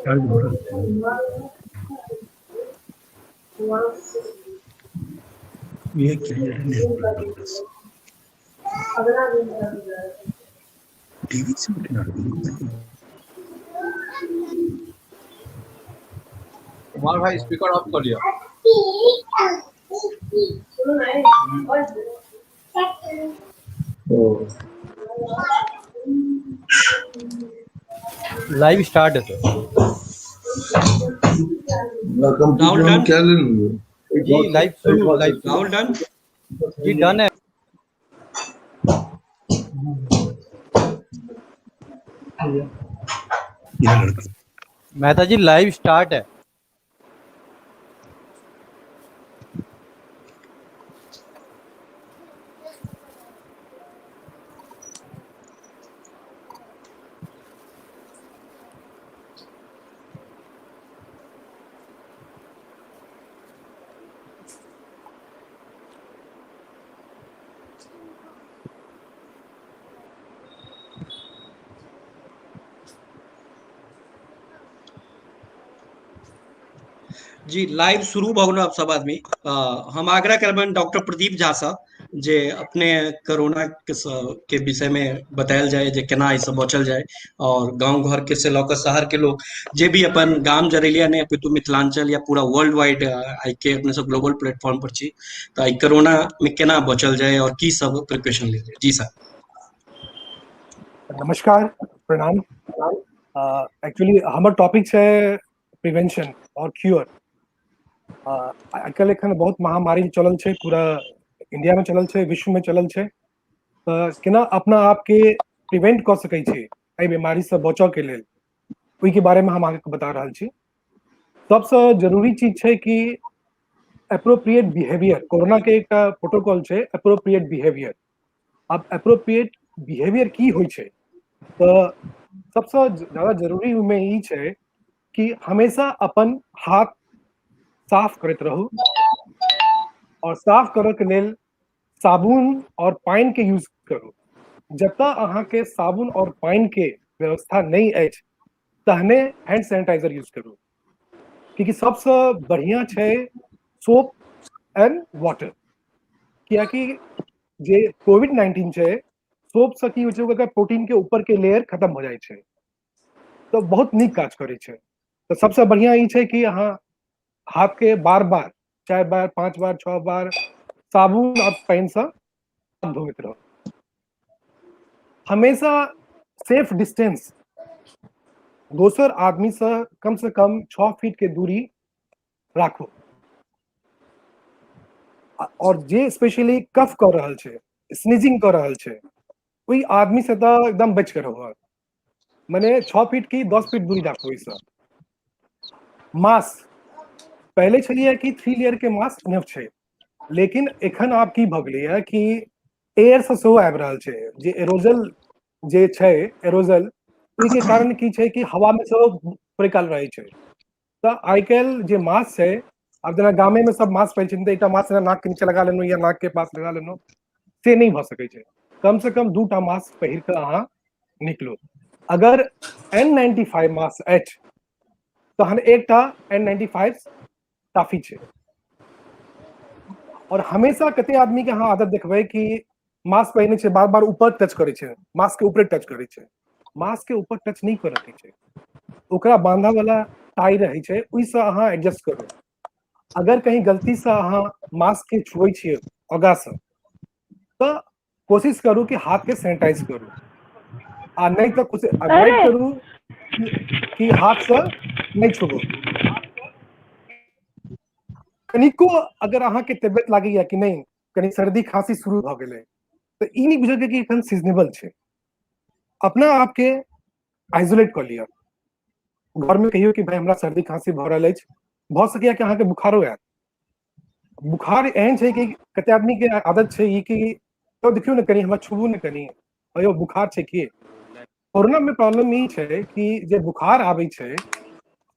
Charge भऽ रहल छै। ये टीवी से उठना। कुमार भाई, स्पीकर ऑफ कर लिया। लाइव स्टार्ट है सर। राहुल डन। क्या लेंगे? जी, लाइव शुरू, लाइव शुरू। राहुल डन। जी, डन है। यह लड़का। मेहता जी, लाइव स्टार्ट है। जी, लाइव शुरू भऽ गेल। आब सब आदमी, हम आग्रह करबनि डॉक्टर प्रदीप झा सँ जे अपने कोरोना के विषय में बतायल जाय जे केना एहिसँ बचल जाय और गांव घर के से लऽ कऽ शहर के लोग जे भी अपन गाम जरेलिया नहि अपितु मिथिलांचल या पूरा वर्ल्ड वाइड, आइ के अपने सब ग्लोबल प्लेटफॉर्म पर छी, तऽ एहि कोरोना में केना बचल जाय और की सब प्रिकॉशन लेल जाय। जी सर। नमस्कार, प्रणाम। एक्चुअली हमर टॉपिक छै प्रिवेंशन और क्योर। आइ काल्हि एखन बहुत महामारी चलल छै, पूरा इंडिया में चलल छै, विश्व में चलल छै, तऽ केना अपना आपके प्रिवेंट कऽ सकै छी एहि बीमारी से बचऽ के लेल, ओहिके बारे में हम अहाँके बता रहल छी। सबसँ जरूरी चीज छै कि एप्रोप्रिएट बिहेवियर। कोरोना के एकटा प्रोटोकॉल छै, एप्रोप्रिएट बिहेवियर। आब एप्रोप्रिएट बिहेवियर की होइ छै? तऽ सबसँ ज्यादा जरूरी ओहिमे ई छै कि हमेशा अपन हाथ साफ करैत रहू और साफ करऽ के लेल साबुन और पानि के यूज करू। जतऽ अहाँके साबुन और पानि के व्यवस्था नहि अछि, तहने हैंड सैनिटाइजर यूज करू, कियाकि सबसँ बढ़िआँ छै सोप एंड वाटर, कियाकि जे कोविड-19 छै, सोप से की होइ छै, ओकर प्रोटीन के ऊपर के लेयर खत्म हो जाइ छै, तऽ बहुत नीक काज करै छै। तऽ सबसँ बढ़िआँ ई छै कि अहाँ हाथ के बार बार, 4 बार, 5 बार, 6 बार साबुन और पानि से धोइत रहू। हमेशा सेफ डिस्टेंस, दोसर आदमी से कम 6 फीट के दूरी राखू और जे स्पेशली कफ कऽ रहल छै, स्नीजिंग कऽ रहल छै, ओहि आदमी से तऽ एकदम बच के रहू। मने 6 फीट की 10 फीट दूरी राखू ओहिसँ। मास्क, पहिले छलियै कि 3 लेयर के मास्क इनफ छै, लेकिन एखन आब की भऽ गेलैया कि एयर से सेहो आबि रहल छै, जे एरोजल जे छै, एरोजल ओहिके कारण की छै कि हवा में सेहो थोड़े काल रहै छै। तऽ आइ काल्हि जे मास्क छै, आब जेना गामे में सब मास्क पहिरै छै, तऽ एकटा मास्क नाक के नीचे लगा लेलहुँ या नाक के पास लगा लेलहुँ, से नहि भऽ सकै छै। कम से कम 2टा मास्क पहिर कऽ अहाँ निकलू। अगर N95 mask अछि, तहन एकटा N95 काफी छै। और हमेशा कते आदमी के अहाँ आदत देखबै कि मास्क पहिने छै, बार बार ऊपर टच करै छै, मास्क के ऊपरे टच करै छै। मास्क के ऊपर टच नहि करऽ के छै। ओकरा बांधऽ वाला टाई रहै छै, ओहिसँ अहाँ एडजस्ट करू। अगर कहीं गलती से अहाँ मास्क के छुए छियै आगाँ से, तऽ कोशिश करू कि हाथ के सैनिटाइज करू आ नहि तऽ कुछ अवॉइड करू कि हाथ से नहि छुबू। कनिको अगर अहाँके तबियत लागैया कि नहि, कनि सर्दी खांसी शुरू भऽ गेलै, तऽ ई नहि बुझलकै कि एखन सीजनेबल छै। अपना आपके आइसोलेट कऽ लिअ घरमे। कहियौ कि भाई, हमरा सर्दी खांसी भऽ रहल अछि। भऽ सकैया कि अहाँके बुखारो आयत। बुखार एहन छै कि कते आदमी के आदत छै ई कि तो देखियौ ने कनि, हमरा छुबू ने कनि, अयो बुखार छै की? कोरोना में प्रॉब्लम ई छै कि जे बुखार आबै छै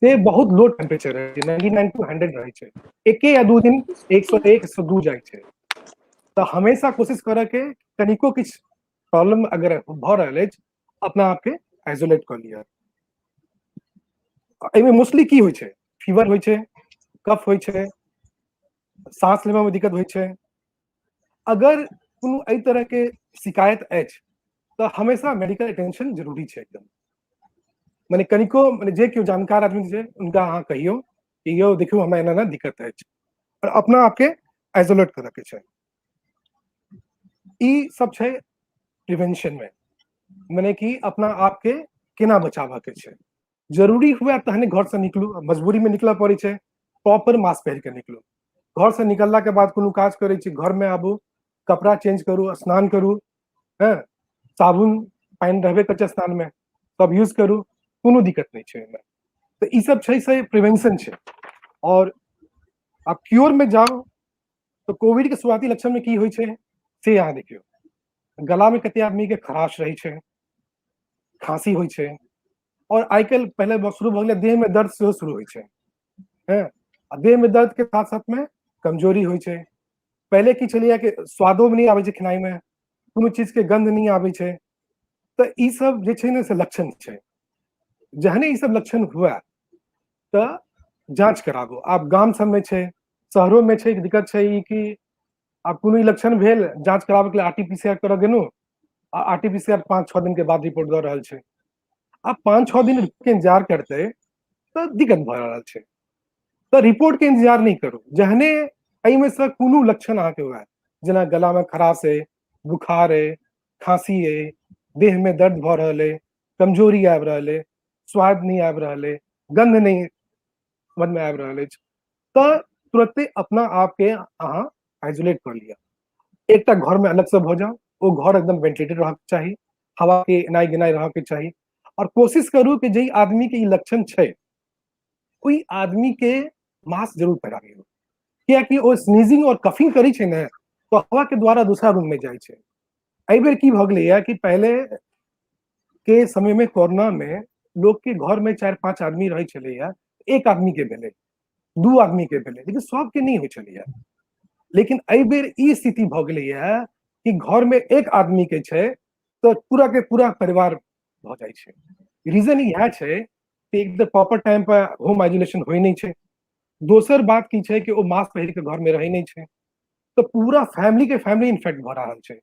से बहुत लो टेम्परेचर रहै छै, 99 टू 100 रहै छै। एके या 2 दिन 101, 102 जाइ छै। तऽ हमेशा कोशिश करऽ के कनिको किछु प्रॉब्लम अगर भऽ रहल अछि अपना आपके आइसोलेट कऽ लिअ। एहिमे मोस्टली की होइ छै, फीवर होइ छै, कफ होइ छै, साँस लेबऽमे दिक्कत होइ छै। अगर कोनो एहि तरहके शिकायत अछि तऽ हमेशा मेडिकल अटेंशन जरूरी छै एकदम। मने कनिको मने जे केओ जानकार आदमी छै हुनका अहाँ कहियौ कि यौ देखियौ हमरा एना एना दिक्कत अछि, आओर अपना आपके आइसोलेट करऽ के छै। ई सब छै प्रिवेंशन में, मने कि अपना आपके केना बचाबऽ के छै। जरूरी हुए तहने घर से निकलू, मजबूरी में निकलऽ पड़ै छै, प्रॉपर मास्क पहिर के निकलू। घर से निकलला के बाद कोनो काज करै छी, घर में आबू, कपड़ा चेंज करू, स्नान करू, हँ, साबुन पानि रहबे करै छै स्नान में, सब यूज करू, कोनो दिक्कत नहि छै ओहिमे। तऽ ई सब छै से प्रिवेंशन छै। और आब क्योर में जाउ तऽ कोविड के शुरुआती लक्षण में की होइ छै से अहाँ देखियौ। गला में कते आदमी के खराश रहै छै, खांसी होइ छै, और आइ काल्हि पहिले शुरू भऽ गेलै देह में दर्द सेहो शुरू होइ छै, हँ, आ देह में दर्द के साथ साथ में कमजोरी होइ छै। पहिले की छलैया कि स्वादो नहि आबै छै खेनाइ में, कोनो चीज के गंध नहि आबै छै, तऽ ई सब जे छै ने से लक्षण छै। जहने ई सब लक्षण हुए तऽ जाँच कराबू। आब गाम सबमे छै, शहरो में छै, दिक्कत छै ई कि आब कोनो लक्षण भेल, जाँच कराबऽके लेल RT-PCR करऽ गेलहुँ, आ RT-PCR 5-6 दिन के बाद रिपोर्ट दऽ रहल छै। आब 5-6 दिन के इंतजार करतै तऽ दिक्कत भऽ रहल छै। तऽ रिपोर्ट के इंतजार नहि करू, जहने एहिमे से कोनो लक्षण अहाँके हुए, जेना गला में खराश अइ, बुखार अइ, खांसी अइ, देह में दर्द भऽ रहल अइ, कमजोरी आबि रहल अइ, स्वाद नहि आबि रहल अइ, गंध नहि समझ में आबि रहल अछि, तऽ तुरते अपना आपके अहाँ आइसोलेट कऽ लिअ। एकटा घर में अलग से भऽ जाउ, ओ घर एकदम वेंटिलेटेड रहक चाही, हवा के एनाइ गेनाइ रहक चाही, और कोशिश करू कि जाहि आदमी के ई लक्षण छै ओहि आदमी के मास्क जरूर पहिराबियौ, कियाकि ओ स्नीजिंग और कफिंग करै छै ने तऽ हवा के द्वारा दूसरा रूम में जाइ छै। एहि बेर की भऽ गेलैया कि पहिले के समय में कोरोना में लोग के घर में 4-5 आदमी रहै छलैया, एक आदमी के भेलै, 2 आदमी के भेलै, लेकिन सबके नहि होइ छलैया। लेकिन एहि बेर ई स्थिति भऽ गेलैया कि घर में एक आदमी के छै तऽ पूरा के पूरा परिवार भऽ जाइ छै। रीजन इएह छै कि एक तऽ प्रॉपर टाइम पर होम आइसोलेशन होइ नहि छै, दोसर बात की छै कि ओ मास्क पहिर के घर में रहै नहि छै, तऽ पूरा फैमिली के फैमिली इन्फेक्ट भऽ रहल छै।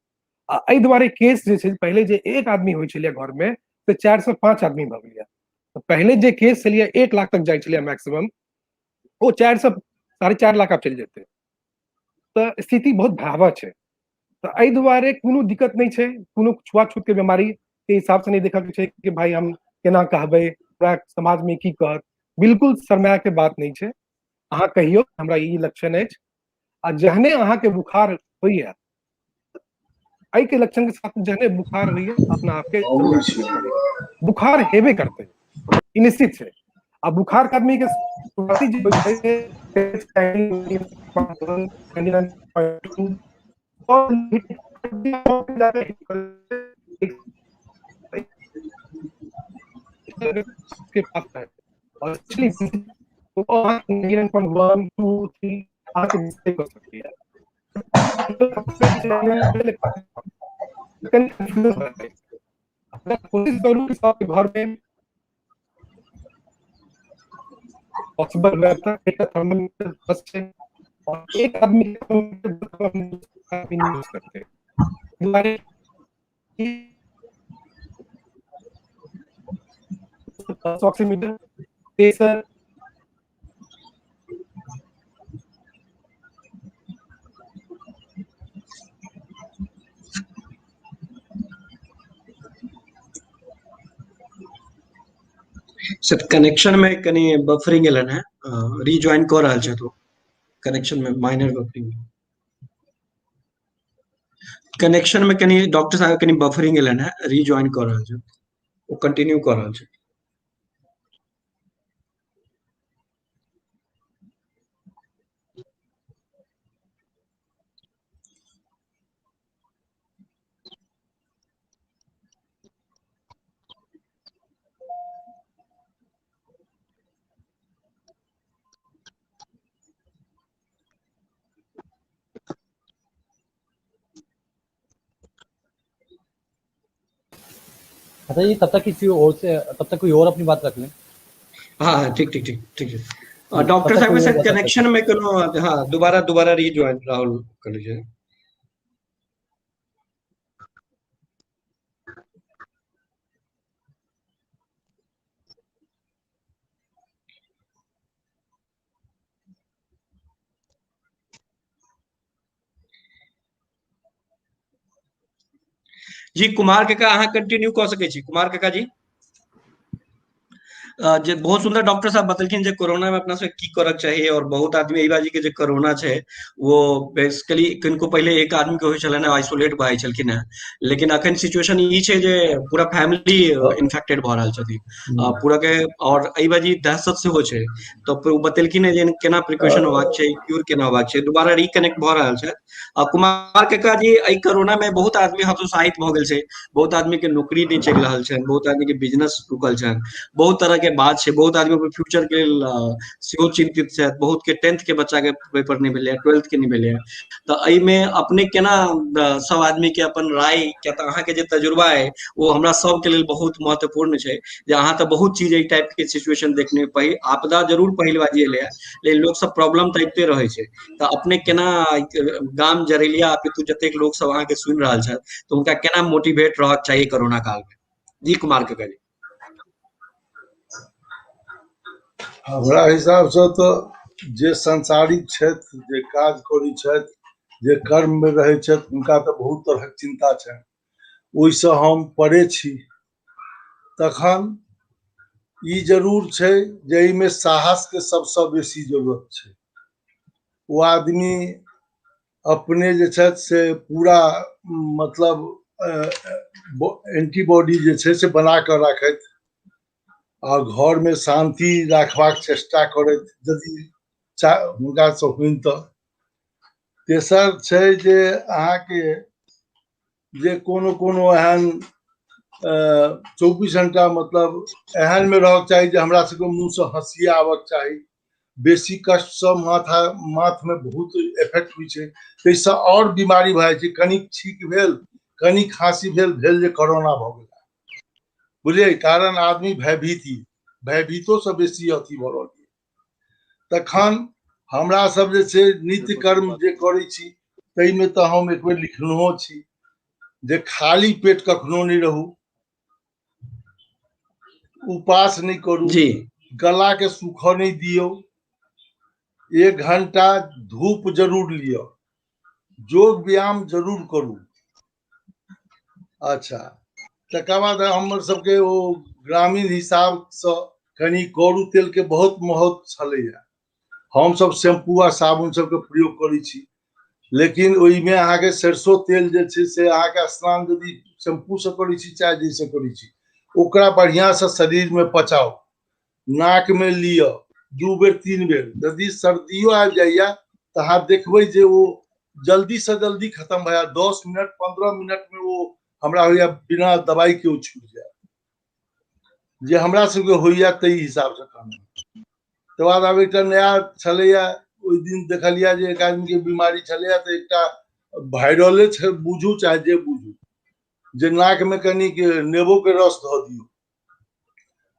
आ एहि दुआरे केस जे छै, पहिले जे एक आदमी होइ छलैया घर में तऽ 4 से 5 आदमी भऽ गेलैया। पहिले जे केस छलैया 1 लाख तक जाइ छलैया मैक्सिमम, ओ 4 से 4.5 लाख आब चलि जेतै। तऽ स्थिति बहुत भयावह छै। तऽ एहि दुआरे कोनो दिक्कत नहि छै, कोनो छुआछूत के बीमारी के हिसाब से नहि देखऽ के छै कि भाई हम केना कहबै, पूरा समाज में की कहत, बिल्कुल शरमाय के बात नहि छै। अहाँ कहियौ हमरा ई लक्षण अछि, आ जहने अहाँके बुखार होइया, एहि के लक्षण के साथ जहने बुखार होइया अपना आपके जरूर आइसोलेट करी। बुखार हेबे करतै, ई निश्चित छै। आ बुखार के आदमी के शुरुआती जे होइ छै, के पास है, और 1, 2, 3 अहाँके मिस्टेक हो सकैया। कोशिश करू कि सबके घर में पॉसिबल हुए तऽ एकटा थर्मोमीटर बस छै, और एक आदमी यूज करतै। दुआरे ऑक्सीमीटर, तेसर सर कनेक्शन में कनी बफरिंग एलन है, रिज्वाइन कऽ रहल छथि ओ, कनेक्शन में माइनर बफरिंग, कनेक्शन में कनी डॉक्टर साहब कनी बफरिंग एलन है, रिज्वाइन कऽ रहल छथि, ओ कंटिन्यू कऽ रहल छथि। अच्छा जी, तब तक किसी और से, तब तक कोई और अपनी बात रख लें। हाँ हाँ, ठीक ठीक ठीक ठीक है। तब डॉक्टर तक साहब के कोई और साथ बात रख कनेक्शन में कोनो, हाँ, दोबारा दोबारा रीज्वाइन राहुल कर लीजिए। जी कुमार काका, अहाँ कंटिन्यू कऽ सकै छी। कुमार काका जी, जे बहुत सुंदर डॉक्टर साहब बतेलखिन जे कोरोना में अपना सब की करक चाही, और बहुत आदमी एहि बाजी के जे कोरोना छै वो बेसिकली किनको पहिले एक आदमी के होइ छलनि, आइसोलेट भऽ जाइ छलखिन हेँ, लेकिन अखन सिचुएशन ई छै जे पूरा फैमिली इन्फेक्टेड भऽ रहल छथिन पूरा के, और एहि बाजी दहशत सेहो छै। तऽ ओ बतेलखिन हेँ जे केना प्रिकॉशन होबाक छै, क्यूर केना होबाक छै। दोबारा रिकनेक्ट भऽ रहल छै। कुमार काका जी, एहि कोरोना में बहुत आदमी हतोत्साहित भऽ गेल छै, बहुत आदमी के नौकरी नहि चलि रहल छनि, बहुत आदमी के बिजनेस रुकल छनि, बहुत तरह के बात छै, बहुत आदमी अपन फ्यूचर के लेल सेहो चिंतित छथि, बहुत के 10th के बच्चा के पेपर नहि भेलै, 12th के नहि भेलै। तऽ एहिमे अपने केना सब आदमी के अपन राय, किया तऽ अहाँके जे तजुर्बा है वो हमरा सबके लेल बहुत महत्वपूर्ण छै, जे अहाँ तऽ बहुत चीज एहि टाइप के सिचुएशन देखने, आपदा जरूर पहिल बाजी एलै, लेकिन लोक सब प्रॉब्लम तऽ अबिते रहै छै। तऽ अपने केना गाम जरेलिया अपितु जतेक लोक सब अहाँके सुनि रहल छथि तऽ हुनका केना मोटिवेट रहक चाही कोरोना काल में? जी कुमार काका जी। हमरा हिसाबसँ तऽ जे सांसारिक छथि, जे काज करै छथि, जे कर्ममे रहै छथि, हुनका तऽ बहुत तरहक चिन्ता छनि, ओहिसँ हम परे छी। तखन ई जरूर छै जे एहिमे साहसके सबसँ बेसी जरूरत छै। ओ आदमी अपने जे छथि से पूरा मतलब एंटीबॉडी जे छै से बना कऽ राखथि आ घरमे शान्ति राखबाक चेष्टा करथि यदि हुनकासँ होइन तऽ। तेसर छै जे अहाँके जे कोनो कोनो एहन 24 घंटा मतलब एहनमे रहक चाही जे हमरा सबके मुँहसँ हँसी आबक चाही। बेसी कष्टसँ माथमे बहुत इफेक्ट होइ छै, ताहिसँ आओर बीमारी भऽ जाइ छै। कनिक छींक भेल, कनिक खाँसी भेल, भेल जे कोरोना भऽ गेल, बुझलियै? कारण आदमी भयभीतोसँ बेसी अथी भऽ रहल छै। तखन हमरा सब जे छै नित्य कर्म जे करै छी ताहिमे तऽ हम एक बेर लिखनहो छी जे खाली पेट कखनो नहि रहू, उपास नहि करू जी, गला के सूखऽ नहि दियौ, 1 घंटा धूप जरूर लिअ, योग व्यायाम जरूर करू। अच्छा, तकर बाद हमर सबके ओ ग्रामीण हिसाबसँ कनि करू तेल के बहुत महत्व छलैया। हमसब शैम्पू आ साबुन सबके प्रयोग करै छी, लेकिन ओहिमे अहाँके सरसो तेल जे छै से अहाँके स्नान यदि शैम्पूसँ करै छी चाहे जाहिसँ करै छी, ओकरा बढ़िआँसँ शरीरमे पचाउ, नाकमे लिअ 2 बेर 3 बेर। यदि सर्दियो आबि जाइया तऽ अहाँ देखबै जे ओ जल्दीसँ जल्दी खतम भऽ जायत। 10 मिनट 15 मिनटमे ओ हमरा होइया बिना दवाइके ओ छूटि जायत, जे हमरा सबके होइया ताहि हिसाबसँ कहलहुँ। तकर बाद आब एकटा नया छलैया, ओहि दिन देखलियै जे एक आदमीके बीमारी छलैया तऽ एकटा वायरले छै, बुझू चाहे जे बुझू, जे नाकमे कनिक नेबोके रस धऽ दियौ।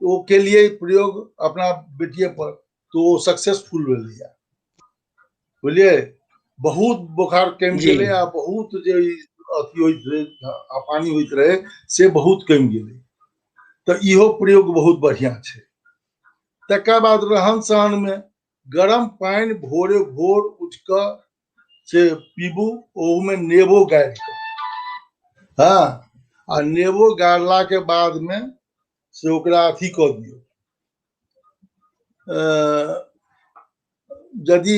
ओ केलियै प्रयोग अपना बेटिए पर, तऽ ओ सक्सेसफुल भेलैया, बुझलियै? बहुत बोखार कमि गेलै आ बहुत जे अथी होइत रहै, पानी होइत रहै, से बहुत कमि गेलै। तऽ इहो प्रयोग बहुत बढ़िआँ छै। तकर बाद रहन सहनमे गरम पानि भोरे भोर उठि कऽ से पीबू, ओहूमे नेबो गाड़ि कऽ, हँ, आ नेबो गाड़लाके बादमे से ओकरा अथी कऽ दियौ। यदि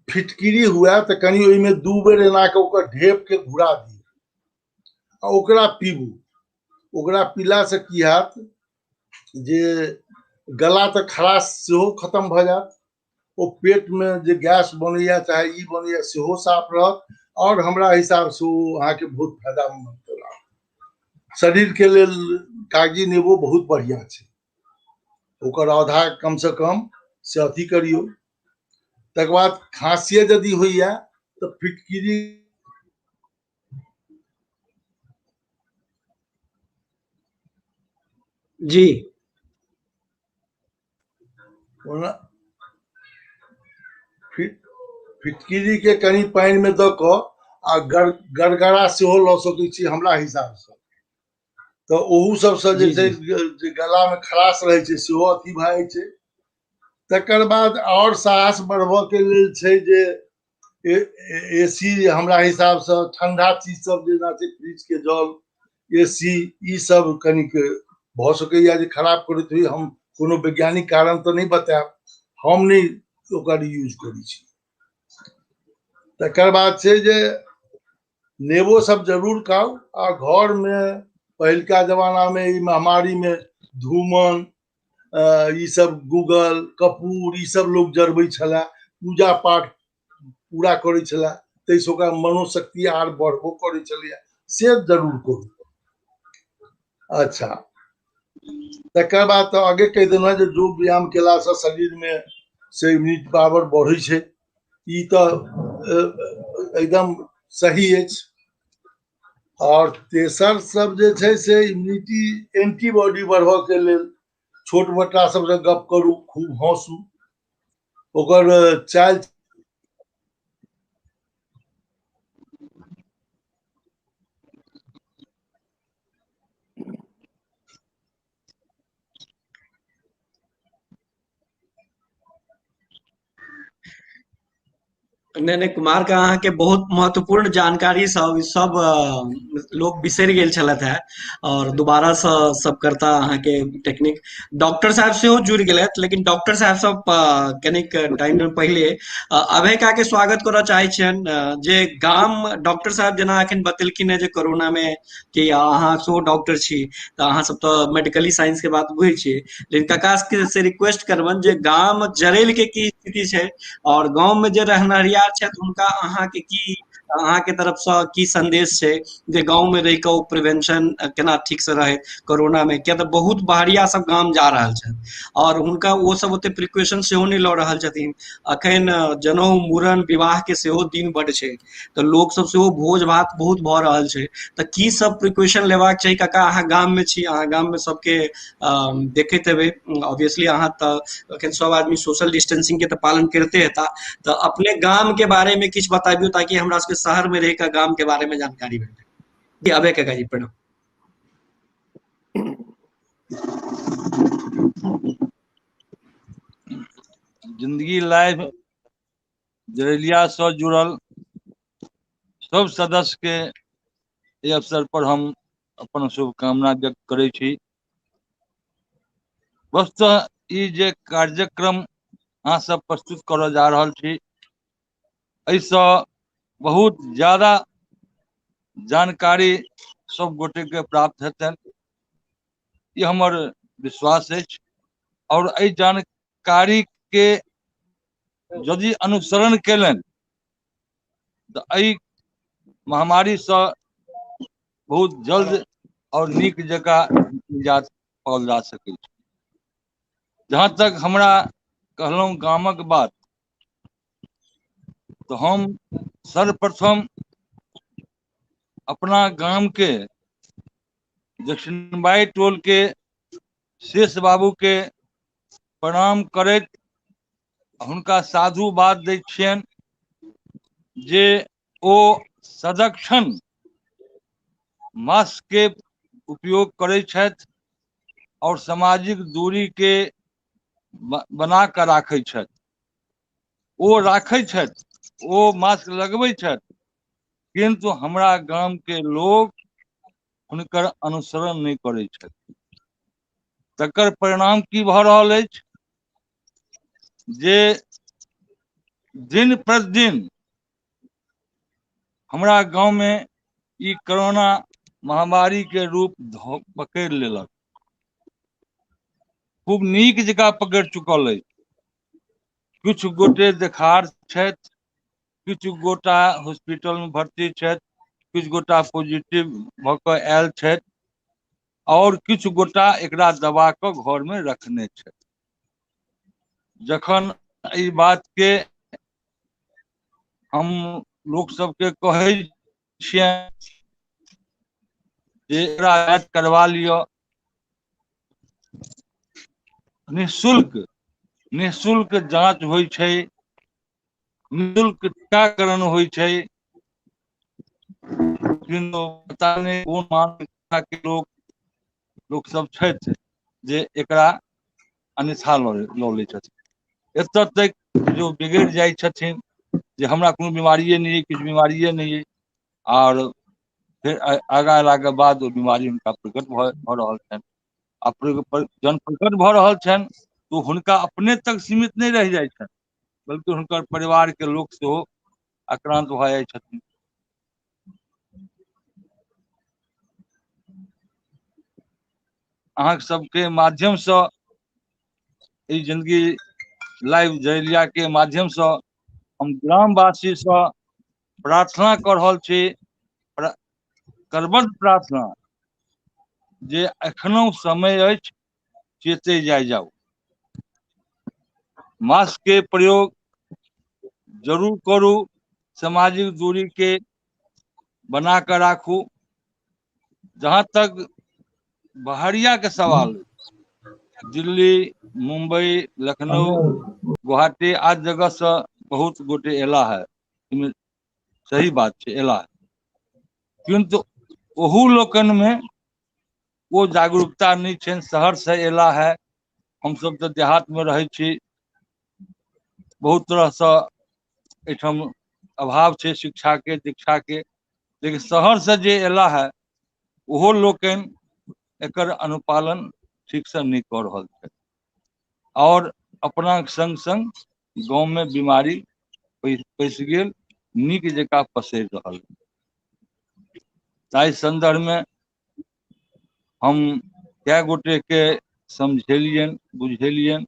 फिटकिरी हुए तऽ कनि ओहिमे 2 बेर एना कऽ ओकर ढेपके घुरा दियौ आ ओकरा पीबू। ओकरा पीलासँ की हैत जे गला तऽ खराश सेहो खतम भऽ जायत, ओ पेटमे जे गैस बनैया चाहे ई बनैया सेहो साफ रहत, आओर हमरा हिसाबसँ ओ अहाँके बहुत फायदामंद रहत। शरीरके लेल कागजी नेबो बहुत बढ़िआँ छै, ओकर आधा कमसँ कम से अथी करियौ। तकर बाद खाँसिए यदि होइया तऽ फिटकिरी जी। ओना फिटकिरी के कनि पानि में दऽ कऽ आ गरगरा सेहो लऽ सकै छी हमरा हिसाबसँ, तऽ ओहू सबसँ जे छै जे गला में खराश रहै छै सेहो अथी भए जाइ छै। तकर बाद आओर साहस बढ़बऽ के लेल छै जे एसी हमरा हिसाबसँ ठंडा चीज सब जेना छै फ्रिज के जल, एसी, ई सब कनिक भऽ सकैया जे खराब करैत होइ। हम कोनो वैज्ञानिक कारण तऽ नहि बतायब, हम नहि ओकर यूज करै छी। तकर बाद छै जे नेबो सब जरूर खाउ। आ घर में पहिलका जमाना में ई महामारी में धूमन, ई सब गूगल, कपूर, ई सब लोग जरबै छलए, पूजा पाठ पूरा करै छलए, ताहिसँ ओकरा मनोशक्ति आर बढ़बो करै छलैए, से जरूर करू। अच्छा, तकर बाद तऽ आगे कहि देलहुँ जे योग व्यायाम केलासँ शरीरमे से इम्यूनिटी पावर बढ़ै छै, ई तऽ एकदम सही अछि। आओर तेसर सब जे छै से इम्यूनिटी एंटीबॉडी बढ़बऽ के लेल छोट बच्चा सबसँ गप करू, खूब हँसू, ओकर चालि नहि नहि कुमार का अहाँके बहुत महत्वपूर्ण जानकारी सब सब लोग बिसरि गेल छलथि है और दोबारा से सब करता अहाँके टेक्निक। डॉक्टर साहब सेहो जुड़ि गेलथि, लेकिन डॉक्टर साहब सब कनिक टाइम पहिले अभय का के स्वागत करऽ चाहै छियनि जे गाम डॉक्टर साहब जेना अखन बतेलखिन है जे कोरोना में कि अहाँ सेहो डॉक्टर छी तऽ अहाँ सब तऽ मेडिकली साइंस के बात बुझै छियै, लेकिन काका से रिक्वेस्ट करबनि जे गाम जरैल के की स्थिति छै और गाँव में जे रहनहरियार छथि हुनका अहाँके की, अहाँके तरफ से की संदेश छै जे गाँव में रहि कऽ ओ प्रिवेंशन केना ठीक से रहे कोरोना में, किया तऽ बहुत बाहरिया सब गाम जा रहल छथि और हुनका ओ सब ओते प्रिकॉशन सेहो नहि लऽ रहल छथिन। अखन जनउ मूड़न विवाह के सेहो दिन बड छै तऽ लोक सब सेहो भोज भात बहुत भऽ रहल छै, तऽ की सब प्रिकॉशन लेबाक चाही? काका अहाँ गाम में छी, अहाँ गाम में सबके देखैत हेबै, ऑब्वियसली अहाँ तऽ अखन सब आदमी सोशल डिस्टेंसिंग के तऽ पालन करते हेता, तऽ अपने गाम के बारे में किछु बताबियौ ताकि हमरा सबके शहर में रहि कऽ गाम के बारे में जानकारी भेटे। जी अभय काका जी प्रणाम। जिंदगी लाइव जरेलिया से जुड़ल सब सदस्य के एहि अवसर पर हम अपन शुभकामना व्यक्त करै छी। वस्तुतः ई जे कार्यक्रम अहाँ सब प्रस्तुत करऽ जा रहल छी एहिसँ बहुत ज्यादा जानकारी सब गोटे के प्राप्त हेतनि, ई हमर विश्वास अछि। और एहि जानकारी के यदि अनुसरण केलनि तऽ एहि महामारीसँ बहुत जल्द और नीक जकाँ निजात पाओल जा सकै छै। जहाँ तक हमरा कहलहुँ गामक बात, तऽ हम सर्वप्रथम अपना गाम के दक्षिणबाई टोल के शेष बाबू के प्रणाम करैत हुनका साधुवाद दै छियनि जे ओ सदक्षण मास्क के उपयोग करै छथि और सामाजिक दूरी के बना कऽ राखै छथि। ओ राखै छथि, ओ मास्क लगबै छथि, किन्तु हमरा गाम के लोग हुनकर अनुसरण नहि करै छथि। तकर परिणाम की भऽ रहल अछि जे दिन प्रतिदिन हमरा गाँव में ई कोरोना महामारी के रूप पकड़ि लेलक, खूब नीक जकाँ पकड़ि चुकल अछि। किछु गोटे देखार छथि, किछु गोटा हॉस्पिटल में भर्ती छथि, किछु गोटा पॉजिटिव भऽ कऽ आयल छथि और किछु गोटा एकरा दबा कऽ घर में रखने छथि। जखन एहि बात के हम लोक सबके कहै छियनि जे एकरा जाँच करवा लिअ, निःशुल्क निःशुल्क जाँच होइ छै, निःशुल्क टीकाकरण होइ छै, किन्तु पता नहि कोन मानसिकता के लोक लोक सब छथि जे एकरा अन्यथा लऽ लै छथिन। एतऽ तक जो बिगड़ि जाइ छथिन जे हमरा कोनो बीमारिए नहि अइ, किछु बीमारिए नहि अइ, आओर फेर आगाँ अयलाके बाद ओ बीमारी हुनका प्रकट भऽ रहल छनि। आ जहन प्रकट भऽ रहल छनि तऽ हुनका अपने तक सीमित नहि रहि जाइ छनि, बल्कि हुनकर परिवारके लोक सेहो आक्रान्त भऽ जाइ छथिन। अहाँ सबके माध्यमसँ, ई जिंदगी लाइव जरेलिया के माध्यमसँ हम ग्रामवासीसँ प्रार्थना कऽ रहल छी, करबद्ध प्रार्थना जे एखनो समय अछि, चेते जाय जाउ। मास्क के प्रयोग जरूर करू, सामाजिक दूरी के बना कऽ राखू। जहाँ तक बहरिया के सवाल, दिल्ली, मुंबई, लखनऊ, गुवाहाटी आदि जगह से बहुत गोटे एला है, सही बात छै, एला है, किन्तु ओहू लोकन में ओ जागरूकता नहीं छनि। शहर से एला है, हमसब तऽ देहात में रहै छी, बहुत तरह से एहिठाम अभाव छै शिक्षा के, दीक्षा के, लेकिन शहर से जे एला है ओहो लोकनि एकर अनुपालन ठीक से नहि कऽ रहल छथि और अपना संग संग गाँव में बीमारी पैसि गेल, नीक जकाँ पसरि रहल। ताहि संदर्भ में हम कए गोटे के समझेलियनि बुझेलियनि,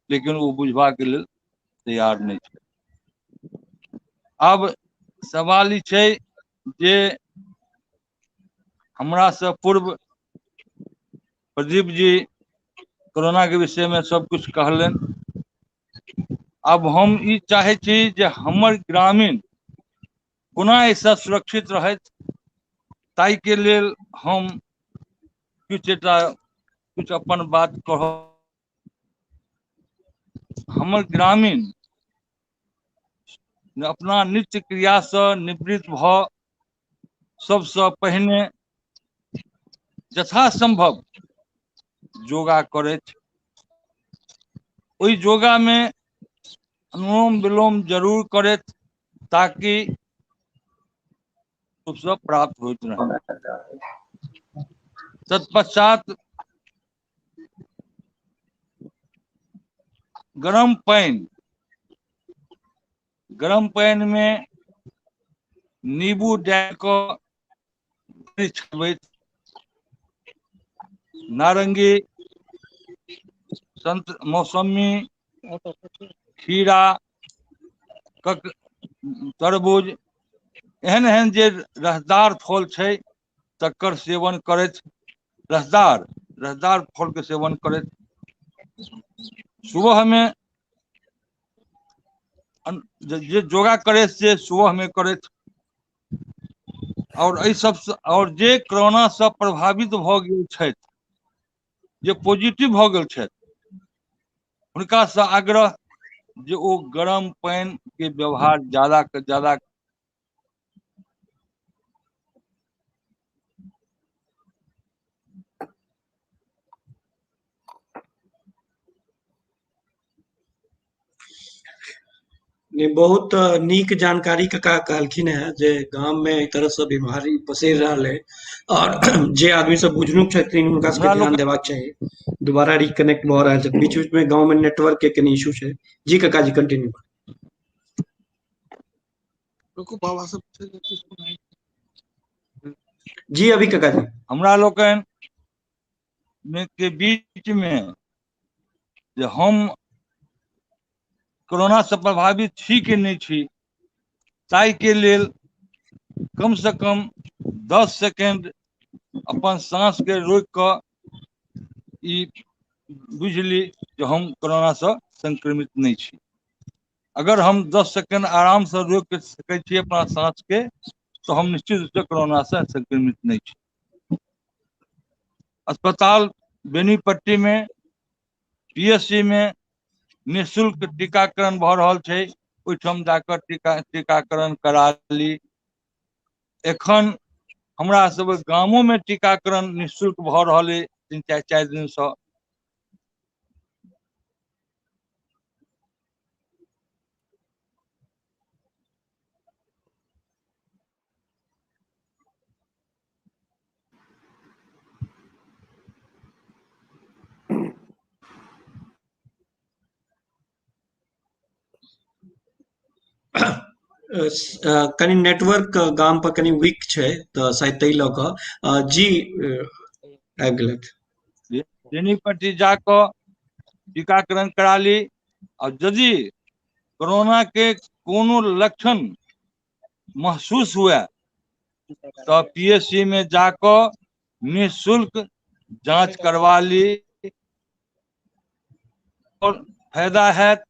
लेकिन ओ बुझबाक लेल तैयार नहि छै। आब सवाल ई छै जे हमरा से पूर्व प्रदीप जी कोरोना के विषय में सब कुछ कहलनि। अब हम ई चाहे छी जे हमर ग्रामीण कोना एहिसँ सुरक्षित रहथि, ताहि के लेल हम किछु अपन बात कहब। हमर ग्रामीण अपना नित्य क्रियासँ निवृत्त भऽ सबसँ पहिने यथासंभव योगा करथि। ओहि योगामे अनुलोम विलोम जरूर करथि ताकि रूपसँ प्राप्त होइत रहै। तत्पश्चात गरम पानि में नींबू डालि कऽ छबैत, नारंगी, संत, मौसमी, खीरा, तरबूज, एहन एहन जे रसदार फल छै तकर सेवन करैत, रसदार फल के सेवन करैत। सुबह में जे योगा करे से सुबह में करैत। और एहि सब और जे कोरोना से प्रभावित भऽ गेल छथि, जे पॉजिटिव भऽ गेल छथि, हुनका से आग्रह जे ओ गरम पानि के व्यवहार ज्यादा के ज्यादा नहीं, बहुत नीक जानकारी कका कहलखिन है जे गाम में एहि तरह से बीमारी पसरि रहल है और जे आदमी सब बुझनुक छथिन हुनका सबके ध्यान देबाक चाही। दोबारा रिकनेक्ट भऽ रहल छै, बीच बीच में गाँव में नेटवर्क के कनि इशू छै। जी काका जी कंटिन्यू। रुकू बाबा सब जी अभी काका जी। हमरा लोकनि के बीच में जे हम कोरोना से प्रभावित छी कि नहि छी, ताहि के लेल कम से कम 10 सेकेंड अपन सांस के रोकि कऽ ई बुझि ली जे हम कोरोना से संक्रमित नहि छी। अगर हम 10 सेकेंड आराम से रोकि सकै छी अपना सांस के, तो हम निश्चित रूप से कोरोना से संक्रमित नहीं छी। अस्पताल बेनीपट्टी में पीएससी मे निःशुल्क टीकाकरण भऽ रहल छै, ओहिठाम जाकऽ टीकाकरण करा ली। एखन हमरा सब गामो मे टीकाकरण निःशुल्क भऽ रहल अइ 3-4 4 दिनसँ। कनि नेटवर्क गाम पर कनि वीक छै तऽ शायद ताहि लऽ कऽ जी आबि गेलथि। बेनीपट्टी जाकऽ टीकाकरण करा ली। आ यदि कोरोना के कोनो लक्षण महसूस हुए तऽ पीएससी में जाकऽ निःशुल्क जांच करवा ली। और फायदा हैत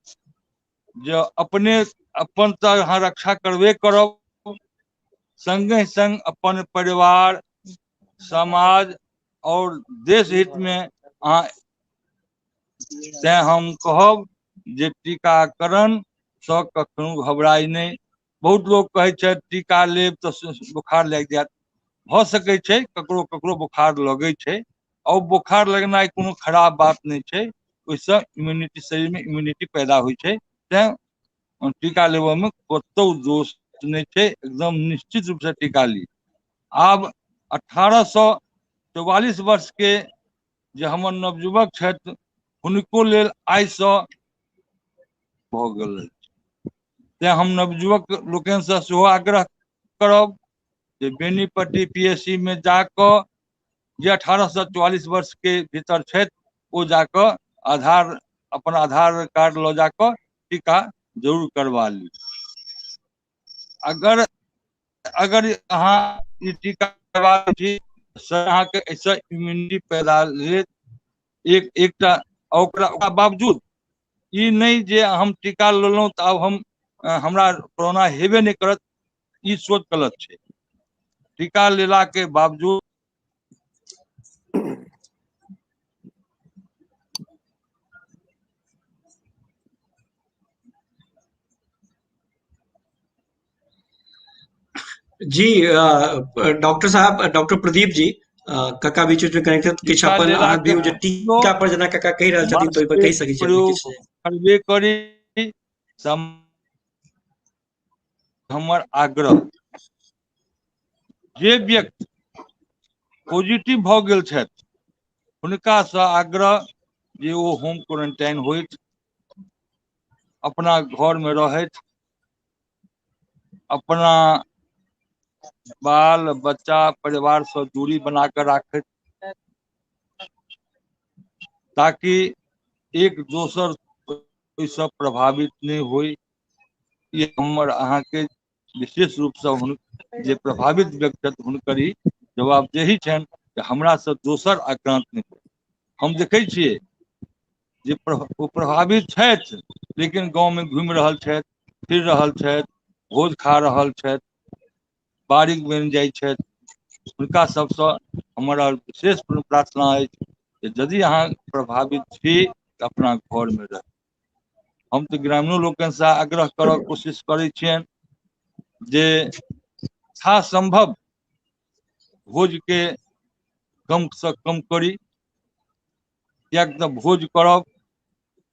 जे अपने अपन तऽ अहाँ रक्षा करबे करब, संगे संग अपन परिवार, समाज और देश हित में अहाँ, तें हम कहब जे टीकाकरण सँ कखनो घबराइ नहि। बहुत लोक कहै छथि टीका लेब तऽ बोखार लागि जायत। भऽ सकै छै ककरो ककरो बोखार लगै छै, और बोखार लगनाइ कोनो खराब बात नहि छै, ओहिसँ इम्यूनिटी, शरीर में इम्यूनिटी पैदा होइ छै। तें टीका लेबऽ में कतौ दोष नहि छै, एकदम निश्चित रूप से टीका ली। आब 18 सँ 44 वर्ष के जे हमर नवयुवक छथि हुनको लेल आइसँ भऽ गेल अछि। तें हम नवयुवक लोकनिसँ सेहो आग्रह करब जे बेनीपट्टी पीएससी में जाकऽ जे 18 सँ 44 वर्ष के भीतर छथि ओ जाकऽ आधार, अपन आधार कार्ड लऽ जाकऽ टीका जरूर करवा ली। अगर अगर अहाँ ई टीका करवा छी अहाँके एहिसँ इम्यूनिटी पैदा लेत एक एकटा। ओकरा ओकरा बावजूद ई नहि जे हम टीका लेलहुँ तऽ आब हम हमरा कोरोना हेबे नहि करत, ई सोच गलत छै। टीका लेला के बावजूद जी डॉक्टर साहब, डॉक्टर प्रदीप जी, काका बीच बीच में कनेक्ट किछु टीका अपन लेला अहाँ के व्यू जे बावजूदो टीका पर जेना काका कहि रहल छथिन तऽ ओहि पर मास्क कहि सकै छी अपने प्रयोग किछु। करबे करी। हमर आग्रह जे व्यक्ति पॉजिटिव भऽ गेल छथि हुनकासँ आग्रह जे ओ होम क्वारंटाइन होथि, अपना घरमे रहथि, अपना बाल बच्चा परिवारसँ दूरी बना कऽ राखथि, ताकि एक दोसर ओहिसँ प्रभावित नहि होइ। ई हमर अहाँके विशेष रूपसँ हुन जे प्रभावित व्यक्ति छथि हुनकर ई जवाबदेही छनि जे हमरासँ दोसर आक्रांत नहि होइ। हम देखै छियै जे ओ प्रभावित छथि लेकिन गाँवमे घुमि रहल छथि, फिर रहल छथि, भोज खा रहल छथि, बारिक बनि जाइ छथि। हुनका सबसँ हमर विशेष प्रार्थना अछि जे यदि अहाँ प्रभावित छी तऽ अपना घरमे रहू। हम तऽ ग्रामीणो लोकनिसँ आग्रह करऽ कोशिश करै छियनि जे यथासम्भव भोजके कमसँ कम करी, किएक तऽ भोज करब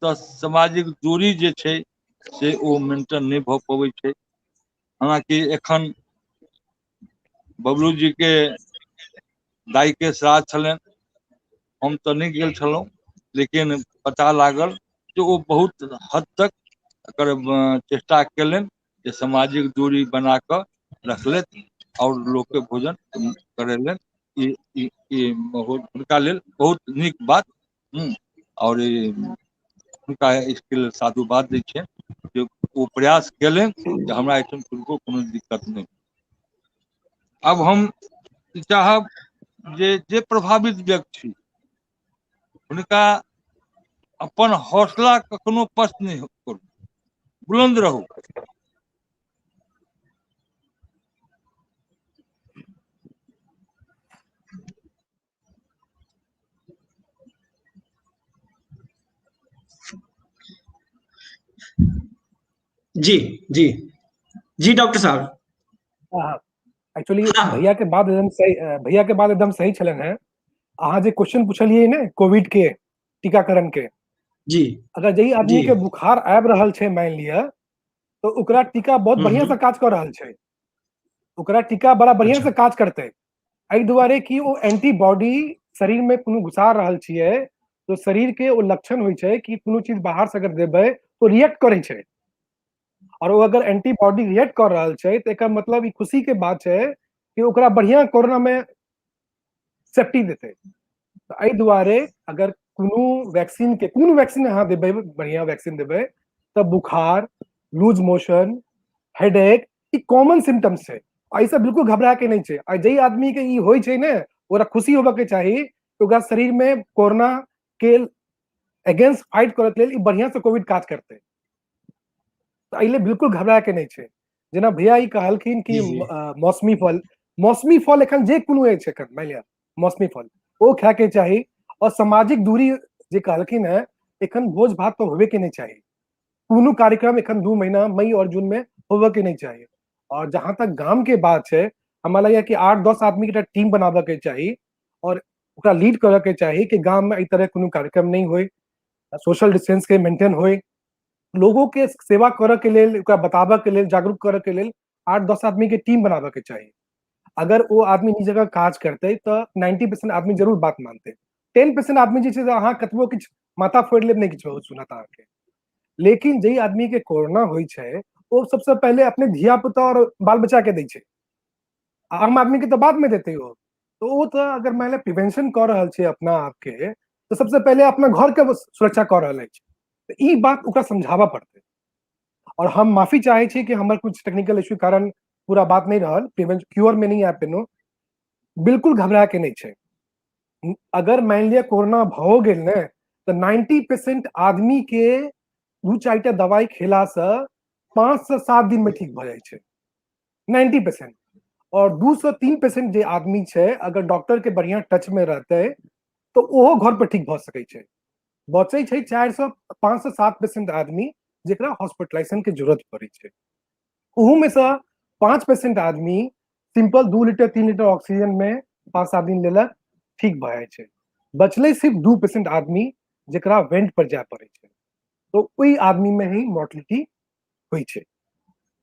तऽ सामाजिक दूरी जे छै से ओ मेंटेन नहि भऽ पबै छै। हालाँकि एखन बबलू जी के दाई के श्राद्ध छलनि, हम तऽ नहि गेल छलहुँ, लेकिन पता लागल जे ओ बहुत हद तक एकर चेष्टा केलनि जे सामाजिक दूरी बना कऽ रखलथि और लोकके भोजन करेलनि। ई ई ई हुनका लेल बहुत नीक बात। और ई हुनका इसके लेल साधुवाद दै छियनि जे ओ प्रयास केलनि जे हमरा एहिठाम किनको कोनो दिक्कत नहि। अब हम चाहब जे जे प्रभावित व्यक्ति हुनका अपन हौसला कखनो पस्त नहि करू, बुलंद रहू। जी जी जी डॉक्टर साहब। हाँ, एक्चुअली भैया के बात एकदम सही, भैया के बात एकदम सही छलन है। अहाँ जे क्वेश्चन पूछलिए ने कोविड के टीकाकरण के, जी, अगर जही आदमी जी। के बुखार आबि रहल छै मान लिअ, तो ओकरा टीका बहुत बढ़िया से काज कर रहल छै, ओकरा टीका बड़ा बढ़िया से काज करतै। एहि दुआरे कि ओ एंटीबॉडी शरीर में कोनो घुसा रहल छियै तो शरीर के ओ लक्षण होइ छै कि कोनो चीज बाहर से अगर देबै तो रिएक्ट करै छै, और ओ अगर एंटीबॉडी रिएक्ट कर रहल छै तो एकर मतलब ई खुशी के बात छै कि ओकरा बढ़िया कोरोना में सेफ्टी देतै। तऽ एहि दुआरे अगर कोनो वैक्सीन के, कोनो वैक्सीन अहाँ देबै, बढ़िया वैक्सीन देबै तऽ बुखार, लूज मोशन, हेडेक, ई कॉमन सिम्टम्स छै। एहिसँ बिल्कुल घबरा के नहि छै। आ जाहि आदमी के ई होइ छै ने, ओकरा खुशी होबऽ के चाही, ओकरा शरीर में कोरोना के अगेंस्ट फाइट करऽ के लेल ई बढ़िया से कोविड काज करतै। तऽ एहि लेल बिल्कुल घबरा के नहि छै। जेना भैया ई कहलखिन कि मौसमी फल, मौसमी फल एखन जे कोनो अछि एखन मानि लिअ मौसमी फल ओ खायके चाही। और सामाजिक दूरी जे कहलखिन है, एखन भोज भात तऽ होबे के नहि चाही, कोनो कार्यक्रम एखन 2 महीना मई और जून में होबे के नहीं चाही। और जहां तक गाम के बात छै, हमरा लगैया कि 8-10 आदमी के एकटा टीम बनाबऽ के चाही और ओकरा लीड करऽ के चाही कि गाम में एहि तरह कोनो कार्यक्रम नहीं होय, सोशल डिस्टेंस के मेंटेन होय, लोगों के सेवा करऽ के लेल, ओकरा बताबऽ के लेल, जागरूक करऽ के लेल 8-10 आदमी के टीम बनाबऽ के चाही। अगर ओ आदमी नीक जगह काज करतै तऽ 90% आदमी जरूर बात मानतै। 10% आदमी जे छै से अहाँ कतबो किछु माथा फोड़ि लेब नहि किछु सुनत अहाँके। लेकिन जाहि आदमी के कोरोना होइ छै ओ सबसँ पहिले अपने धिया पुता और बाल बच्चा के दै छै, आ आम आदमी के तऽ बाद में देतै ओ। तो ओ तऽ अगर मानि लिअ प्रिवेंशन कऽ रहल छै अपना आपके, तऽ सबसँ पहिले अपना घर के सुरक्षा कऽ रहल अछि। तऽ ई बात ओकरा समझाबऽ पड़तै। और हम माफी चाहे छी कि हमर कुछ टेक्निकल इश्यू कारण पूरा बात नहीं रहल, प्रिवेंशन क्योर में नहीं आबि पेलहुँ। बिल्कुल घबरा के नहीं छै। अगर मान लिअ कोरोना भऽ गेल ने तऽ 90% आदमी के 2-4 टा दवाई खेलासँ 5 से 7 दिन में ठीक भऽ जाइ छै, 90%। और 2 से 3% जे आदमी छै अगर डॉक्टर के बढ़िया टच में रहतै तऽ ओहो घर पर ठीक भऽ सकै छै। बचै छै 4 से 5 से 7% आदमी जेकरा हॉस्पिटलाइजेशन के जरूरत पड़ै छै। ओहू में से 5% आदमी सिंपल 2 लीटर 3 लीटर ऑक्सीजन में 5-7 दिन लेलक, ठीक भऽ जाइ छै। बचलै सिर्फ 2% आदमी जेकरा वेंट पर जाय पड़ै छै, तो ओहि आदमी में ही मोर्टलिटी होइ छै।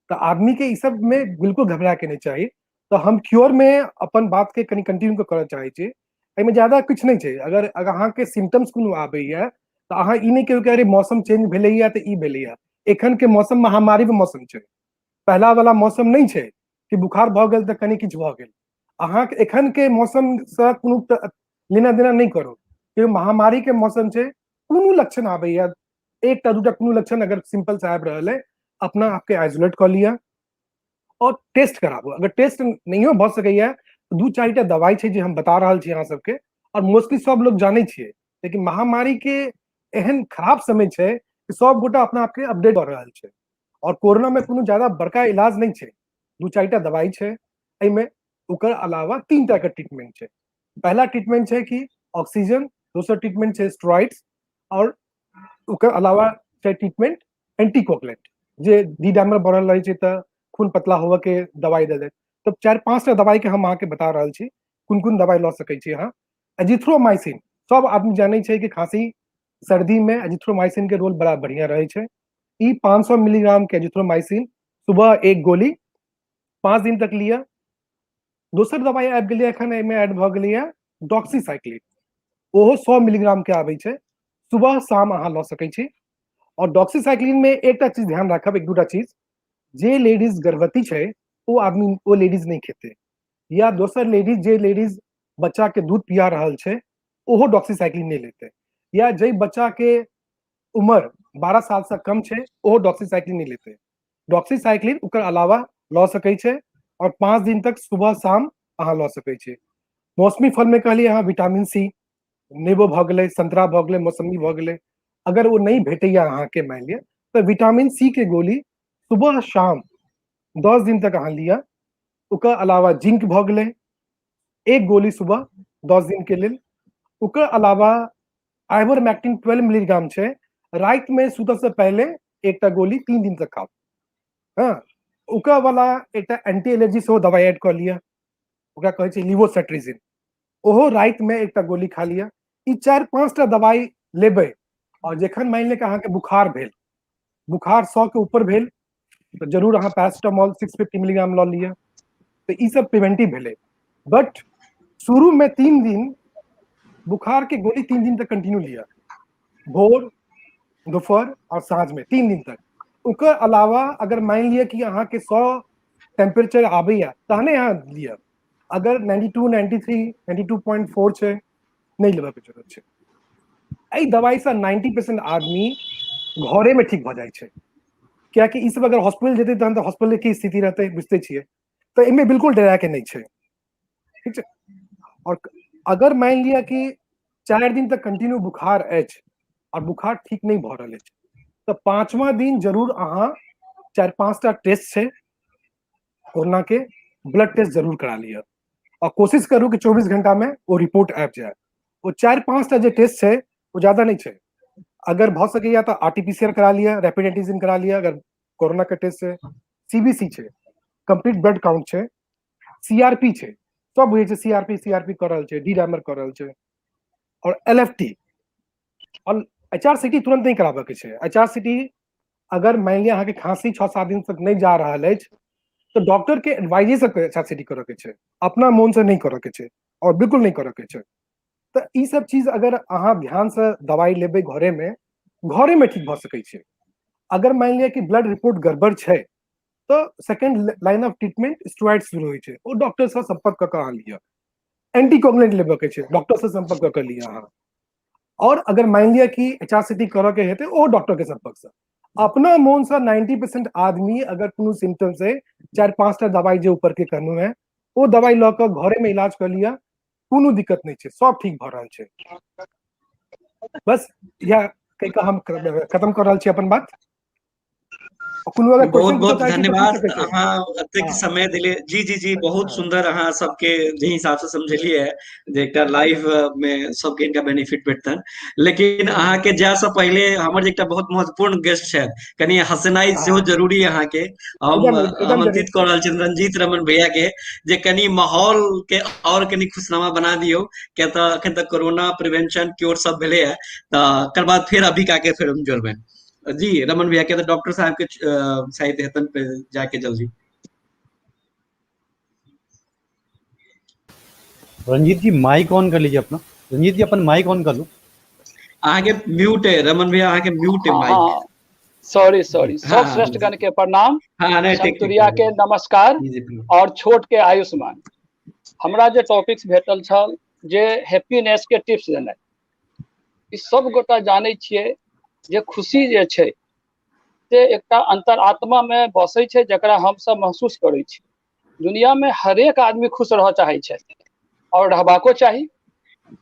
तऽ आदमी के ई सब में बिल्कुल घबरा के नहि चाही। तऽ हम क्योर में अपन बात के कनि कंटिन्यू करऽ चाहै छी। एहिमे ज्यादा किछु नहि छै। अगर अहाँके सिम्टम्स कोनो आबैया तऽ अहाँ ई नहि कहियौ कि अरे मौसम चेंज भेलैया तऽ ई भेलैया। एखन के मौसम महामारी के मौसम छै, पहला वाला मौसम नहि छै कि बुखार भऽ गेल तऽ कनि किछु भऽ गेल। अहाँके एखन के मौसम से कोनो लेना देना नहि करू, कि महामारी के मौसम छै। कोनो लक्षण आबैया, 1टा 2टा कोनो लक्षण अगर सिंपल से आबि रहल है, अपना आपके आइसोलेट कऽ लिअ और टेस्ट कराबू। अगर टेस्ट नहियो भऽ सकैया 2-4 टा दवाई छै जे हम बता रहल छी अहाँ सबके, और मोस्टली सब लोग जानै छियै। लेकिन महामारी के एहन खराब समय छै कि सब गोटा अपना आपके अपडेट कऽ रहल छै। और कोरोना में कोनो ज्यादा बड़का इलाज नहि छै, 2-4 टा दवाई छै एहिमे। ओकर अलावा 3 टा के ट्रीटमेंट छै। पहला ट्रीटमेंट छै कि ऑक्सीजन, दोसर ट्रीटमेंट छै स्टेरॉइड्स, और ओकर अलावा छै ट्रीटमेंट एंटीकोगुलेंट, जे डी डाइमर बढ़ल रहै छै तऽ खून पतला होबऽ के दवाई दऽ देत। तऽ 4-5 टा दवाई के हम अहाँके बता रहल छी कोन कोन दवाई लऽ सकै छी अहाँ। एजिथ्रोमाइसिन सब आदमी जानै छै कि खांसी सर्दी में एजिथ्रोमाइसिन के रोल बड़ा बढ़िया रहै छै। ई 500 मिलीग्राम के एजिथ्रोमाइसिन सुबह 1 गोली 5 दिन तक लिअ। दोसर दवाई आबि गेलै एखन, एहिमे ऐड भऽ गेलैया डॉक्सीसाइक्लिन, ओहो 100 मिलीग्राम के आबै छै, सुबह शाम अहाँ लऽ सकै छी। और डॉक्सीसाइक्लिन में एकटा चीज ध्यान राखब, 1-2 चीज, जे लेडीज गर्भवती छै ओ आदमी, ओ लेडीज नहि खेतै, या दोसर लेडीज जे लेडीज बच्चा के दूध पिया रहल छै ओहो डॉक्सीसाइक्लिन नहि लेतै, या जे बच्चा के उम्र 12 साल से कम छै ओहो डॉक्सीसाइक्लिन नहि लेतै। डॉक्सीसाइक्लिन ओकर अलावा लऽ सकै छै और 5 दिन तक सुबह शाम अहाँ लऽ सकै छी। मौसमी फल में कहलियै अहाँ विटामिन सी, नेबो भऽ गेलै, संतरा भऽ गेलै, मौसमी भऽ गेलै, अगर ओ नहि भेटैया अहाँके मानि लिअ तऽ विटामिन सी के गोली सुबह शाम 10 दिन तक अहाँ लिअ। ओकर अलावा जिंक भऽ गेलै, 1 गोली सुबह 10 दिन के लेल। ओकर अलावा आइवरमेक्टिन 12 मिलीग्राम छै, राति में सुतऽ से पहले 1 गोली 3 दिन तक खाउ। हँ, ओकर वाला एकटा एंटी एलर्जी सेहो दवाइ ऐड कऽ लिअ, ओकरा कहै छै लिवोसेट्रिजिन, ओहो रातिमे एकटा गोली खा लिअ। ई 4-5 टा दवाइ लेबै, आओर जखन मानि लिअ कि अहाँके बुखार भेल, बुखार 100 के ऊपर भेल, तऽ जरूर अहाँ पैरासिटामोल 650 मिलीग्राम लऽ लिअ। तऽ ई सब प्रिवेंटिव भेलै। बट शुरूमे 3 दिन बुखार के गोली 3 दिन तक कंटिन्यू लिअ, भोर, दोपहर और साँझ में 3 दिन तक। ओकर अलावा अगर मान लिअ कि अहाँके 100 टेम्परेचर आबैया तहने अहाँ लिअ, अगर 92, 93, 92.4 छै, नहि लेबऽके जरूरत छै। एहि दवाइसँ 90% आदमी घरेमे ठीक भऽ जाइ छै, कियाकि ई सब अगर हॉस्पिटल जेतै तहन तऽ हॉस्पिटल के स्थिति रहतै, बुझते छियै। तऽ एहिमे बिल्कुल डराके नहि छै, ठीक छै। और अगर मान लिअ कि 4 दिन तक कंटिन्यू बुखार अछि और बुखार ठीक नहि भऽ रहल अछि, तऽ 5वां दिन जरूर अहाँ 4-5 टा टेस्ट छै कोरोना के, ब्लड टेस्ट जरूर करा लिअ, और कोशिश करू कि 24 घंटा में ओ रिपोर्ट आबि जाय। ओ 4-5 टा जे टेस्ट छै ओ ज्यादा नहि छै। अगर भऽ सकैया तऽ RT-PCR करा लिअ, रैपिड एंटीजन करा लिअ अगर कोरोना के टेस्ट छै, CBC छै, कम्प्लीट ब्लड काउंट छै, CRP छै, सब बुझै छै CRP CRP कऽ रहल छै, डी डाइमर कऽ रहल छै, और LFT और HRCT तुरंत नहि कराबऽ के छै। HRCT अगर मानि लिअ अहाँके खांसी 6-7 दिन तक नहि जा रहल अछि तऽ डॉक्टर के एडवाइजे से HRCT करऽ के छै, अपना मोन से नहि करऽ के छै, और बिल्कुल नहि करऽ के छै। तऽ ई सब चीज अगर अहाँ ध्यान से दवाइ लेबै घरे में ठीक भऽ सकै छै। अगर मानि लिअ कि ब्लड रिपोर्ट गड़बड़ छै तऽ second line of treatment steroid शुरू होइ छै, ओ डॉक्टर से संपर्क कऽ कऽ अहाँ लिअ। एंटीकोगुलेंट लेबऽ के छै, डॉक्टर से संपर्क कऽ कऽ लिअ अहाँ। और अगर मान लिअ कि HRCT करऽ के हेतै, ओ डॉक्टर के संपर्क से। अपना मोन से 90% आदमी अगर कोनो सिम्टम्स है, 4-5 टा दवाइ जे ऊपर के कहलहुँ है, ओ दवाइ लऽ कऽ घरे में इलाज कऽ लिअ, कोनो दिक्कत नहि छै, सब ठीक भऽ रहल छै। बस इएह कहि कऽ हम खत्म कऽ रहल छी अपन बात। कोनो अगर बहुत क्वेश्चन बहुत पूछऽ चाहै छी तऽ पूछि धन्यवाद सकै छी। अहाँ एतेक समय दिले। जी जी जी, बहुत सुंदर अहाँ सबके जे हिसाब से समझेलियै जे एकटा लाइव में सबके इनका बेनिफिट भेटतनि। लेकिन अहाँके जाय से पहिले हमर जे एकटा बहुत महत्वपूर्ण गेस्ट छथि, कनि हँसनाइ सेहो जरूरी अहाँके, हम एकदम एकदम आमंत्रित जरूर। कऽ रहल छी रंजीत रमन भैया के जे कनि माहौल के और कनि खुशनुमा बना दियौ, किया तऽ अखन तक कोरोना प्रिवेंशन क्योर सब भेलै है, तऽ एकर बाद फेर अभी के फेर हम जोड़बनि। जी रमन भैया के तऽ डॉक्टर साहब के शायद हेतन पे जाके जल्दी। रंजीत जी माइक ऑन कर लीजिए अपना। रंजीत जी अपन माइक ऑन कर लो। अहाँके म्यूट है रमन भैया, अहाँके म्यूट है माइक। हाँ, सॉरी सॉरी। सब श्रेष्ठगण के प्रणाम, हाँ नहीं, ठीक ठीक। संतुरिया के नमस्कार जी जी और छोट के आयुष्मान। हमरा जे टॉपिक्स भेटल छल जे हैप्पीनेस के टिप्स देनाइ, ई सब गोटा जानै छियै जे खुशी जे छै से एकटा अंतरात्मा मे बसै छै, जकरा हमसब महसूस करै छी। दुनिया में हरेक आदमी खुश रहऽ चाहै छै और रहबाको चाही।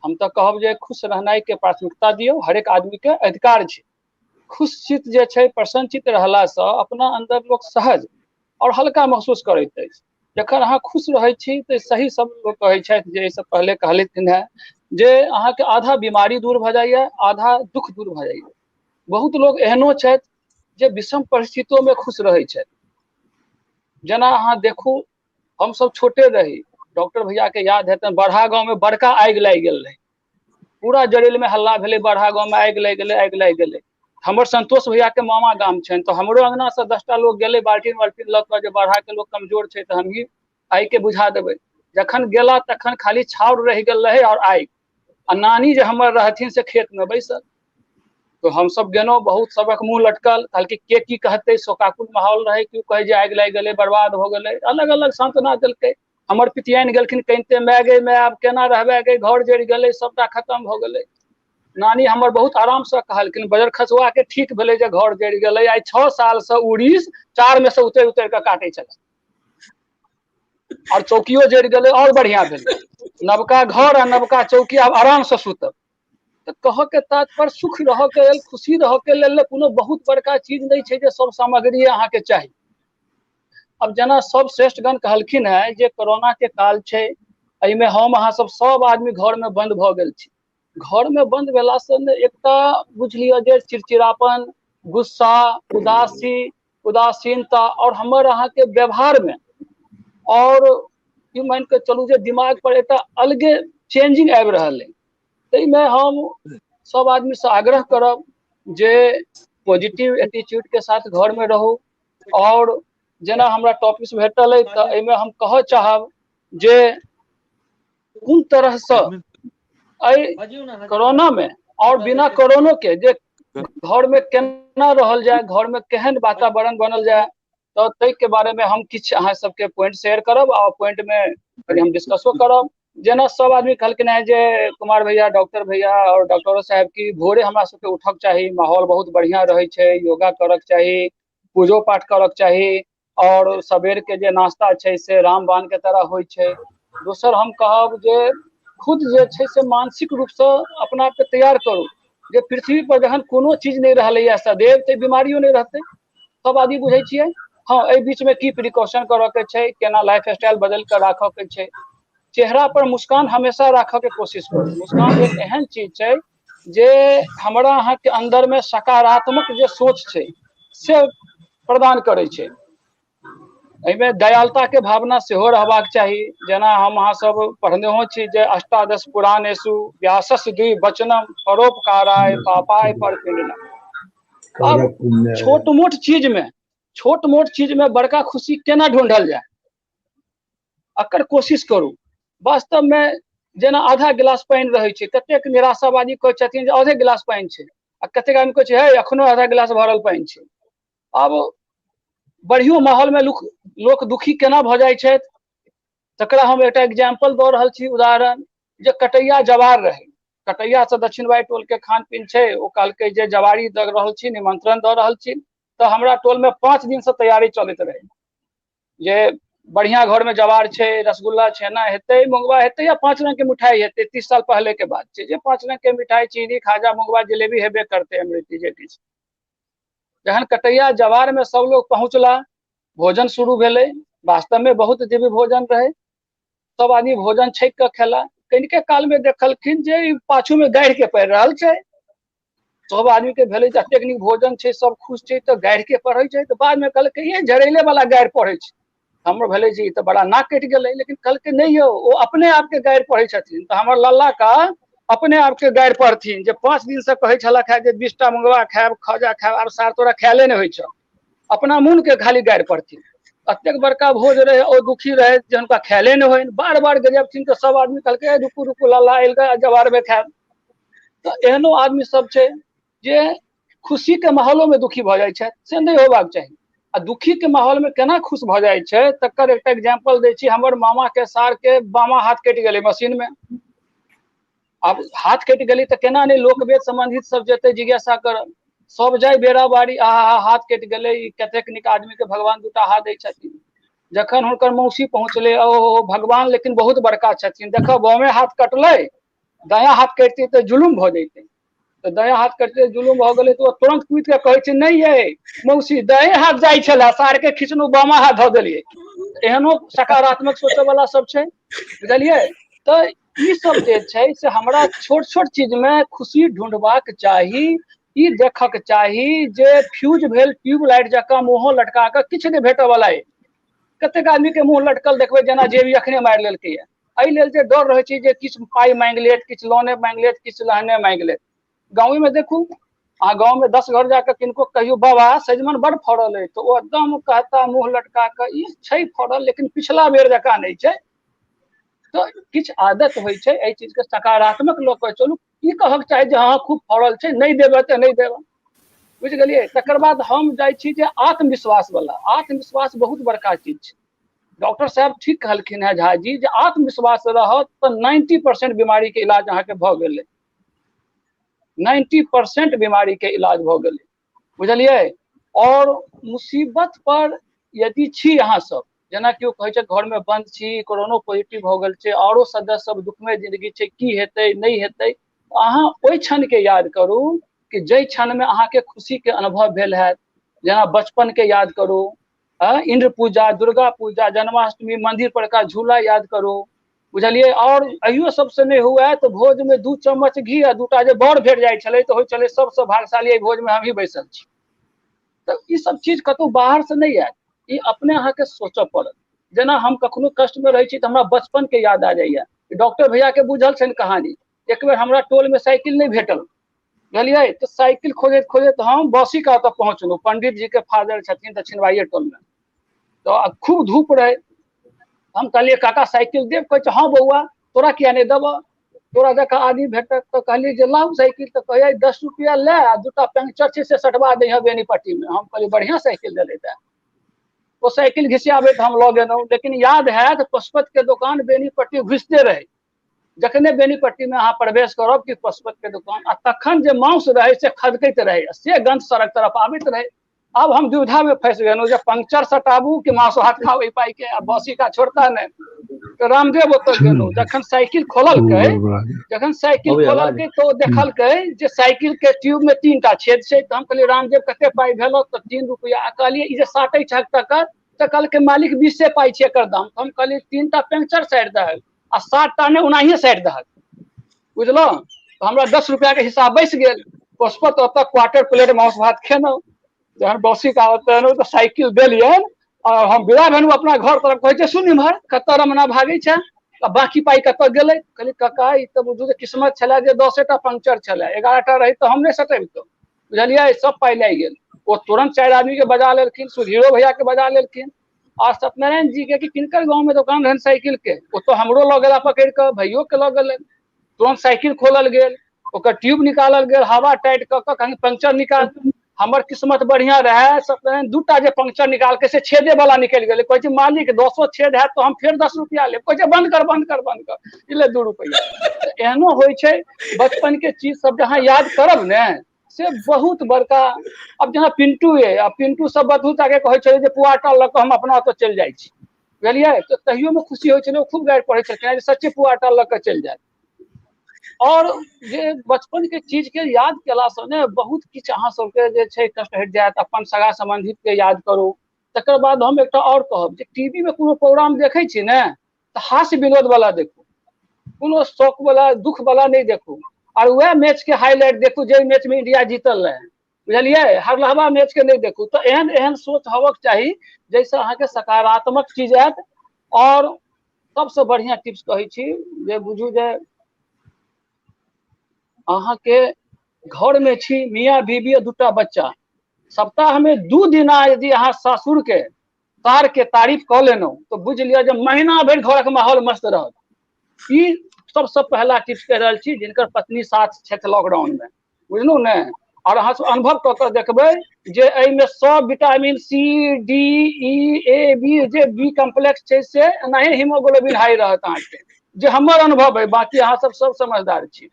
हम तऽ कहब जे खुश रहनाइ के प्राथमिकता दियौ, हरेक आदमी के अधिकार छै। खुश चित्त जे छै, प्रसन्न चित्त रहलासँ अपना अन्दर लोक सहज और हल्का महसूस करैत अछि। जखन अहाँ खुश रहै छी तऽ सही सब लोक कहै छथि जे एहिसँ पहिले कहलथिन हेँ जे अहाँके आधा बीमारी दूर भऽ जाइया, आधा दुःख दूर भऽ जाइया। बहुत लोक एहनो छथि जे विषम परिस्थितियों में खुश रहै छथि। जेना अहाँ देखू, हमसब छोटे रही, डॉक्टर भैया के याद हेतनि, बड़हा गाँव में बड़का आगि लागि गेल रहै, पूरा जड़ैल में हल्ला भेलै, बड़हा गाँव में आगि लागि गेलै, आगि लागि गेलै। हमर संतोष भैया के मामा गाम छनि, तऽ हमरो अंगना से 10 टा लोग गेलै बाल्टीन वाल्टीन लऽ कऽ जे बड़हा के लोक कमजोर छै तऽ हमही आगि के बुझा देबै। जखन गेला तखन खाली छाउर रहि गेल रहै और आगि, आ नानी जे हमर रहथिन से खेत में बैसल। तो हमसब गेलहुँ, बहुत सबक मुँह लटकल, कहलकै के की कहतै, शोकाकुल माहौल रहै, केओ कहै जे आगि लागि गेलै, बर्बाद हो गेलै, अलग अलग सांत्वना देलकै। हमर पितियानि गेलखिन कनिते, माय गे माय आब केना रहबै गे, घर जरि गेलै, सबटा खतम भऽ गेलै। नानी हमर बहुत आरामसँ कहलखिन, बजर खसुआ के ठीक भेलै जे घर जरि गेलै, आइ 6 सालसँ उड़ीस चार में से उतरि उतरि कऽ काटै छलै, और चौकियो जरि गेलै, और बढ़िया भेलै, नवका घर आ नवका चौकी, आब आरामसँ सुतब। तऽ कहऽ के तात्पर्य सुख रहऽ के लेल, खुशी रहऽ के लेल कोनो बहुत बड़का चीज नहि छै जे सब सामग्री अहाँके चाही। अब जेना सब श्रेष्ठगण कहलखिन हेँ जे कोरोना के काल छै, एहिमे हम अहाँ सब सब आदमी घर में बंद भऽ गेल छी। घर में बंद भेलासँ ने एकटा बुझि लिअ जे चिड़चिड़ापन, गुस्सा, उदासी, उदासीनता और हमर अहाँके व्यवहार में और ई मानि कऽ चलू जे दिमाग पर एकटा अलगे चेंजिंग आबि रहल अइ। ताहिमे हम सब आदमीसँ आग्रह करब जे पॉजिटिव एटीट्यूड के साथ घर में रहू। और जेना हमरा टॉपिक्स भेटल अइ तऽ एहिमे हम कहऽ चाहब जे कोन तरहसँ एहि कोरोना में और बिना कोरोनो के जे घर में केना रहल जाय, घर में केहन वातावरण बनल जाय, तऽ ताहिके बारे में हम किछु अहाँ सबके पॉइंट शेयर करब आ पॉइंट में कनि हम डिस्कसो करब। जेना सब आदमी कहलखिन हेँ जे कुमार भैया, डॉक्टर भैया और डॉक्टरो साहब की भोरे हमरा सबके उठक चाही, माहौल बहुत बढ़िया रहै छै, योगा करक चाही, पूजो पाठ करक चाही और सबेर के जे नाश्ता छै से रामबाण के तरह होइ छै। दोसर हम कहब जे खुद जे छै से मानसिक रूपसँ अपना आपके तैयार करू जे पृथ्वी पर जहन कोनो चीज नहि रहलैया सदैव, तऽ बीमारियो नहि रहतै। सब आदमी बुझै छियै। हँ, एहि बीच में की प्रिकॉशन करऽ के छै, केना लाइफ स्टाइल बदलि कऽ राखऽ के छै। चेहरा पर मुस्कान हमेशा राखऽ के कोशिश करू। मुस्कान एक एहन चीज छै जे हमरा अहाँके अन्दर में सकारात्मक जे सोच छै से प्रदान करै छै। एहिमे दयालुता के भावना सेहो रहबाक चाही। जेना हम अहाँ सब पढ़नेहो छी जे अष्टादश पुराणेषु व्यासस्य द्वि वचनम परोपकाराय पापाय परपीडनम। आब छोट मोट चीज में, छोट मोट चीज में बड़का खुशी केना ढूंढल जाय, एकर कोशिश करू। वास्तव में जेना आधा गिलास पानि रहै छै, कतेक निराशावादी कहै छथिन जे आधे गिलास पानि छै, आ कतेक आदमी कहै छै हे एखनो आधा गिलास भरल पानि छै। आब बढ़ियो माहौल में लोक दुखी केना भऽ जाइ छथि, तकरा हम एकटा एग्जाम्पल दऽ रहल छी, उदाहरण जे कटैया जवार रहै, कटैया से दक्षिणवाइ टोल के खान पीन छै, ओ कहलकै जे जवारी दऽ रहल छी, निमंत्रण दऽ रहल छी, तऽ हमरा टोल में 5 दिन से तैयारी चलैत रहै जे बढ़िया घर में जवार छै, रसगुल्ला छेना हेतै, मुंगवा हेतै या 5 रंग के मिठाई हेतै। 30 साल पहले के बात छै जे 5 रंग के मिठाई, चीनी, खाजा, मुंगवा, जिलेबी हेबे करतै, अमृति जे किछु। जहन कटैया जवार में सब लोग पहुँचला, भोजन शुरू भेलै, वास्तव में बहुत दिव्य भोजन रहै, सब आदमी भोजन छकि कऽ खेला। कनिके काल में देखलखिन जे ई पाछू में गाढ़ि के पड़ि रहल छै। सब आदमी के भेलै जे एतेक नीक भोजन छै, सब खुश छै, तऽ गाढ़ि के पढ़ै छै। तऽ बाद में कहलकै ये झरैले वाला गाढ़ि पढ़ै छै। हमरो भेलै जे ई तऽ बड़ा नाक कटि गेलै, लेकिन कहलकै नहि यौ, ओ अपने आपके गारि पढ़ै छथिन। तऽ हमर लल्ला का अपने आपके गारि पढ़थिन जे 5 दिन से कहै छलक हे जे 20 टा मुंगवा खायब, खजा खायब, आब सार तोरा खायले नहि होइ छौ, अपना मोन के खाली गारि पढ़थिन। एतेक बड़का भोज रहै, ओ दुखी रहै जे हुनका खायले नहि होइन, बार बार गजबथिन। तऽ सब आदमी कहलकै रुकू रुकू लल्ला एलकै, जवार में खायब। तऽ एहनो आदमी सब छै जे खुशी के माहौलो में दुखी भऽ जाइ छै, से नहि होबाक चाही। आ दुखी के माहौल में केना खुश भऽ जाइ छै तकर एकटा एग्जाम्पल दै छी। हमर मामा के सार के बामा हाथ कटि गेलै मशीन में। आब हाथ कटि गेलै तऽ केना नहि लोकवेद संबंधित सब जेतै जिज्ञासा करऽ, सब जाय बेराबारी, आहा हाथ कटि गेलै, ई कतेक नीक आदमी के भगवान 2टा हाथ दै छथिन। जखन हुनकर मौसी पहुँचलै, ओहो भगवान लेकिन बहुत बड़का छथिन, देखऽ बामे हाथ कटलै, दायाँ हाथ कटतै तऽ जुलुम भऽ जैतै, तऽ दायाँ हाथ कटतै जुलुम भऽ गेलै। तऽ ओ तुरंत कूदि कऽ कहै छै नहि यै मौसी, दायाँ हाथ जाइ छलै, सार के खिचलहुँ बामा हाथ धऽ देलियै। एहनो सकारात्मक सोचऽ वाला सब छै, बुझलियै। तऽ ई सब जे छै से हमरा छोट छोट चीज में खुशी ढूंढबाक चाही, ई देखक चाही जे फ्यूज भेल ट्यूबलाइट जकाँ मुँहो लटका कऽ किछु नहि भेटऽ वाला अइ। कतेक आदमी के मुँह लटकल देखबै जेना जेबी अखने मारि लेलकै ये। एहि लेल जे डर रहै छै जे किछु पाइ मांगि लेत, किछु लोने मांगि लेत, किछु लहने मांगि लेत। गाँवे में देखू, अहाँ गाँव में 10 घर जाकऽ किनको कहियौ बाबा सजमनि बड़ फड़ल अइ, तऽ ओ एकदम कहता मुँह लटका कऽ ई छै फड़ल लेकिन पिछला बेर जकाँ नहि छै। तऽ किछु आदत होइ छै, एहि चीजके सकारात्मक लऽ कऽ चलू। ई कहक चाही जे हँ खूब फड़ल छै, नहि देबै तऽ नहि देबै, बुझि गेलियै। तकर बाद हम जाइ छी जे आत्मविश्वास वाला, आत्मविश्वास बहुत बड़का चीज छै। डॉक्टर साहब ठीक कहलखिन हेँ झा जी जे आत्मविश्वास रहत तऽ 90% बीमारी के इलाज अहाँके भऽ गेलै, 90% बीमारी के इलाज भऽ गेलै, बुझलियै। और मुसीबत पर यदि छी अहाँ सब, जेना केओ कहै छै घर में बंद छी, कोरोनो पॉजिटिव भऽ गेल छै, औरो सदस्य सब दुखमय जिंदगी छै, की हेतै नहि हेतै, अहाँ ओहि क्षण के याद करू कि जाहि क्षण में अहाँके खुशी के अनुभव भेल हैत। जेना बचपन के याद करू, इंद्र पूजा, दुर्गा पूजा, जन्माष्टमी, मंदिर पर का झूला याद करू, बुझलियै। और अहियो सबसे नहि हुए तऽ भोज में 2 चम्मच घी आ 2टा जे बड़ भेट जाइ छलै तऽ होइ छलै सबसँ भागशाली एहि भोज में हमही बैसल छी। तऽ ई सब चीज कतहु बाहर से नहि आयत, ई अपने अहाँके सोचऽ पड़त। जेना हम कखनो कष्ट में रहै छी तऽ हमरा बचपन के याद आ जाइया। डॉक्टर भैया के बुझल छनि कहानी। एक बेर हमरा टोल में साइकिल नहि भेटल, बुझलियै, तऽ साइकिल खोजैत खोजैत हम बसी का ओतऽ पहुँचलहुँ। पंडित जी के फादर छथिन दक्षिणवाइये टोल में। तऽ खूब धूप रहै, हम कहलियै काका साइकिल देब? कहै छै हँ बौआ, तोरा किया नहि देबऽ, तोरा जकाँ आदमी भेटत। तऽ कहलियै जे लाउ साइकिल। तऽ कहैया 10 रुपया ले आ 2टा पंक्चर छै से सटवा दैह बेनीपट्टी में। हम कहलियै बढ़िआँ साइकिल देलै। तऽ ओ साइकिल घिसियाबैत हम लऽ गेलहुँ। लेकिन याद हैत पशुपत के दोकान बेनीपट्टी घुसिते रहै। जखने बेनीपट्टी में अहाँ प्रवेश करब कि पशुपत के दोकान, आ तखन जे माउस रहै से खदकैत रहै, से गंध सड़क तरफ आबैत रहै। अब हम दुविधा में फंसि गेलहुँ जे पंक्चर सटाबू कि मांस भात खाउ एहि पाई के, आ बसी का छोड़ता नहि। तऽ रामदेव ओतऽ गेलहुँ, जखन साइकिल खोललकै, जखन साइकिल खोललकै तऽ ओ देखलकै जे साइकिल के ट्यूब में 3टा छेद छै। तऽ हम कहलियै रामदेव कते पाई भेल? तऽ 3 रुपया। आ कहलियै ई जे साटै छहक तकर? तऽ कहलकै मालिक 20 पाई छै एकर दाम। तऽ हम कहलियै 3टा पंक्चर साटि दहक आ 7टा नहि ओनाहिये साटि दहक, बुझलहुँ? तऽ हमरा 10 रुपया के हिसाब बैस गेल। पशुपत ओतऽ क्वार्टर प्लेट मांस भात खेलहुँ। जहन बसी का ओतऽ तऽ साइकिल देलियनि और हम विदा भेलहुँ अपना घर तरफ। कहै छै सुन इम्हर कतऽ रमना भागै छै आ बाकी पाइ कतऽ गेलै? कहलियै काका ई तऽ बुझू जे किस्मत छलै जे 10टा पंक्चर छलै, 11टा रहै तऽ हम नहि सटबितहुँ, बुझलियै, सब पाइ लागि गेल। ओ तुरंत 4 आदमी के बजा लेलखिन, सुधीरो भैया के बजा लेलखिन और सत्यनारायण जी के कि किनकर गाँव में दोकान रहनि साइकिल के, ओतऽ हमरो लऽ गेला पकड़ि कऽ, भैयो के लऽ गेलै। तुरंत साइकिल खोलल गेल, ओकर ट्यूब निकालल गेल, हवा टाइट कऽ कऽ कहीं पंक्चर निकाल। हमर किस्मत बढ़िया रहै, सत्यनारायण 2टा जे पंक्चर निकाल के से छेदे वाला निकलि गेलै। कहै छै मालिक 10 छेद हैत तऽ हम फेर 10 रुपया लेब। कहै छै बंद कर बंद कर बंद कर, ई ले 2 रुपया। एहनो होइ छै बचपन के चीज सब जहाँ याद करब ने से बहुत बड़का। अब जेना पिंटू ये, आ पिंटू सब बतहु ताके कहै छलै जे पुआटा लऽ कऽ हम अपना ओतऽ चलि जाइ छी, बुझलियै? तऽ तहियो मे खुशी होइ छलै, ओ खूब गारि पढ़ै छलखिन जे सच्चे पुआटा लऽ कऽ चलि जायत। और जे बचपन के चीज के याद केलासँ ने बहुत किछु अहाँ सबके जे छै कष्ट हटि जायत। अपन सगा सम्बन्धित के याद करू। तकर बाद हम एकटा और कहब जे टीवी में कोनो प्रोग्राम देखै छी ने तऽ हास्य विनोद वाला देखू, कोनो शौक वाला दुख वाला नहि देखू। और वएह मैच के हाईलाइट देखू जे मैच में इंडिया जीतल रहे, बुझलियै, हरलहबा मैच के नहि देखू। तऽ एहन एहन सोच होबक चाही जाहिसँ अहाँके सकारात्मक चीज आयत। और सबसँ बढ़िया टिप्स कहै छी जे बुझू जे अहाँके घर में छी मियाँ बीबी आ 2टा बच्चा, सप्ताह में 2 दिना यदि अहाँ सासुर के सार के तारीफ कऽ लेलहुँ तऽ बुझि लिअ जे महीना भरि घरक माहौल मस्त रहत। ई सबसँ पहला टिप्स कहि रहल छी जिनकर पत्नी साथ छथि लॉकडाउन में, बुझलहुँ ने? और अहाँ सब अनुभव कऽ कऽ देखबै जे एहिमे सब vitamin C D E A B जे बी कॉम्प्लेक्स छै से एनाहे हीमोग्लोबिन हाई रहत अहाँके, जे हमर अनुभव अइ, बाकी अहाँ सब सब समझदार छी।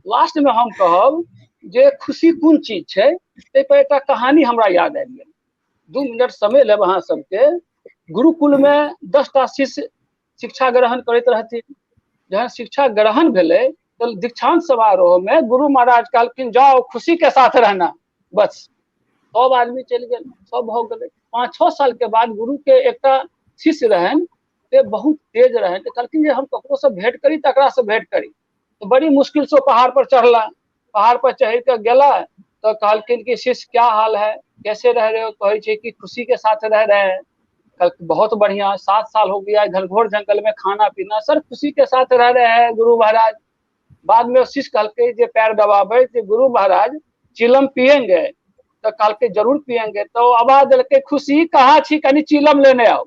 लास्ट में हम कहब जे खुशी कोन चीज छै ताहि पर एकटा कहानी हमरा याद आबि गेल। 2 मिनट समय लेब अहाँ सबके। गुरुकुल में 10टा शिष्य शिक्षा ग्रहण करैत रहथिन। जहन शिक्षा ग्रहण भेलै तऽ दीक्षांत समारोह में गुरु महाराज कहलखिन जाओ खुशी के साथ रहना, बस सब आदमी चलि गेल, सब भऽ गेलै। 5-6 साल के बाद गुरु के एकटा शिष्य रहनि से बहुत तेज रहनि, तऽ कहलखिन जे हम ककरो से भेंट करी तकरा से भेंट करी। तऽ बड़ी मुश्किल से पहाड़ पर चढ़ला, पहाड़ पर चढ़ि कऽ गेला तऽ कहलखिन कि शिष्य क्या हाल है, कैसे रह रहे हो? कहै छै कि खुशी के साथ रह रहे हैं। कहलखिन बहुत बढ़िया, 7 साल हो गया घनघोर जंगल में खाना पीना सर खुशी के साथ रह रहे हैं गुरु महाराज। बाद में शिष्य कहलकै जे पैर दबाबै जे गुरु महाराज चिलम पियेंगे? तऽ कहलकै जरूर पियेंगे। तऽ आवाज देलकै खुशी कहाँ छी, कनि चिलम लेने आउ।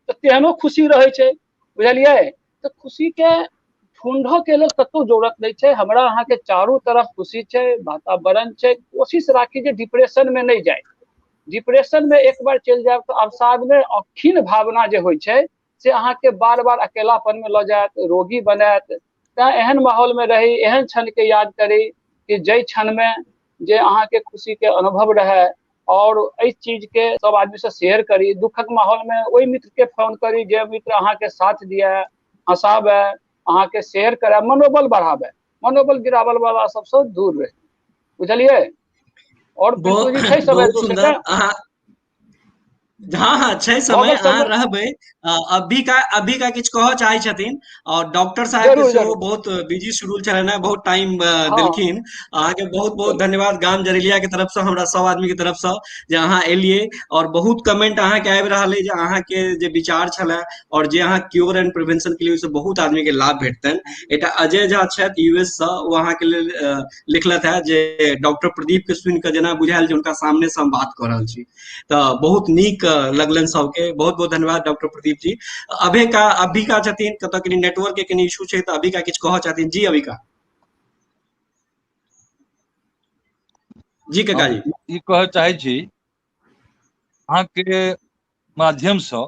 तऽ तेहनो खुशी रहै छै, बुझलियै? तऽ खुशी के ढूंढऽ के लेल कतौ जरूरत नहि छै। हमरा अहाँके चारू तरफ खुशी छै, वातावरण छै। कोशिश राखी जे डिप्रेशन में नहि जाय। डिप्रेशन में एक बार चलि जायब तऽ अवसाद में अखीन भावना जे होइ छै से अहाँके बार बार अकेलापन में लऽ जायत, रोगी बनायत। तैं एहन माहौल में रही, एहन क्षण के याद करी कि जाहि क्षण में जे अहाँके खुशी के अनुभव रहै और एहि चीज के सब आदमी से शेयर करी। दुखक माहौल में ओहि मित्र के फोन करी जे मित्र अहाँके साथ दिए, हंसाबै, अहाँके शेयर करै, मनोबल बढ़ाबै। मनोबल गिरावल वाला सबसँ दूर रही, बुझलियै? और बहुत छै समय सुंदर। अहाँ हाँ हाँ, छै समय, अहाँ रहबै। अभी का किछु कहऽ चाहै छथिन और डॉक्टर साहब के सेहो बहुत बिजी शेड्यूल छलनि हेँ, बहुत टाइम देलखिन। अहाँके बहुत बहुत धन्यवाद गाम जरेलिया के तरफ से, हमरा सब आदमी के तरफ से जे अहाँ एलियै। और बहुत कमेंट अहाँके आबि रहल अइ जे अहाँके जे विचार छलै और जे अहाँ क्योर एंड प्रिवेंशन के लिए, ओहिसँ बहुत आदमी के लाभ भेटतनि। एकटा अजय झा छथि यूएस सँ, ओ अहाँके लेल लिखलथि है जे डॉक्टर प्रदीप के सुनि कऽ जेना बुझायल जे हुनका सामने से हम बात कऽ रहल छी, तऽ बहुत नीक लगलनि सबके। बहुत बहुत धन्यवाद डॉक्टर प्रदीप जी। अभे का अभिका छथिन, कतऽ कनि नेटवर्क के कनि इशू छै, तऽ अभिका किछु कहऽ चाहथिन। जी अभिका जी, काका जी। ई कहऽ चाहै छी अहाँके माध्यमसँ,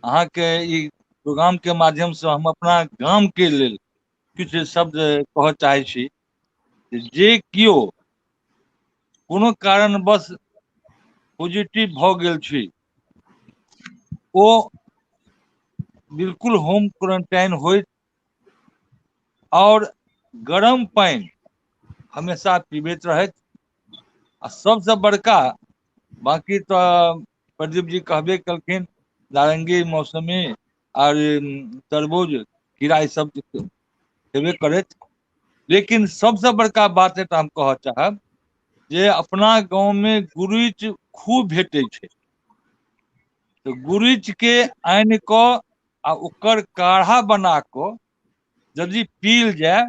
अहाँके ई प्रोग्राम के माध्यमसँ हम अपना गाम के लेल किछु शब्द कहऽ चाहै छी। जे केओ कोनो कारणवश पॉजिटिव भऽ गेल छी, ओ बिल्कुल होम क्वारंटाइन होइत आओर गरम पानि हमेशा पीबैत रहथि। आ सबसँ बड़का बाँकी तऽ प्रदीप जी कहबे केलखिन, नारङ्गी, मौसमी आर तरबूज, खीरा, ई सब हेबे करैत। लेकिन सबसँ बड़का बात एकटा हम कहऽ चाहब जे अपना गाँवमे गुरीच खूब भेटै छै, तऽ गुरीचके आनि कऽ आ ओकर काढ़ा बना कऽ यदि पील जाय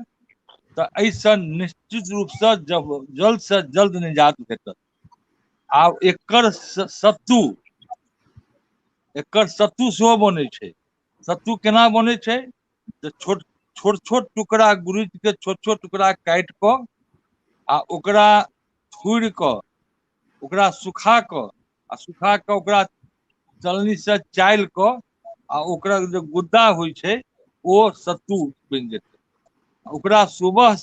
तऽ एहिसँ निश्चित रूपसँ जल्द से जल्द निजात भेटत। आब एकर सत्तू सेहो बनै छै। सत्तू केना बनै छै? तऽ छोट छोट छोट टुकड़ा गुरीचके छोट छोट टुकड़ा काटि कऽ आ ओकरा थुड़ि कऽ, ओकरा सुखा कऽ आ सुखा कऽ ओकरा चलनीसँ चालि कऽ आ ओकरा जे गुद्दा होइ छै, ओ सत्तू बनि जेतै। ओकरा सुबह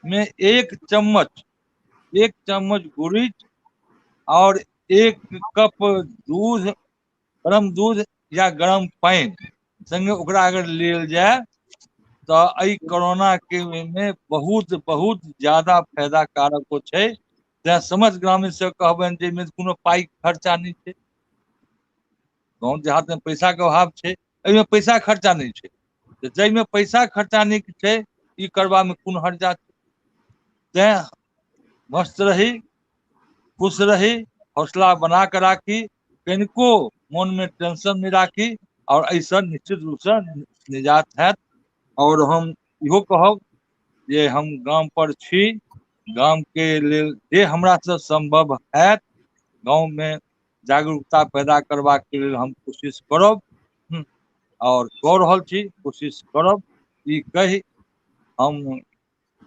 मे 1 चम्मच, 1 चम्मच गुरीच और 1 कप दूध, गरम दूध या गरम पानि संगे ओकरा अगर लेल जाय तऽ एहि कोरोना के मे बहुत बहुत ज्यादा फायदा कारक ओ छै। तेँ समस्त ग्रामीण से कहबनि जे एहिमे कोनो पाइ खर्चा नहि छै। गाँव देहातमे पैसाके अभाव छै, एहिमे पैसा खर्चा नहि छै। तऽ जाहिमे पैसा खर्चा नहि छै, ई करबामे कोन हर्जा छै? तेँ मस्त रही, खुश रही, हौसला बना कऽ राखी, कनिको मोनमे टेंशन नहि राखी आओर एहिसँ निश्चित रूपसँ निजात हैत। आओर हम इहो कहब जे हम गाम पर छी, गामके लेल जे हमरासँ सम्भव हैत, गाँवमे जागरूकता पैदा करबाक लेल हम कोशिश करब आओर कऽ रहल छी, कोशिश करब। ई कहि हम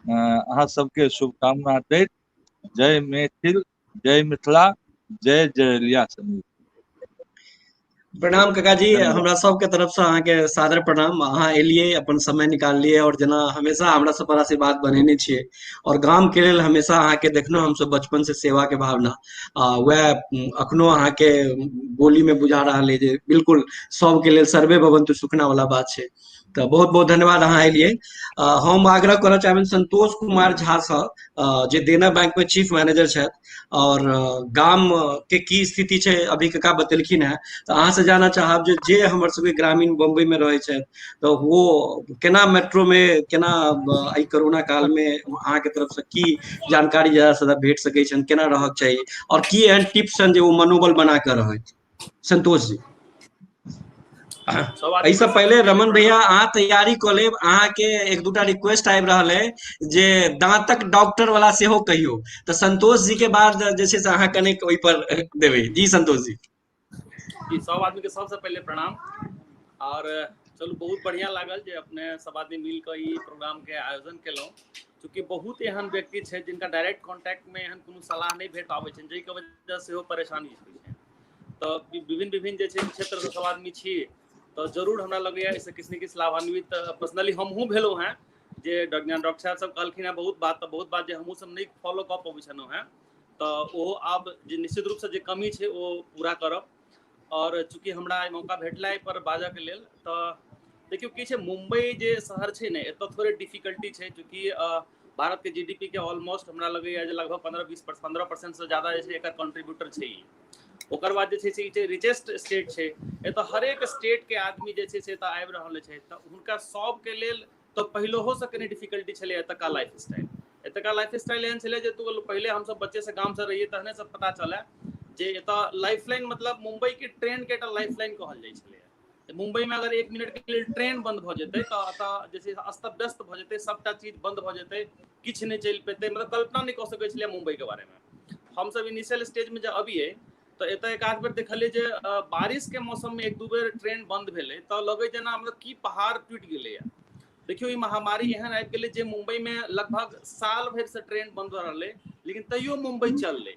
अहाँ सबके शुभकामना दैत जय मैथिल, जय मिथिला, जय जरेलिया समिति। प्रणाम काकाजी। हमरा सबके तरफ से अहाँके सादर प्रणाम। अहाँ एलियै, अपन समय निकाललियै और जेना हमेशा हमरा सब पर आशीर्वाद बनेने छियै और गाम के लेल हमेशा अहाँके देखलहुँ हमसब बचपन से सेवा के भावना, आ वएह अखनो अहाँके बोली में बुझा रहल है जे बिल्कुल सबके लेल सर्वे भवन्तु सुखिनः वाला बात छै। तऽ बहुत बहुत धन्यवाद अहाँ एलियै। हम आग्रह करऽ चाहबनि संतोष कुमार झा सँ जे देना बैंक में चीफ मैनेजर छथि और गाम के की स्थिति छै अभी कका बतेलखिन हेँ, तऽ अहाँ से जानऽ चाहब जे जे हमर सबके ग्रामीण बम्बई में रहै छथि, तऽ ओ केना मेट्रो में केना एहि कोरोना काल में अहाँके तरफ से की जानकारी ज्यादा से ज्यादा भेट सकै छनि, केना रहक चाही और की एहन टिप्स छनि जे ओ मनोबल बना कऽ रहथि? संतोष जी। एहिसँ पहिले रमन भैया, अहाँ तैयारी कऽ लेब, अहाँके एक दूटा रिक्वेस्ट आबि रहल है जे दाँतक डॉक्टर वाला सेहो कहियौ। तऽ संतोष जी के बाद जे छै से अहाँ कनेक ओहि पर देबै। जी संतोष जी। जी, सब आदमी के सबसे पहिले प्रणाम। और चलू, बहुत बढ़िया लागल जे अपने सब आदमी मिल कऽ ई प्रोग्राम के आयोजन केलहुँ। चूँकि बहुत एहन व्यक्ति छै जिनका डायरेक्ट कॉन्टैक्ट में एहन कोनो सलाह नहि भेट पाबै छनि, जाहिके वजह सेहो परेशानी होइ छै। तऽ विभिन्न विभिन्न जे छै क्षेत्रसँ सब आदमी छी, तऽ जरूर हमरा लगैए एहिसँ किछु ने किछु लाभान्वित पर्सनली हमहूँ भेलहुँ हेँ। जे डॉक्टर साहब सब कहलखिन हेँ बहुत बात, तऽ बहुत बात जे हमहूँ सब नहि फॉलो कऽ पबै छलहुँ हेँ, तऽ ओ आब जे निश्चित रूपसँ जे कमी छै, ओ पूरा करब। आओर चूँकि हमरा आइ मौका भेटला एहिपर बाजऽके लेल, तऽ देखियौ की छै, मुम्बई जे शहर छै ने, एतऽ थोड़े डिफिकल्टी छै। चूँकि भारतके जीडीपी के ऑलमोस्ट हमरा लगैए जे लगभग 15 20 15%सँ ज्यादा जे छै एकर कॉन्ट्रीब्यूटर छै ई। ओकर बाद जे छै से ई छै रिचेस्ट स्टेट छै। एतऽ हरेक स्टेट के आदमी जे छै से एतऽ आबि रहल छै, तऽ हुनका सबके लेल तऽ पहिलहोसँ कनि डिफिकल्टी छलै एतुका लाइफ स्टाइल। एतुका लाइफ स्टाइल एहन छलै जे तू पहिले हमसब बच्चे से गाम से रहियै तहने से पता चलै जे एतऽ लाइफ लाइन, मतलब मुम्बई के ट्रेन के एकटा लाइफ लाइन कहल जाइ छलै। मुम्बई में अगर 1 मिनट के लेल ट्रेन बंद भऽ जेतै तऽ एतऽ जे छै अस्त व्यस्त भऽ जेतै, सबटा चीज बंद भऽ जेतै, किछु नहि चलि पेतै, मतलब कल्पना नहि कऽ सकै छलियै मुम्बई के बारे में। हमसब इनिशियल स्टेज में जे अबियै तऽ एतऽ एक आध बेर देखलियै जे बारिश के मौसम में 1-2 बेर ट्रेन बंद भेलै तऽ लगै जेना मतलब की पहाड़ टूटि गेलैया। देखियौ ई महामारी एहन आबि गेलै जे मुम्बई में लगभग साल भरि से ट्रेन बंद रहलै, लेकिन तैयो मुम्बई चललै।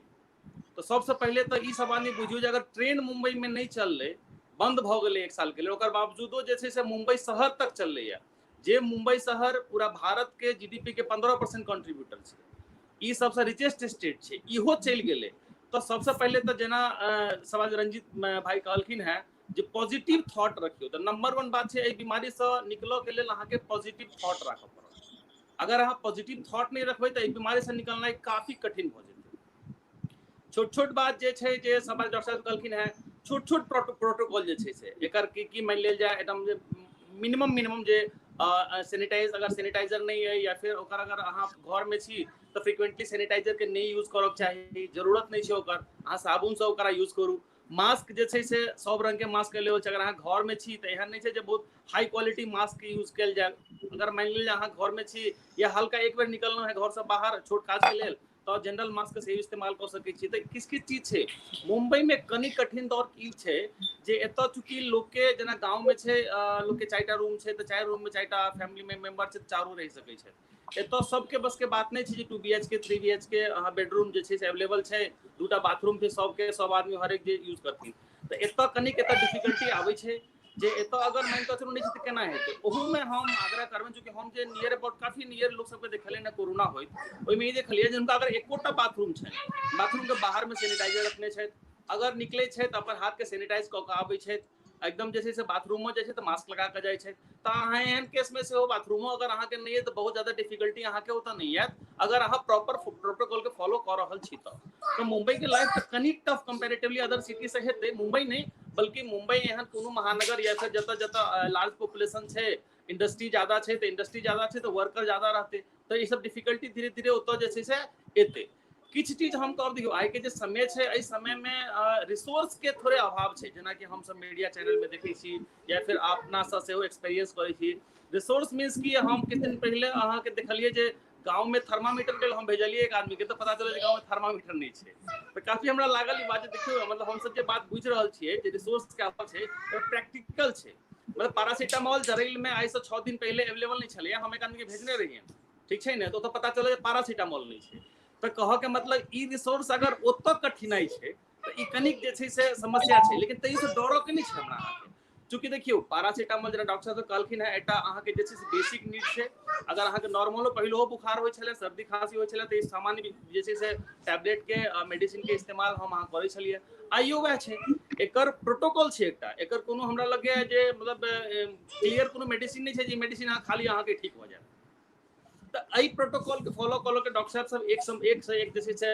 तऽ सबसँ पहिले तऽ ई सब आदमी बुझियौ जे अगर ट्रेन मुम्बई में नहि चललै, बंद भऽ गेलै 1 साल के लेल, ओकर बावजूदो जे छै से मुम्बई शहर तक चललैया। जे मुम्बई शहर पूरा भारत के जीडीपी के 15% कंट्रीब्यूटर छै, ई सबसँ रिचेस्ट स्टेट छै, इहो चलि गेलै। तऽ सबसँ पहिले तऽ जेना समाज रंजीत भाई कहलखिन हेँ जे पॉजिटिव थॉट रखियौ। तऽ नंबर 1 बात छै एहि बीमारीसँ निकलऽ के लेल अहाँके पॉजिटिव थॉट राखऽ पड़त। अगर अहाँ पॉजिटिव थॉट नहि रखबै तऽ एहि बीमारीसँ निकलनाइ काफी कठिन भऽ जेतै। छोट छोट बात जे छै जे समाज डॉक्टर साहब कहलखिन हेँ, छोट छोट प्रोटोकॉल जे छै से एकर की की मानि लेल जाय, एकदम जे मिनिमम मिनिमम जे सैनिटाइज, अगर सैनिटाइजर नहि अइ या फिर ओकर अगर अहाँ घरमे छी तऽ फ्रिक्वेंटली सैनिटाइजर के नहि यूज करऽके चाही, जरूरत नहि छै ओकर, अहाँ साबुनसँ ओकरा यूज करू। मास्क जे छै से सब रंग के मास्क अवेलेबल छै। अगर अहाँ घरमे छी तऽ एहन नहि छै जे बहुत हाई क्वालिटी मास्क के यूज कयल जाय। अगर मानि लिअ अहाँ घरमे छी या हल्का एक बेर निकललहुँ हेँ घरसँ बाहर छोट काजके लेल तऽ जनरल मास्क के सेहो इस्तेमाल कऽ सकै छी। तऽ किछु किछु चीज छै मुम्बई में। कनि कठिन दौर ई छै जे एतऽ चूँकि लोकके जेना गाँवमे छै लोकके 4टा रूम छै तऽ 4 रूममे 4टा फैमिली में मेंबर छै, चारू रहि सकै छै। एतऽ सबके बस के बात नहि छै जे 2 BHK 3 BHK अहाँ बेडरूम जे छै से अवेलेबल छै, 2टा बाथरूम छै सबके, सब आदमी हरेक जे यूज करथिन। तऽ एतऽ कनिक एतऽ डिफिकल्टी आबै छै जे एतऽ अगर मानि कऽ चलू नहि छै तऽ केना हेतै। ओहूमे हम आग्रह करबै, चूँकि हम जे नियर अबाउट काफी नियर लोक सबके देखलियै ने कोरोना होइत, ओहिमे ई देखलियै जे हुनका अगर एकोटा बाथरूम छनि, बाथरूमके बाहरमे सैनिटाइजर रखने छथि, अगर निकलै छथि तऽ अपन हाथके सैनिटाइज कऽ कऽ आबै छथि, एकदम जे छै से बाथरूमो जाइ छै तऽ मास्क लगा कऽ जाइ छै। तऽ अहाँ एहन केसमे सेहो बाथरूमो अगर अहाँके नहि अइ तऽ बहुत ज्यादा डिफिकल्टी अहाँके ओतऽ नहि आयत, अगर अहाँ प्रॉपर प्रोटोकॉलके फॉलो कऽ रहल छी तऽ। मुम्बईके लाइफ तऽ कनि टफ कम्पेरेटिवली अदर सिटी से हेतै। मुम्बई नहि बल्कि मुम्बई एहन कोनो महानगर या फिर जतऽ जतऽ लार्ज पॉपुलेशन छै, इंडस्ट्री ज्यादा छै, तऽ इंडस्ट्री ज्यादा छै तऽ वर्कर ज्यादा रहतै, तऽ ई सब डिफिकल्टी धीरे धीरे ओतऽ जे छै से एतै। किछु चीज हम कहब, देखियौ आइ के जे समय छै एहि समय मे रिसोर्स के थोड़े अभाव छै, जेनाकि हमसब मीडिया चैनल में देखै छी या फिर अपना सँ सेहो एक्सपीरियंस करै छी। रिसोर्स मीन्स कि हम किछु दिन पहिले अहाँके देखलियै जे गाँव में थर्मामीटर के हम भेजलियै एक आदमी के, तऽ पता चलल जे गाँव में थर्मामीटर नहि छै। तऽ काफी हमरा लागल ई बात जे देखियौ मतलब हमसब जे बात बुझि रहल छियै जे रिसोर्स के अभाव छै, प्रैक्टिकल छै। मतलब पैरासीटामोल जरैल में आइ से 6 दिन पहिले अवेलेबल नहि छलैया, हम एक आदमी के भेजने रहियै, ठीक छै ने, तऽ ओतऽ पता चलल जे पैरासीटामोल नहि छै। तऽ कहऽ के मतलब ई रिसोर्स अगर ओतऽ कठिनाइ छै तऽ ई कनिक जे छै से समस्या छै, लेकिन तैयो से डरऽ के नहि छै हमरा अहाँके। चूँकि देखियौ पैरासीटामोल जेना डॉक्टर साहब कहलखिन हेँ एकटा अहाँके जे छै से बेसिक नीड छै। अगर अहाँके नॉर्मलो पहिलहो बुखार होइ छलै, सर्दी खाँसी होइ छलै, तऽ ई सामान्य जे छै से टैबलेट के मेडिसिन के इस्तेमाल हम अहाँ करै छलियै, आइयो वएह छै। एकर प्रोटोकॉल छै एकटा, एकर कोनो हमरा लगैए जे मतलब क्लियर कोनो मेडिसिन नहि छै जे मेडिसिन अहाँ खाली अहाँके ठीक भऽ जायत। तऽ एहि प्रोटोकॉल के फॉलो कऽ के डॉक्टर साहब सब एक से एक जे छै से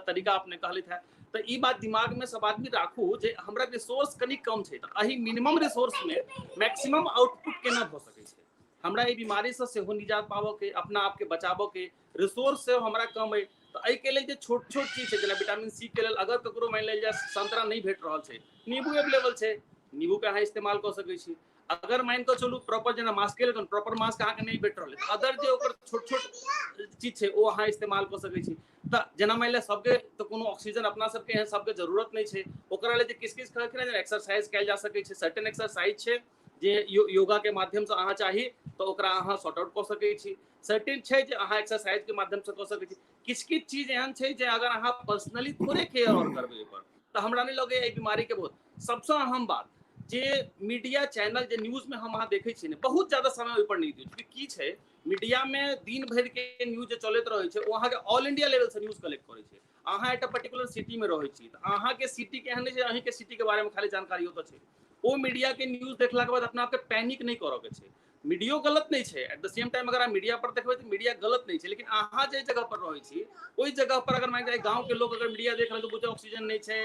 तरीका अपने कहलथि हेँ। तऽ ई बात दिमाग में सब आदमी राखू जे हमरा रिसोर्स कनि कम छै, तऽ एहि मिनिमम रिसोर्स में मैक्सिमम आउटपुट केना भऽ सकै छै, हमरा एहि बीमारी से सेहो निजात पाबऽ के, अपना आपके बचाबऽ के रिसोर्स सेहो हमरा कम अइ। तऽ एहिके लेल जे छोट छोट चीज छै जेना विटामिन सी के लेल अगर ककरो मानि लेल जाय संतरा नहि भेट रहल छै, नींबू अवेलेबल छै, नींबू के अहाँ इस्तेमाल कऽ सकै छी। अगर मानि कऽ चलू प्रॉपर जेना मास्क के लेल प्रॉपर मास्क अहाँके नहि भेट रहल अइ, अदर जे ओकर छोट छोट चीज छै ओ अहाँ इस्तेमाल कऽ सकै छी। तऽ जेना मानि लिअ सबके तऽ कोनो ऑक्सीजन अपना सबके एहन सबके जरूरत नहि छै, ओकरा लेल जे किछु किछु कहलखिन जेना एक्सरसाइज कयल जा सकै छै, सर्टेन एक्सरसाइज छै जे योगा के माध्यम से अहाँ चाही तऽ ओकरा अहाँ सॉर्ट आउट कऽ सकै छी। सर्टेन छै जे अहाँ एक्सरसाइज के माध्यम से कऽ सकै छी। किछु किछु चीज एहन छै जे अगर अहाँ पर्सनली थोड़े केयर आओर करबै ओहिपर तऽ हमरा नहि लगैए एहि बीमारी के बहुत। सबसँ अहम बात जे मीडिया चैनल जे न्यूज में हम अहाँ देखै छियै ने, बहुत ज्यादा समय ओहिपर नहि दियौ। चूँकि की छै मीडिया में दिन भरि के न्यूज जे चलैत रहै छै ओ अहाँके ऑल इंडिया लेवल से न्यूज कलेक्ट करै छै। अहाँ एकटा पर्टिकुलर सिटी में रहै छी तऽ अहाँके सिटी के एहन नहि छै अहीँके सिटी के बारे में खाली जानकारी ओतऽ छै। ओ मीडिया के न्यूज देखला के बाद अपना आपके पैनिक नहि करऽ के छै। मीडियो गलत नहि छै। एट the same time अगर अहाँ मीडिया पर देखबै तऽ मीडिया गलत नहि छै, लेकिन अहाँ जे जगह पर रहै छी ओहि जगह पर अगर मानि लिअ गाँव के लोग अगर मीडिया देख रहल छै, बुझै ऑक्सीजन नहि छै,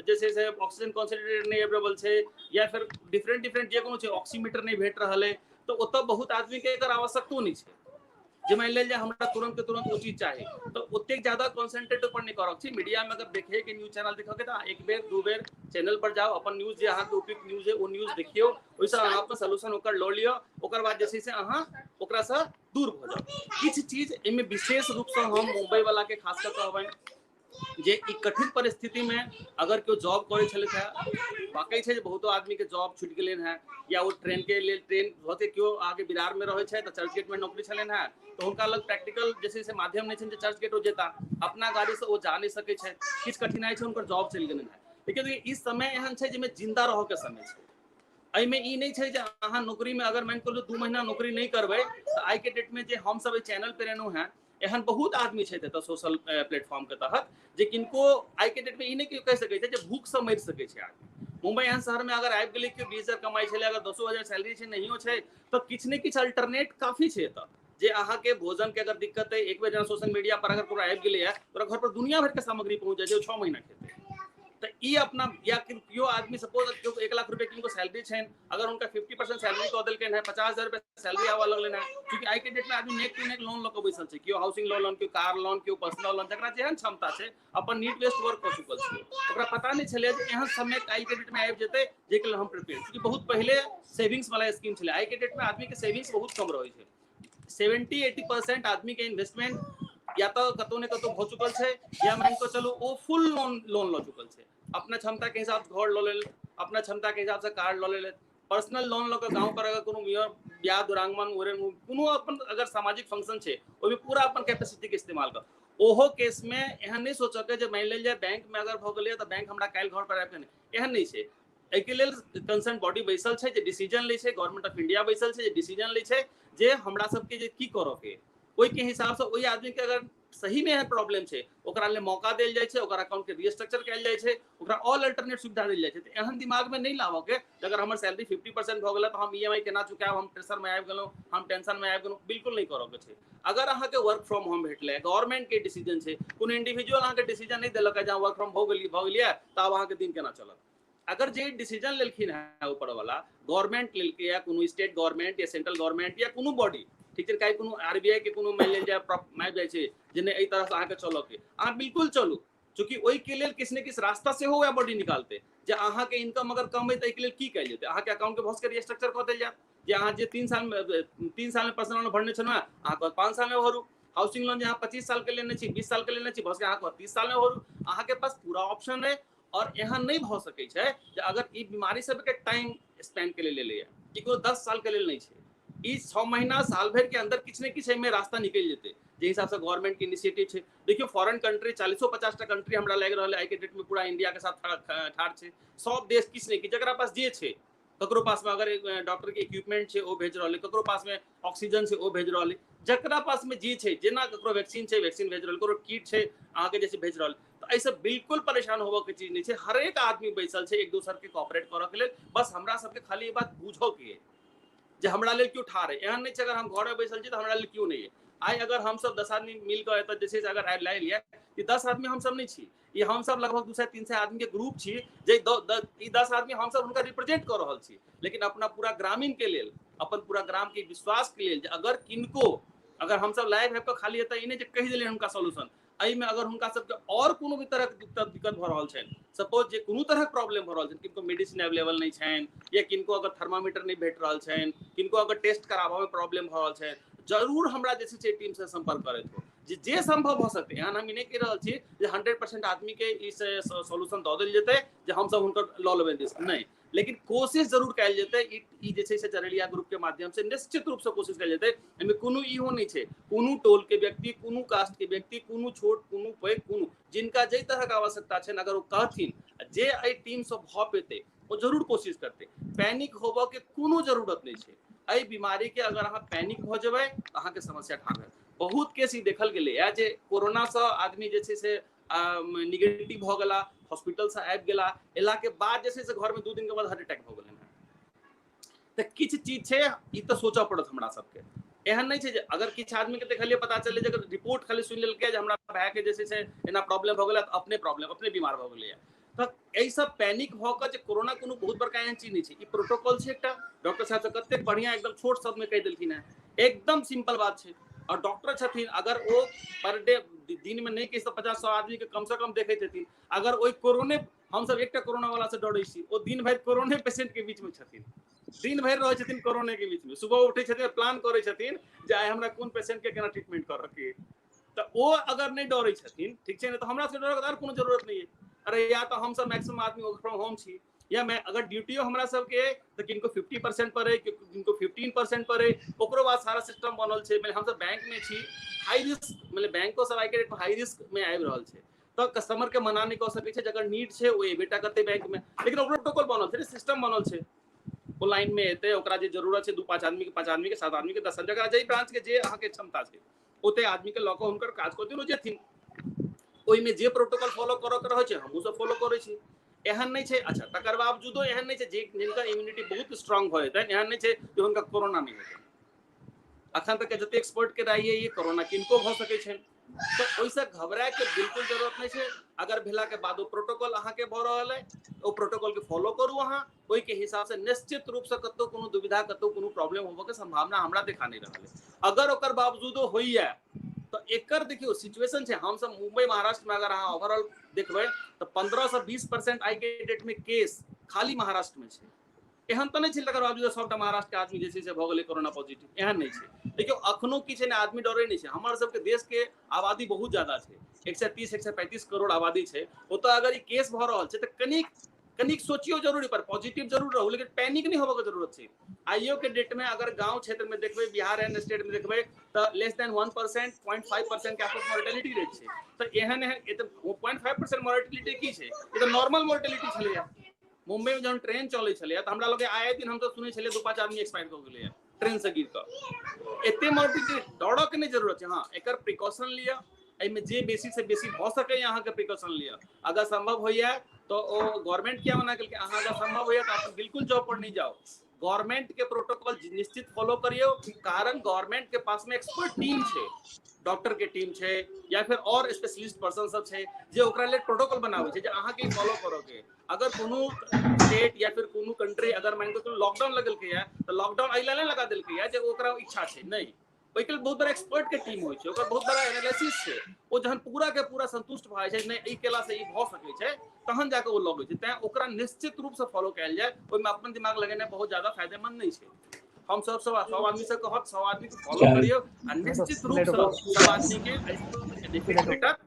जे छै से ऑक्सीजन कॉन्सेंट्रेटर नहि अवेलेबल छै, या फिर डिफरेंट डिफरेंट जे कोनो छै ऑक्सीमीटर नहि भेट रहल है, तऽ ओतऽ बहुत आदमी के एकर आवश्यकतो नहि छै। जे मानि लेल जाय हमरा तुरंत के तुरंत ओ चीज चाही, तऽ ओतेक ज्यादा कॉन्सेंट्रेट ऊपर नहि करक छै। मीडिया में अगर देखे के न्यूज चैनल देखऽ के तऽ एक बेर दू बेर चैनल पर जाउ, अपन न्यूज जे अहाँके उपयुक्त न्यूज है ओ न्यूज देखियौ, ओहिसँ अहाँ अपन सोल्यूशन ओकर लऽ लिअ, ओकर बाद जे छै से अहाँ ओकरासँ दूर भऽ जाउ। किछु चीज एहिमे विशेष रूपसँ हम मुम्बई वाला के खास कऽ कहबनि जे ई कठिन परिस्थिति में अगर केओ जॉब करै छलथि है, वाकई छै जे बहुतो आदमी के जॉब छूटि गेलनि हैं, या ओ ट्रेन के लेल ट्रेन होते केओ आगे बिरार में रहै छै तऽ चर्चगेट में नौकरी छलनि हैं, तऽ हुनका लग प्रैक्टिकल जे छै से माध्यम नहि छनि जे चर्चगेट ओ जेता, अपना गाड़ी से ओ जा नहि सकै छै, किछु कठिनाई छै, हुनकर जॉब चलि गेलनि हैं। लेकिन ई समय एहन छै जाहिमे जिंदा रहऽ के समय छै। एहिमे ई नहि छै जे अहाँ नौकरी में अगर मानि कऽ 2 महीना नौकरी नहि करबै तऽ आइ के डेट में जे हमसब एहि चैनल पे रहलहुँ हैं, एहन बहुत आदमी छथि एतऽ सोशल प्लेटफॉर्म के तहत जे किनको आइ के डेट में ई नहि कहि सकै छै जे भूख से मरि सकै छै आदमी। मुंबई एहन शहर में अगर आबि गेलै केओ 20,000 कमाइ छलै, अगर 10,000 सैलरी छै नहियो छै, तऽ किछु ने किछु अल्टरनेट काफी छै एतऽ। जे अहाँके भोजन के अगर दिक्कत है, एक बेर जेना सोशल मीडिया पर अगर कोनो आबि गेलै है, तोरा घर पर दुनिया भर के सामग्री पहुंच जाइ छै, 6 महीना खेतै। तऽ ई अपना या केओ आदमी सपोज केओ 1 लाख रुपए किनको सैलरी छनि, अगर हुनका 50% सैलरी कऽ देलकनि है, 50,000 रुपए सैलरी आबऽ लगलनि है, चूँकि आइ के डेट में आदमी नेक टू नेक लोन लऽ कऽ बैसल छै, केओ हाउसिंग लोन, केओ कार लोन, केओ पर्सनल लोन, जकरा जेहन क्षमता छै अपन नीड बेस्ड वर्क कऽ चुकल छै, ओकरा पता नहि छलै जे एहन समय आइ के डेट में आबि जेतै जाहिके लेल हम प्रिपेयर। चूँकि बहुत पहिले सेविंग्स वाला स्कीम छलै, आइ के डेट में आदमी के सेविंग्स बहुत कम रहै छै। 70-80% आदमी के इन्वेस्टमेंट या तऽ कतौ ने कतौ भऽ चुकल छै, या मानि कऽ चलू ओ फुल लोन लऽ चुकल छै, अपना क्षमता के हिसाब से घर लऽ लेल, अपना क्षमता के हिसाब से कार लऽ लेल, पर्सनल लोन लऽ कऽ गाँव पर अगर कोनो ब्याह दुरागमन उड़न कोनो अपन अगर सामाजिक फंक्शन छै ओहिमे पूरा अपन कैपेसिटी के इस्तेमाल कर। ओहो केस में एहन नहि सोचऽ के जे मानि लेल जाय बैंक में अगर भऽ गेलै तऽ बैंक हमरा काल्हि घर पर आबि कऽ नहि, एहन नहि छै। एहिके लेल कंसर्न बॉडी बैसल छै जे डिसीजन लै छै, गवर्नमेंट ऑफ इंडिया बैसल छै जे डिसीजन लै छै जे हमरा सबके जे की करऽ के, ओहिके हिसाबसँ ओहि आदमी के अगर सही में एहन प्रॉब्लम छै ओकरा लेल मौका देल जाइ छै, ओकर अकाउंट के रिस्ट्रक्चर कयल जाइ छै, ओकरा ऑल अल्टरनेट सुविधा देल जाइ छै। तऽ एहन दिमाग में नहि लाबऽ के अगर हमर सैलरी 50% भऽ गेलै तऽ हम EMI केना चुकायब, हम प्रेशर में आबि गेलहुँ, हम टेंशन में आबि गेलहुँ, बिल्कुल नहि करऽ के छै। अगर अहाँके वर्क फ्रॉम होम भेटलै, गवर्नमेंट के डिसीजन छै, कोनो इंडिविजुअल अहाँके डिसीजन नहि देलक जे वर्क फ्रॉम भऽ गेलियै तऽ आब अहाँके दिन केना चलत। अगर जे डिसीजन लेलखिन है ऊपर वाला गवर्नमेंट लेलकै या कोनो स्टेट गवर्नमेंट या सेंट्रल गवर्नमेंट या कोनो बॉडी, ठीक छै, काहे कोनो आरबीआई के कोनो मानि लेल जाय मानि जाइ छै जे नहि एहि तरह से अहाँके चलऽ के, अहाँ बिल्कुल चलू, चूँकि ओहि के लेल किछु ने किछु रास्ता सेहो वएह बॉडी निकालतै जे अहाँके इनकम अगर कम है तऽ एहिके लेल की कयल जेतै, अहाँके अकाउंट के बहुत रिस्ट्रक्चर कऽ देल जायत जे अहाँ जे 3 साल में पर्सनल लोन भरने छलहुँ अहाँ 5 साल में भरू, हाउसिंग लोन जे अहाँ 25 साल के लेने छी 20 साल के लेने छी भऽ अहाँ 30 साल में भरू, अहाँके पास पूरा ऑप्शन है। और एहन नहि भऽ सकै छै जे अगर ई बीमारी सबके टाइम स्पेंड के लेल लेलैए, ई कोनो 10 साल के लेल नहि छै, ई 6 महीना साल भरि के अंदर किछु ने किछु एहिमे रास्ता निकलि जेतै, जे हिसाब से गवर्नमेंट के इनिशिएटिव छै। देखियौ फॉरेन कंट्री 40-50टा कंट्री हमरा लागि रहल है आइ के डेट में पूरा इंडिया के साथ ठाढ़ छै, सब देश किछु ने किछु जकरा पास जे छै, ककरो पास में अगर डॉक्टर के इक्विपमेंट छै ओ भेज रहल है, ककरो पास में ऑक्सीजन छै ओ भेज रहल है, जकरा पास में जे छै, जेना ककरो वैक्सीन छै वैक्सीन भेज रहल, ककरो किट छै अहाँके जैसे भेज रहल, तऽ एहिसँ बिल्कुल परेशान होबऽ के चीज नहि छै। हरेक आदमी बैसल छै एक दोसर के कोऑपरेट करऽ के लेल, बस हमरा सबके खाली ई बात बुझऽ के है जे हमरा लेल केओ ठाढ़ है, एहन नहि छै अगर हम घर में बैसल छी तऽ हमरा लेल केओ नहि है। आइ अगर हमसब 10 आदमी मिल कऽ एतऽ जे छै से अगर आइ लाइ लिअ कि 10 आदमी हमसब नहि छी, ई हमसब लगभग 200-300 आदमी के ग्रुप छी जे ई 10 आदमी हमसब हुनका रिप्रेजेंट कऽ रहल छी, लेकिन अपना पूरा ग्रामीण के लेल, अपन पूरा ग्राम के विश्वास के लेल जे अगर किनको अगर हमसब लाइव आबि कऽ खाली एतऽ ई नहि जे कहि देलियै हुनका सोल्यूशन, एहिमे अगर हुनका सबके और कोनो भी तरहक दिक्कत भऽ रहल छनि, सपोज जे कोनो तरहक प्रॉब्लम भऽ रहल छनि, किनको मेडिसिन अवेलेबल नहि छनि, या किनको अगर थर्मामीटर नहि भेट रहल छनि, किनको अगर टेस्ट कराबऽ में प्रॉब्लम भऽ रहल छनि, जरूर हमरा जे छै टीम से संपर्क करैत हो जे जे संभव भऽ सकतै। एहन हम ई नहि कहि रहल छी जे 100% आदमी के ई सोल्यूशन दऽ देल जेतै जे हमसब हुनकर लऽ लेबै रिस्क, नहि, लेकिन कोशिश जरूर कयल जेतै। ई जे छै से चरैलिया ग्रुप के माध्यम से निश्चित रूप से कोशिश कयल जेतै। एहिमे कोनो इहो नहि छै कोनो टोल के व्यक्ति, कोनो कास्ट के व्यक्ति, कोनो छोट कोनो पैघ, कोनो जिनका जाहि तरहक आवश्यकता छनि अगर ओ कहथिन जे एहि टीम से भऽ पेतै ओ जरूर कोशिश करतै। पैनिक होबऽ के कोनो जरूरत नहि छै, एहि बीमारी के अगर अहाँ पैनिक भऽ जेबै तऽ अहाँके समस्या ठाढ़ हैत। बहुत केस ई देखल गेलैए जे कोरोना से आदमी जे छै से निगेटिव भऽ गेला, हॉस्पिटल से आबि गेला, एला के बाद जे छै से घर में 2 दिन के बाद हार्ट अटैक भऽ गेलनि। तऽ किछु चीज छै, ई तऽ सोचऽ पड़त हमरा सबके। एहन नहि छै जे अगर किछु आदमी के देखलियै पता चललै जे रिपोर्ट खाली सुनि लेलकै जे हमरा भाय के जे छै से एना प्रॉब्लम भऽ गेलै, तऽ अपने प्रॉब्लम अपने बीमार भऽ गेलैया, तऽ एहिसँ पैनिक भऽ कऽ जे कोरोना कोनो बहुत बड़का एहन चीज नहि छै। ई प्रोटोकॉल छै एकटा, डॉक्टर साहब से कतेक बढ़िया एकदम छोट शब्द में कहि देलखिन हेँ, एकदम सिंपल बात छै। और डॉक्टर छथिन, अगर ओ पर डे दिन में नहि किछु तऽ 50-100 आदमी के कम से कम देखैत हेथिन। अगर ओहि कोरोने, हमसब एकटा कोरोना वाला से डरै छी, ओ दिन भरि कोरोने पेशेंट के बीच में छथिन, दिन भरि रहै छथिन कोरोने के बीच में, सुबह उठै छथिन प्लान करै छथिन जे आइ हमरा कोन पेशेंट के केना ट्रीटमेंट करऽ के, तऽ ओ अगर नहि डरै छथिन, ठीक छै ने, तऽ हमरा सबके डरक आर कोनो जरूरत नहि है। अरे या तऽ हमसब मैक्सिमम आदमी वर्क फ्रॉम होम छी, या मैं अगर ड्यूटियो हमरा सबके तऽ किनको 50% पर है, किनको 15% पर है, ओकरो बाद सारा सिस्टम बनल छै। मतलब हमसब बैंक में छी, हाई रिस्क, मतलब बैंको सब आइ के डेट में हाई रिस्क में आबि रहल छै, तऽ कस्टमर के मना नहि कऽ सकै छै, जकर नीड छै ओ एबेटा करतै बैंक में, लेकिन ओकरो प्रोटोकॉल बनल छै, सिस्टम बनल छै, ओ लाइन में एतै, ओकरा जे जरूरत छै 2-5 आदमी के, 5 आदमी के, 7 आदमी के, 10 आदमी, जकरा जाहि ब्रांच के जे अहाँके क्षमता छै ओते आदमी के लऽ कऽ हुनकर काज कऽ दियौ, जेथिन। ओहिमे जे प्रोटोकॉल फॉलो करऽ के रहै छै हमहूँ सब फॉलो करै छी, एहन नहि छै। अच्छा, तकर बावजूदो एहन नहि छै जे जिनकर इम्यूनिटी बहुत स्ट्रांग भऽ जेतनि, एहन नहि छै जे हुनका कोरोना नहि हेतनि। अखन तक के जते एक्सपर्ट के राय ये कोरोना किनको भऽ सकै छनि, तऽ ओहिसँ घबराए के बिल्कुल जरूरत नहि छै। अगर भेला के बाद ओ प्रोटोकॉल अहाँके भऽ रहल अइ, ओ प्रोटोकॉल के फॉलो करू अहाँ, ओहिके हिसाब से निश्चित रूप से कतौ कोनो दुविधा, कतौ कोनो प्रॉब्लम होबऽ के संभावना हमरा देखा नहि रहल है। अगर ओकर बावजूदो होइया तऽ एकर देखियौ सिचुएशन छै, हमसब मुंबई महाराष्ट्र में अगर अहाँ ओवरऑल देखबै तऽ 15 से 20% आइ के डेट में केस खाली महाराष्ट्र में छै। एहन तऽ नहि छै तकर बावजूद सबटा महाराष्ट्र के आदमी जे छै से भऽ गेलै कोरोना पॉजिटिव, एहन नहि छै। देखियौ अखनो की छै ने, आदमी डरे नहि छै। हमर सबके देश के आबादी बहुत ज्यादा छै, 130-135 करोड़ आबादी छै, ओतऽ अगर ई केस भऽ रहल छै तऽ कनिक कनिक सोचियो जरूर, पर पॉजिटिव जरूर रहू, लेकिन पैनिक नहीं होबऽ के जरूरत छै। आइयो के डेट में अगर गांव क्षेत्र में देखबै, बिहार एंड स्टेट में देखबै तऽ लेस देन 1%, 0.5% के आसपास मोर्टेलिटी रेट छै। तऽ एहन एहन 0.5% मोर्टेलिटी की छै, ई तऽ नॉर्मल मोर्टेलिटी छलैया। मुंबई में जहन ट्रेन चलै छलैया तऽ हमरा लगे आए दिन हमसब सुनै छलियै 2-5 आदमी एक्सपायर कऽ गेलैया ट्रेन से गिर कऽ। एते मोर्टेलिटी डरऽ के नहि जरूरत छै। हाँ, एकर प्रिकॉशन लिअ, एहिमे जे बेसी से बेसी भऽ सकैए अहाँके प्रिकॉशन लिअ। अगर संभव होइए तऽ ओ गवर्नमेंट किया मना केलकै, अहाँ अगर संभव होइए तऽ अपन बिल्कुल जॉब पर नहि जाउ, गवर्नमेंट के प्रोटोकॉल निश्चित फॉलो करियौ, कारण गवर्नमेंट के पास में एक्सपर्ट टीम छै, डॉक्टर के टीम छै या फिर और स्पेशलिस्ट पर्सन सब छै जे ओकरा लेल प्रोटोकॉल बनाबै छै जे अहाँके फॉलो करऽ के। अगर कोनो स्टेट या फिर कोनो कंट्री अगर मानि कऽ लॉकडाउन लगेलकै तऽ लॉकडाउन एहि लेल नहि लगा देलकै जे ओकरा इच्छा छै, नहि, ओहिके लेल बहुत बड़ा एक्सपर्ट के टीम होइ छै, ओकर बहुत बड़ा एनालिसिस छै। ओ जहन पूरा के पूरा संतुष्ट भऽ जाइ छै नहि ई केला से ई भऽ सकै छै तहन जाकऽ ओ लगै छै। तैं ओकरा निश्चित रूप से फॉलो कयल जाय, ओहिमे अपन दिमाग लगेनाइ बहुत ज्यादा फायदेमंद नहि छै। हम सब सब सब आदमी से कहब सब आदमी के फॉलो करियौ आ निश्चित रूप से सब आदमी के बेनिफिट भेटत।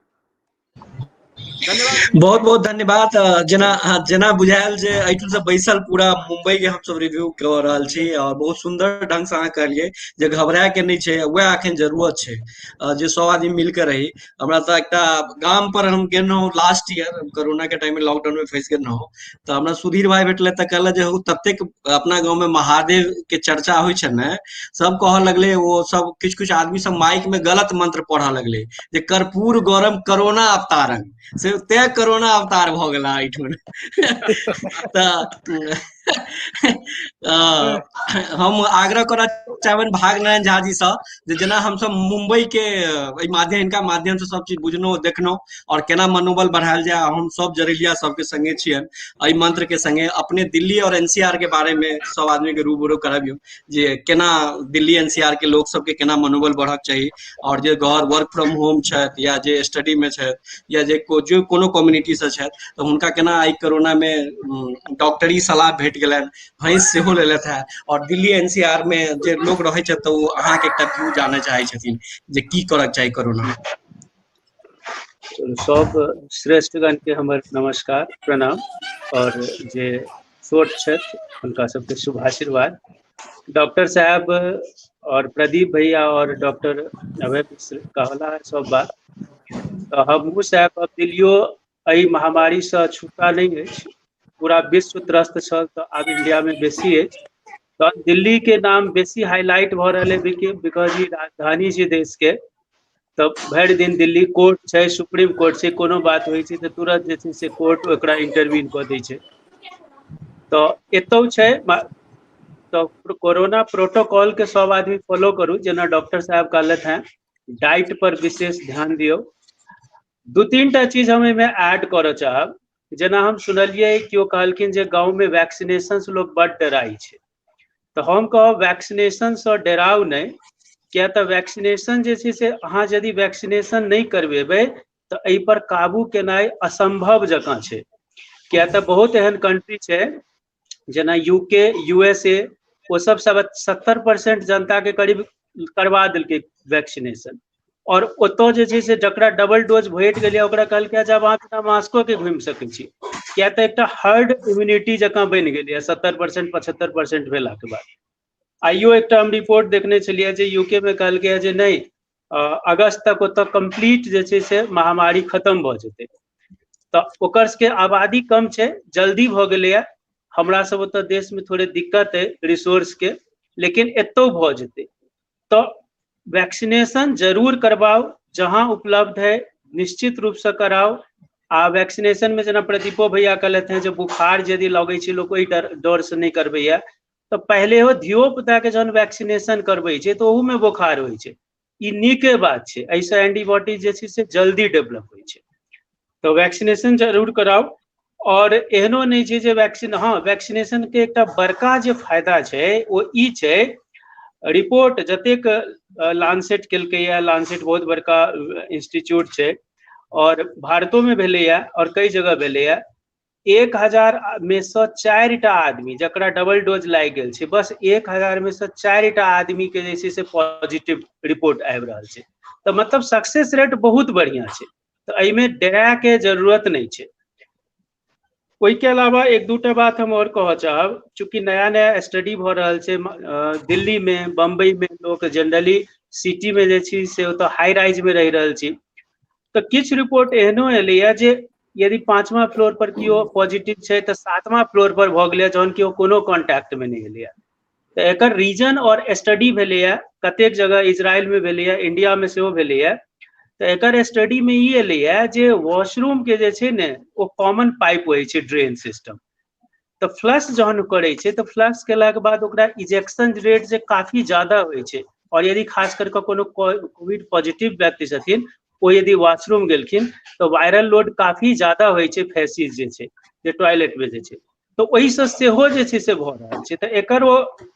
बहुत बहुत धन्यवाद। जेना जेना बुझायल जे एहिठाम से बैसल पूरा मुंबई के हमसब रिव्यू कऽ रहल छी और बहुत सुंदर ढंग से अहाँ कहलियै जे घबराए के नहि छै, वएह अखन जरूरत छै जे सब आदमी मिल के रही। हमरा तऽ एकटा गाम पर हम गेल रहौं लास्ट ईयर कोरोना के टाइम में लॉकडाउन में फंसि गेल रहौं, तऽ हमरा सुधीर भाई भेटले तऽ कहले जे हौ ततेक अपना गाँव में महादेव के चर्चा होइ छै ने, सब कहऽ लगले ओ सब किछु किछु आदमी सब माइक में गलत मंत्र पढ़ऽ लगले जे कर्पूर गरम करोना अवतारन, से तें करोना अवतार भऽ गेला एहिठुन। तऽ हम आग्रह करऽ चाहबनि भागनारायण झा जी सँ जे जेना हमसब मुंबई के एहि माध्यम हिनका माध्यम से सब चीज बुझलहुँ देखलहुँ और केना मनोबल बढ़ायल जाय, हम सब जरेलिया सबके संगे छियनि एहि मंत्र के संगे। अपने दिल्ली और एनसीआर के बारे में सब आदमी के रूबरू करबियौ जे केना दिल्ली एनसीआर के लोक सबके केना मनोबल बढ़क चाही और जे घर वर्क फ्रॉम होम छथि या जे स्टडी में छथि या जे जो कोनो कम्युनिटी से छथि तऽ हुनका केना एहि कोरोना में डॉक्टरी सलाह भेट गेलनि, भैंस सेहो लेलथि है। और दिल्ली एनसीआर में जे लोग रहै छथि तऽ ओ अहाँके एकटा व्यू जानय चाहै छथिन जे की करक चाही कोरोना में। सब श्रेष्ठगण के हमर नमस्कार प्रणाम और जे छोट छथि हुनका सबके शुभ आशीर्वाद। डॉक्टर साहब और प्रदीप भैया और डॉक्टर अभय मिश्र कहला है सब बात, तऽ हमहूँ साहब अब दिल्लियो एहि महामारी से छूटा नहीं अछि, पूरा विश्व त्रस्त छल तऽ आब इंडिया में बेसी अछि, तऽ दिल्ली के नाम बेसी हाईलाइट भऽ रहल है because ई राजधानी छै देश के, तऽ भरि दिन दिल्ली कोर्ट छै, सुप्रीम कोर्ट छै, कोनो बात होइ छै तऽ तुरंत जे छै से कोर्ट ओकरा इंटरवीन कऽ दै छै। तऽ एतौ छै तऽ कोरोना प्रोटोकॉल के सब आदमी फॉलो करू, जेना डॉक्टर साहब कहलथि हेँ, डाइट पर विशेष ध्यान दियौ। 2-3 टा चीज हम एहिमे ऐड करऽ चाहब। जेना हम सुनलियै केओ कहलखिन जे गाँवमे वैक्सीनेशन से लोक बड डराइ छै, तऽ हम कहब वैक्सीनेशन सँ डराउ नहि, किया तऽ वैक्सीनेशन जे छै से अहाँ यदि वैक्सीनेशन नहि करबेबै तऽ एहि पर काबू केनाइ असंभव जकाँ छै। किया तऽ बहुत एहन कंट्री छै जेना यूके, यूएसए, ओ सब 70% जनता के करीब करवा देलकै वैक्सीनेशन, और ओतऽ जे छै से जकरा डबल डोज भेट गेलै ओकरा कहलकै जे आब अहाँ बिना मास्को के घुमि सकै छी, किया तऽ एकटा हर्ड इम्यूनिटी जकाँ बनि गेलैए 70% 75% भेलाके बाद। आइयो एकटा हम रिपोर्ट देखने छलियै जे यूके मे कहलकै जे नहि, अगस्त तक ओतऽ कम्प्लीट जे छै से महामारी खतम भऽ जेतै। तऽ ओकर सबके आबादी कम छै, जल्दी भऽ गेलैए। हमरा सब ओतऽ देश मे थोड़े दिक्कत अइ रिसोर्स के, लेकिन एतौ भऽ जेतै। तऽ वैक्सीनेशन जरूर करवाउ, जहाँ उपलब्ध है निश्चित रूप से कराउ। आ वैक्सीनेशन में जेना प्रदीपो भैया कहलथि हेँ जे बुखार यदि लगै छै लोक ओहि डर से नहि करबैया, तऽ पहिले हो धियो पुता के जहन वैक्सीनेशन करबै छै तऽ ओहू में बोखार होइ छै। ई नीके बात छै, एहिसँ एंटीबॉडी जे छै से जल्दी डेवलप होइ छै। तऽ वैक्सीनेशन जरूर कराउ। और एहनो नहि छै जे वैक्सीन, हँ वैक्सीनेशन के एकटा बड़का जे फायदा छै ओ ई छै, रिपोर्ट जतेक लांसेट केलकैया, लांसेट बहुत बड़का इंस्टीट्यूट छै और भारतो में भेलैया और कई जगह भेलैया, 1000 में सँ 4 टा आदमी जकरा डबल डोज लागि गेल छै, बस 1000 में सँ 4 टा आदमी के जे छै से पॉजिटिव रिपोर्ट आबि रहल छै। तऽ मतलब सक्सेस रेट बहुत बढ़िया छै, तऽ एहिमे डराय के जरूरत नहि छै। ओहिके अलावा 1-2 टा बात हम और कहऽ चाहब, चूँकि नया नया स्टडी भऽ रहल छै दिल्ली में, बम्बई में, लोक जनरली सिटी में जे छै से ओतऽ हाई राइज में रहि रहल छी, तऽ किछु रिपोर्ट एहनो एलैया जे यदि 5वां फ्लोर पर केओ पॉजिटिव छै तऽ 7वां फ्लोर पर भऽ गेलैया, जहन केओ कोनो कॉन्टैक्ट में नहि एलैया। तऽ एकर रीजन और स्टडी भेलैया, कतेक जगह इजराइल में भेलैया, इंडिया में सेहो भेलैया। तऽ एकर स्टडी में ई एलैया जे वॉशरूम के जे छै ने ओ कॉमन पाइप होइ छै, ड्रेन सिस्टम, तऽ फ्लश जहन करै छै तऽ फ्लश केलाके बाद ओकरा इजेक्शन रेट जे काफी ज्यादा होइ छै। और यदि खास करके कोनो कोविड पॉजिटिव व्यक्ति छथिन, ओ यदि वॉशरूम गेलखिन तऽ वायरल लोड काफी ज्यादा होइ छै, फैसिस जे छै जे टॉयलेट में जे छै, तऽ ओहिसँ सेहो जे छै से भऽ रहल छै। तऽ एकर ओ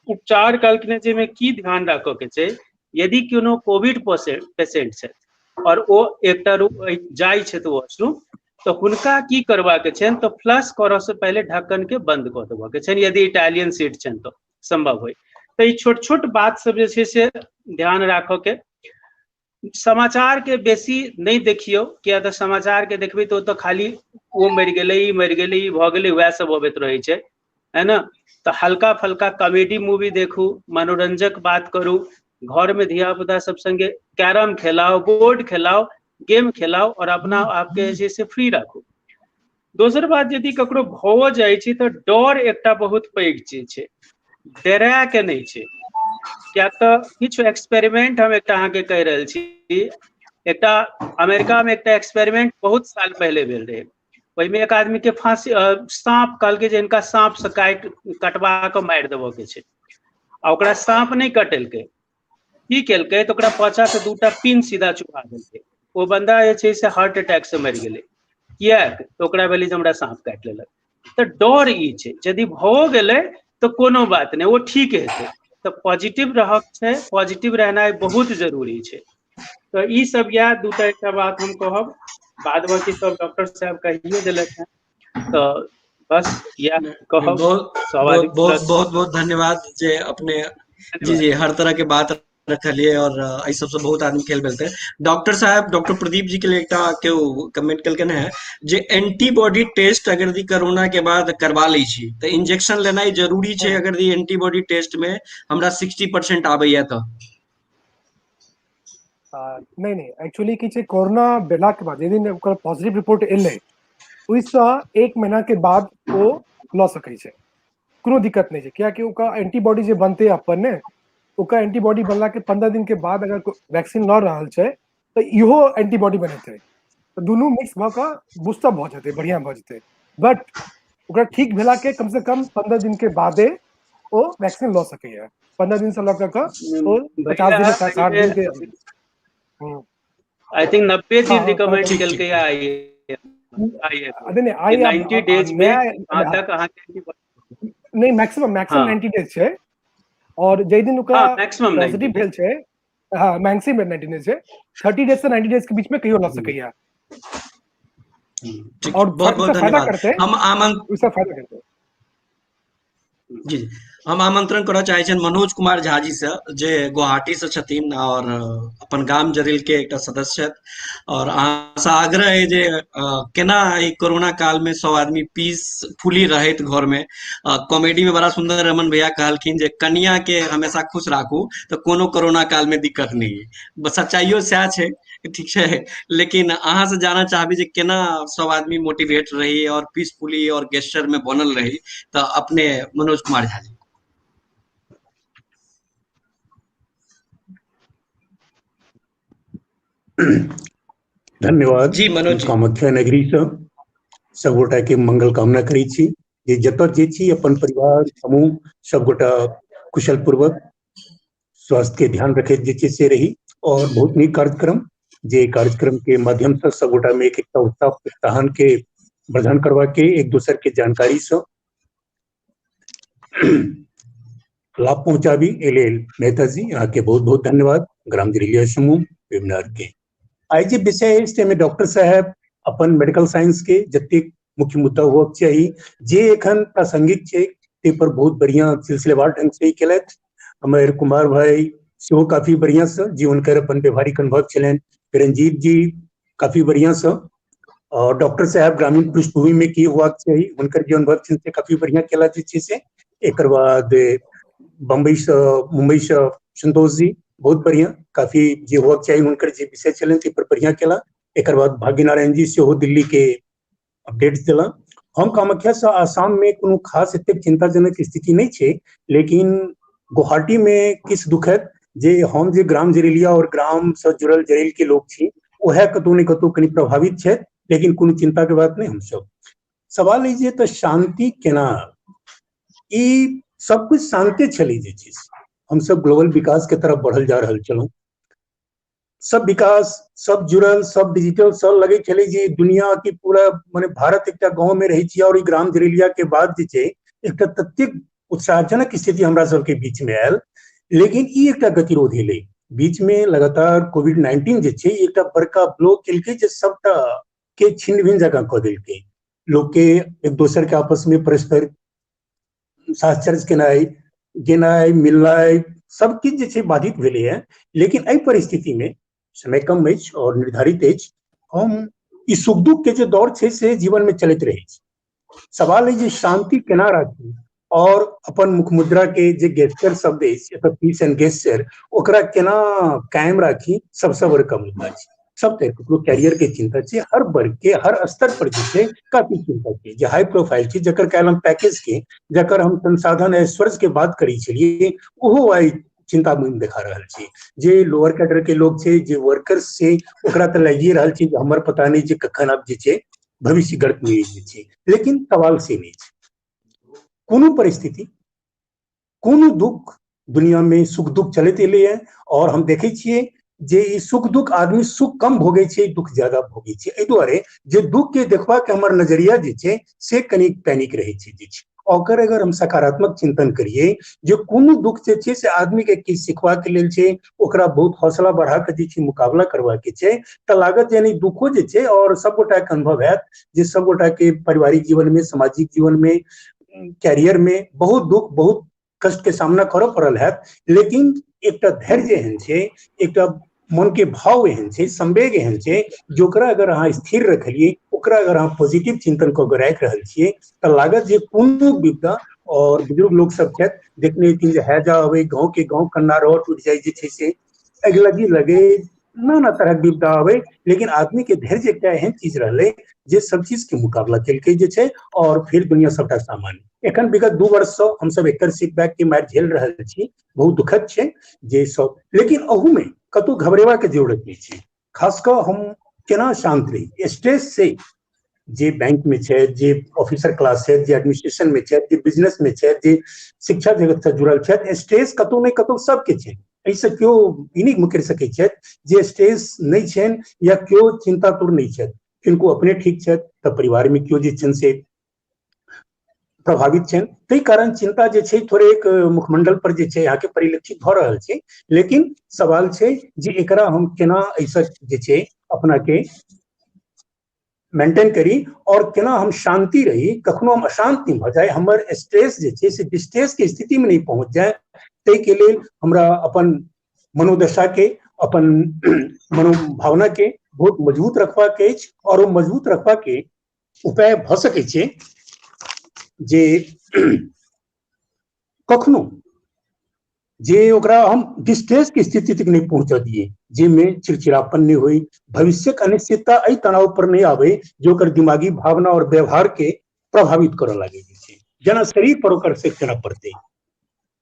उपचार कहलखिन जाहिमे की ध्यान राखऽ के छै, यदि कोनो कोविड पेशेंट छथि और ओ एकटा रूम जाइ छथि वॉशरूम, तऽ हुनका की करबाक छनि, तऽ फ्लश करऽ से पहिले ढक्कन के बंद कऽ देबऽ के छनि, यदि इटालियन सीट छनि तऽ सम्भव होइ। तऽ ई छोट छोट बात सब जे छै से ध्यान राखऽ के। समाचार के बेसी नहि देखियौ, किया तऽ समाचार के देखबै तऽ ओतऽ खाली ओ मरि गेलै, ई मरि गेलै, ई भऽ गेलै, वएह सब अबैत रहै छै, है ना। तऽ हल्का फल्का कॉमेडी मूवी देखू, मनोरंजक बात करू, घर में धिया पुता सब संगे कैरम खेलाउ, बोर्ड खेलाउ, गेम खेलाउ और अपना आपके जे छै से फ्री राखू। दोसर बात, यदि ककरो भऽ जाइ छै तऽ डर एकटा बहुत पैघ चीज छै, डराय के नहि छै। किया तऽ किछु एक्सपेरिमेंट हम एकटा अहाँके कहि रहल छी, एकटा अमेरिका में एकटा एक्सपेरिमेंट बहुत साल पहिले भेल रहै, ओहिमे एक आदमी के फांसी, साँप कहलकै जे हिनका साँप से कटवा कऽ मारि देबऽ के छै, आ ओकरा साँप नहि कटेलकै, की केलकै तऽ ओकरा पाछा से 2 टा पिन सीधा चुभा देलकै, ओ बंदा जे छै से हार्ट अटैक से मरि गेलै। किएक तऽ ओकरा भेलै जे हमरा साँप काटि लेलक। तऽ डर ई छै, यदि भऽ गेलै तऽ कोनो बात नहि, ओ ठीक हेतै। तऽ पॉजिटिव रहक छै, पॉजिटिव रहनाइ बहुत जरूरी छै। तऽ ई सब इएह 2टा एकटा बात हम कहब, बाद बाकी सब डॉक्टर साहब कहिए देलथि हेँ, तऽ बस इएह कहब। बहुत सब आदमी बहुत प्लस बहुत बहुत धन्यवाद जे अपने जी जी हर तरह के बात रखलिए और एहि सबसे बहुत आदमी खेल मिलते हैं। डॉक्टर साहब, डॉक्टर प्रदीप जी के लिए एकटा केओ कमेंट केलकनि हेँ जे एंटीबॉडी टेस्ट अगर यदि कोरोना के बाद करवा लै छी तऽ इंजेक्शन लेनाइ जरूरी छै, अगर यदि एंटीबॉडी टेस्ट में हमरा 60% आबैया तऽ? नहि नहि, एक्चुअली की छै, कोरोना भेला के बाद यदि ओकर पॉजिटिव रिपोर्ट एलै, ओहिसँ 1 महीना के बाद ओ लऽ सकै छै, कोनो दिक्कत नहि छै। कियाकि ओकर एंटीबॉडी जे बनतै अपन ने, ओकर एंटीबॉडी बनला के 15 दिन के बाद अगर वैक्सीन लऽ रहल छै तऽ इहो एंटीबॉडी बनेतै, तऽ दुनू मिक्स भऽ कऽ बूस्टअप भऽ जेतै, बढ़िआँ भऽ जेतै। बट ओकरा ठीक भेला के कम से कम 15 दिन के बादे ओ वैक्सीन लऽ सकैया। 15 दिन से लऽ कऽ ओ 50 भैया दिन 60 दिन के। I think 90 हाँ दिन हाँ रिकमेंड ठीक ठीक केलकै आई आई नहीं नहीं कि आई 90 डेज पे नया अहाँ तक अहाँके नहीं, मैक्सिमम मैक्सिमम हाँ 90 डेज छै। और जाहि दिन ओकरा हाँ मैक्सिमम पॉजिटिव 90 भेल छै, हाँ मैक्सिमम 90 डेज छै, 30 डेज से 90 डेज के बीच में कहियो लऽ सकैया। ठीक, और बहुत बहुत इससे फायदा धन्यवाद। करते, हम आमंत्रण इससे फायदा करते। जी जी, हम आमंत्रण करऽ चाहै छियनि मनोज कुमार झा जी से, जे गुवाहाटी से छथिन और अपन गाम जरेल के एकटा सदस्य छथि। और अहाँ से आग्रह है जे केना एहि कोरोना काल में सब आदमी पीसफुली रहैत घर में। कॉमेडी में बड़ा सुंदर रमन भैया कहलखिन जे कनिया के हमेशा खुश राखू तऽ कोनो कोरोना काल में दिक्कत नहीं है। सच्चाइयो सएह छै, ठीक छै, लेकिन अहाँ से जानऽ चाहबी जे केना सब आदमी मोटिवेट रही और पीसफुली और गेस्चर में बनल रही, तऽ अपने मनोज कुमार झा जी। धन्यवाद। जी मनोज जी। कामाख्या नगरी से सबगोटा के मंगल कामना करै छी जे जतऽ जे छी अपन परिवार समूह सबगोटा कुशल पूर्वक स्वास्थ्य के ध्यान रखैत जे छै से रही। और बहुत नीक कार्यक्रम, जे कार्यक्रम के माध्यम से सबगोटा में एक एकटा उत्साह प्रोत्साहन के वर्धन करवा के एक दोसर के जानकारी से लाभ पहुंचाबी, एहि लेल मेहता जी अहाँ के बहुत बहुत धन्यवाद। ग्राम जरेलिया समूह वेबिनार के आइ जे विषय अछि ताहिमे डॉक्टर साहब अपन मेडिकल साइंस के जतेक मुख्य मुद्दा होबक चाही, जे एखन प्रासंगिक छै, ताहि पर बहुत बढ़िया सिलसिलेवार ढंग से केलथि। हमर कुमार भाई सेहो काफी बढ़िया से जी हुनकर अपन व्यवहारिक अनुभव छलनि, रंजीत जी काफी बढ़िया से, और डॉक्टर साहब ग्रामीण पृष्ठभूमि में की होबाक चाही हुनकर जे अनुभव छनि से काफी बढ़िया केला जे छै से। एकर बाद बम्बई से मुंबई से संतोष जी बहुत बढ़िया काफी जे होबाक चाही हुनकर जे विषय छलनि ताहि पर बढ़िया केला। एकर बाद भाग्य नारायण जी सेहो दिल्ली के अपडेट्स देला। हम कामाख्या से आसाम में कोनो खास एतेक चिंताजनक स्थिति नहीं छै, लेकिन गुवाहाटी में किछु दुखद जे हम जे ग्राम जरेलिया और ग्राम से जुड़ल जरेल के लोग छी वएह कतौ ने कतौ कनि प्रभावित छथि, लेकिन कोनो चिंता के बात नहीं। हमसब सवाल ई जे तऽ शांति केना, ई सब कुछ शांति छलै जे चीज हमसब ग्लोबल विकास के तरफ बढ़ल जा रहल छलहुँ, सब विकास सब जुड़ल सब डिजिटल सब लगै छलै जे दुनिया की पूरा माने भारत एकटा गाँव में रहै छी और ई ग्राम जरेलिया के बाद जे छै एकटा ततेक उत्साहजनक स्थिति हमरा सबके बीच में आयल। लेकिन ई एकटा गतिरोध एलै बीच में, लगातार कोविड-19 जे छै एकटा बड़का ब्लो केलकै जे सबटा के छिन्न भिन्न जकाँ कऽ देलकै। लोक के एक दोसर के आपस में परस्पर साहचर्य केनाइ गेनाइ मिलनाइ सब किछु जे छै बाधित भेलैए। लेकिन एहि परिस्थिति में समय कम अछि और निर्धारित अछि, हम ई सुख दुख के जे दौर छै से जीवन में चलैत रहै छै। सवाल है जे शांति केना राखी और अपन मुख मुद्रा के जे गेस्चर शब्द अछि एतऽ पीस एंड गेस्चर, ओकरा केना कायम राखी, सबसँ बड़का मुद्दा छै। सब तरह ककरो कैरियर के चिंता छै, हर वर्ग के हर स्तर पर जे छै काफी चिंता छै। जे हाई प्रोफाइल छै, जकर काल्हि हम पैकेज के, जकर हम संसाधन ऐश्वर्य के बात करै छलियै, ओहो आइ चिंता में देखा रहल छै। जे लोअर कैडर के लोग छै, जे वर्कर्स छै, ओकरा तऽ लागिए रहल छै जे हमर पता नहि जे कखन आब जे छै भविष्य गर्त में जे छै। लेकिन सवाल से नहि छै, कोनो परिस्थिति कोनो दुख दुनिया में सुख दुख चलैत एलैए और हम देखै छियै जे ई सुख दुख आदमी सुख कम भोगै छै, दुख ज्यादा भोगै छै। एहि दुआरे जे दुख के देखबाक हमर नजरिया जे छै से कनि पैनिक रहै छै जे छै। ओकर अगर हम सकारात्मक चिंतन करियै जे कोनो दुख जे छै से आदमी के किछु सिखबाक लेल छै, ओकरा बहुत हौसला बढ़ा के जे छै मुकाबला करबाक छै, तऽ लागत जे नहि दुखो जे छै और सबगोटा के अनुभव हैत जे सबगोटा के पारिवारिक जीवन में, सामाजिक जीवन में, कैरियर में बहुत दुख बहुत कष्ट के सामना करऽ पड़ल हैत, लेकिन एकटा धैर्य एहन छै, एकटा मन के भाव एहन छै, संवेग एहन छै जे ओकरा अगर अहाँ स्थिर रखलियै, ओकरा अगर अहाँ पॉजिटिव चिंतन कऽ के राखि रहल छियै तऽ लागत जे कोनो विपदा और बुजुर्ग लोक सब छथि देखने हेथिन जे हैजा अबै, गाँव के गाँव कन्ना रह टूटि जाइ जे छै से अगिलगी लगे, नाना तरहक विपदा अबै, लेकिन आदमी के धैर्य एकटा एहन चीज रहलै जे सब चीज के मुकाबला केलकै जे छै और फिर दुनिया सबटा सामान्य। एखन विगत 2 वर्ष सँ हमसब एकर सेटबैक के मारि झेल रहल छी, बहुत दुखद छै जे सब, लेकिन अहू में कतौ घबरेबाक जरूरत नहि छै। खास कऽ हम केना शांत रही, स्ट्रेस से जे बैंक में छथि, जे ऑफिसर क्लास छथि, जे एडमिनिस्ट्रेशन में छथि, जे बिजनेस में छथि, जे शिक्षा जगत से जुड़ल छथि, स्ट्रेस कतौ नहि कतौ सबके छै। एहिसँ केओ ई नहि मुकरि सकै छथि जे स्ट्रेस नहि छनि या केओ चिंतातुर नहि छथि। किनको अपने ठीक छथि तऽ परिवार में केओ जे छनि से प्रभावित छनि, ताहि कारण चिंता जे छै थोड़े एक मुखमंडल पर जे छै अहाँके परिलक्षित भऽ रहल छै। लेकिन सवाल छै जे एकरा हम केना एहिसँ जे छै अपना के मेंटेन करी और केना हम शांति रही, कखनो हम अशांत नहि भऽ जाय, हमर स्ट्रेस जे छै से डिस्ट्रेस के स्थिति में नहि पहुंच जाय। ताहिके लेल हमरा अपन मनोदशा के, अपन मनोभावना के बहुत मजबूत रखबाक अछि और ओ मजबूत रखबाक के उपाय भऽ सकै छै जे कखनो जे ओकरा हम डिस्ट्रेस के स्थिति तक नहि पहुंचा दिए, जाहिमे चिड़चिड़ापन नहि होई, भविष्यक अनिश्चितता एहि तनाव पर नहि आवे जो ओकर दिमागी भावना और व्यवहार के प्रभावित करऽ लागे, छै जेना शरीर पर ओकर से केना पड़तै।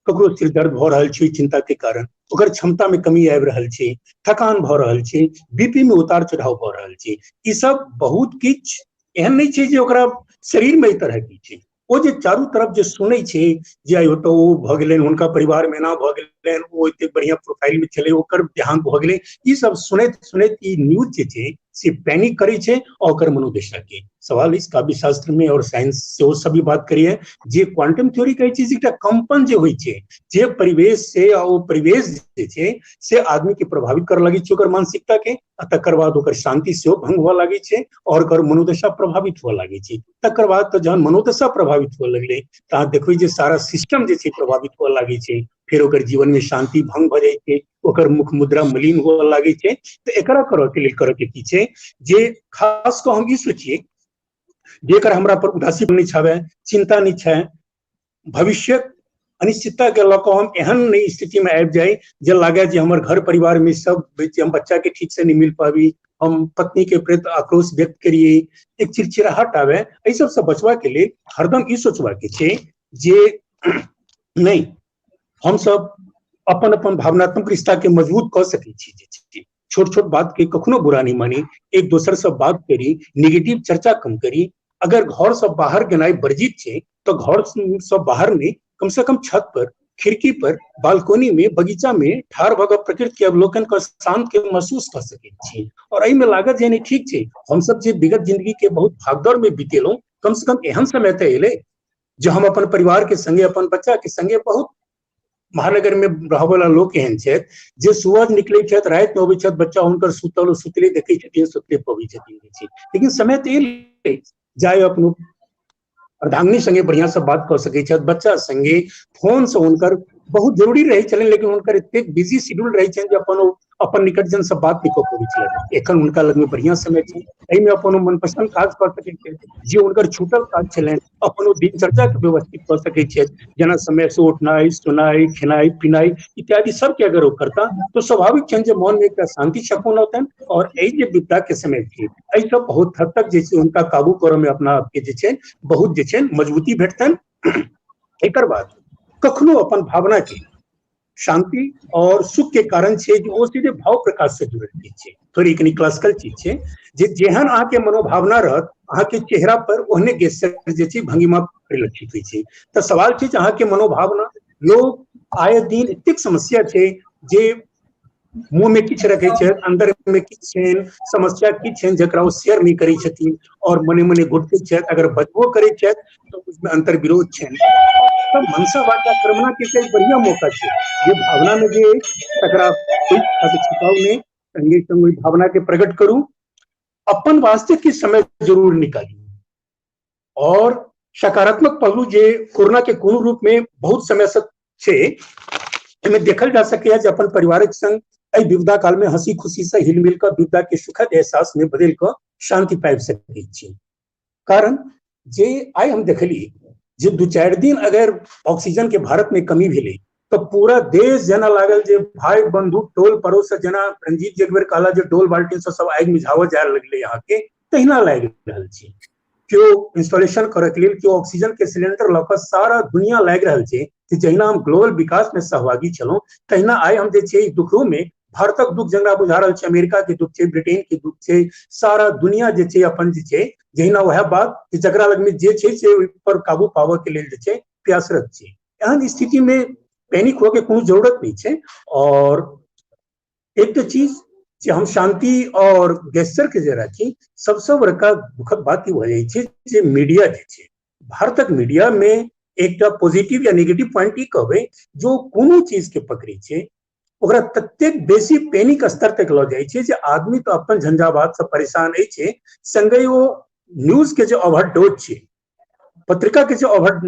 ककरो सिर दर्द भऽ रहल छै चिंता के कारण, ओकर क्षमता में कमी आबि रहल छै, थकान भऽ रहल छै, बीपी में उतार चढ़ाव भऽ रहल छै, ई सब बहुत किछु एहन नहि छै जे ओकरा शरीर में एहि तरह के छै। ओ जे चारू तरफ जे सुनै छै जे आइ ओतऽ ओ भऽ गेलनि, हुनका परिवार में एना भऽ गेलनि, ओ एते बढ़िया प्रोफाइल में छलै, ओकर देहांत भऽ गेलै, ई सब सुनैत सुनैत ई न्यूज जे छै से पैनिक करै छै और ओकर मनोदशा के सवाल इस काव्य शास्त्र में और साइंस से ओ सब भी बात करिए जे क्वांटम थ्योरी कहै छै जे एकटा कंपन जे होइ छै जे परिवेश से, आ ओ परिवेश जे छै से आदमी के प्रभावित करऽ लगै छै ओकर मानसिकता के, आ तकर बाद ओकर शांति सेहो भंग हुअ लागै छै और ओकर मनोदशा प्रभावित हुअ लागै छै। तकर बाद तऽ जहन मनोदशा प्रभावित हुअ लगलै तऽ अहाँ देखबै जे सारा सिस्टम जे छै प्रभावित हुअ लागै छै, फेर ओकर जीवन में शांति भंग भऽ जाइ छै, ओकर मुख मुद्रा मलिन हुअ लागै छै। तऽ एकरा करऽ के लेल करऽ के की छै जे खास कऽ हम ई सोचिए जे एकर हमरा पर उदासी नहि छावे, चिंता नहि छै, भविष्यक अनिश्चितता के लऽ कऽ हम एहन नहि स्थिति में आबि जाय जे लागे जे हमर घर परिवार में सब हम बच्चा के ठीक से नहीं मिल पाबी, हम पत्नी के प्रति आक्रोश व्यक्त करिए, एक चिड़चिड़ाहट आवे। एहि सबसे बचवा के लेल हरदम ई सोचबा के छै जे नहीं हम सब अपन अपन भावनात्मक रिश्ता के मजबूत कऽ सकै छी, जे छोट छोट बात के कखनो बुरा नहीं मानी, एक दोसर से बात करी, निगेटिव चर्चा कम करी। अगर घर से बाहर गेनाइ वर्जित छै तो घर से बाहर नहीं, कम से कम छत पर, खिड़की पर, बालकोनी में, बगीचा में ठाढ़ भऽ कऽ प्रकृति के अवलोकन कऽ शांत के महसूस कऽ सकै छी। और एहिमे लागत जे नहीं ठीक छै, हम सब जे विगत जिंदगी के बहुत भागदौड़ में बीतेलहुँ, कम से कम एहन समय तऽ एलै जे हम अपन परिवार के संगे, अपन बच्चा के संगे, बहुत महानगर में रहऽवला लोक एहन छथि जे सुबह निकलै छथि, राति में अबै छथि, बच्चा हुनकर सुतल सुतले देखै छथिन, सुतले पबै छथिन। लेकिन समय तऽ एलै जाय अपनो अर्धांगिनी संगे बढ़िया से बात कऽ सकै छथि, बच्चा संगे फोन से हुनकर बहुत जरूरी रहै छलनि, लेकिन हुनकर एतेक बिजी शेड्यूल रहै छनि जे अपन ओ अपन निकटजन से बात नहि कऽ पबै छलनि। एखन हुनका लगमे बढ़िया समय छै, एहिमे अपन ओ मनपसंद काज कऽ सकै छथि, जे हुनकर छूटल काज छलनि अपन ओ दिनचर्या के व्यवस्थित कऽ सकै छथि, जेना समय से उठनाइ, सोनाइ, खेनाइ पिनाइ इत्यादि सबके अगर ओ करता तो स्वाभाविक छनि जे मन में एकटा शांति सकून औतनि। और एहि जे विपदा के समय छै एहि सब बहुत हद तक जे छै हुनका काबू करऽ में अपना आपके जे छै बहुत जे छै मजबूती भेटतनि। एकर बाद कखनो अपन भावना के शांति और सुख के कारण छै जे ओ सीधे भाव प्रकाश से जुड़ल चीज छै, थोड़ी कनी क्लासिकल चीज छै जे जेहन अहाँके मनोभावना रहत अहाँके चेहरा पर ओहने गेस्चर जे छै भंगिमा परिलक्षित होइ छै। तऽ सवाल छै जे अहाँके मनोभावना, लोग आए दिन एतेक समस्या छै जे मुँह में किछु रखै छथि, अंदर में किछु छनि, समस्या किछु छनि जकरा ओ शेयर नहि करै छथिन और मने मने घुटकै छथि, अगर बजबो करै छथि तऽ उसमे अंतर्विरोध छनि। तऽ मनसा वाचा कर्मणा के एक बढ़िया मौका छै जे भावना में जे अछि तकरा छिपाउ नहि, संगे संग ओहि भावना के प्रकट करू, अपन वास्ते किछु समय जरूर निकालू। और सकारात्मक पहलू जे कोरोना के कोनो रूप में बहुत समय से छै, एहिमे देखल जा सकैए जे अपन परिवारक संग एहि विपदा काल में हंसी खुशी से हिल मिल कऽ विपदा के सुखद एहसास में बदलि कऽ शांति पाबि सकै छी। कारण जे आइ हम देखली जे 2-4 दिन अगर ऑक्सीजन के भारत में कमी भेलै तऽ पूरा देश जेना लागल जे भाई बंधु टोल पड़ोस से, जेना रंजीत जी एक बेर कहला जे डोल बाल्टीन से सब आगि मिझावऽ जाय लगलै अहाँके, तहिना लागि रहल छै। केओ इंस्टॉलेशन करऽ के लेल, केओ ऑक्सीजन के सिलेंडर लऽ कऽ सारा दुनिया लागि रहल छै। जहिना हम ग्लोबल विकास में सहभागी छलहुँ तहिना आइ हम जे छै दुखो में भारतक दुख जकरा बुझा रहल छै, अमेरिका के दुख छै, ब्रिटेन के दुख छै, सारा दुनिया जे छै अपन जे छै, जहिना वएह बात जे जकरा लगमे जे छै से ओहि पर काबू पाबऽ के लेल जे छै प्रयासरत छै। एहन स्थिति में पैनिक होके कोनो जरूरत नहि छै। और एकटा चीज जे हम शांति और गेस्चर के जे राखी, सबसँ बड़का दुखद बात ई भऽ जाइ छै जे मीडिया जे छै, भारतक मीडिया में एकटा पॉजिटिव या नेगेटिव पॉइंट ई कहबै, जो कोनो चीज के पकड़ै छै ओकरा ततेक बेसी पैनिक स्तर तक लऽ जाइ छै जे आदमी तऽ अपन झंझावात से परेशान अछि, संगहि ओ न्यूज के जे ओवरडोज छै, पत्रिका के जे ओवर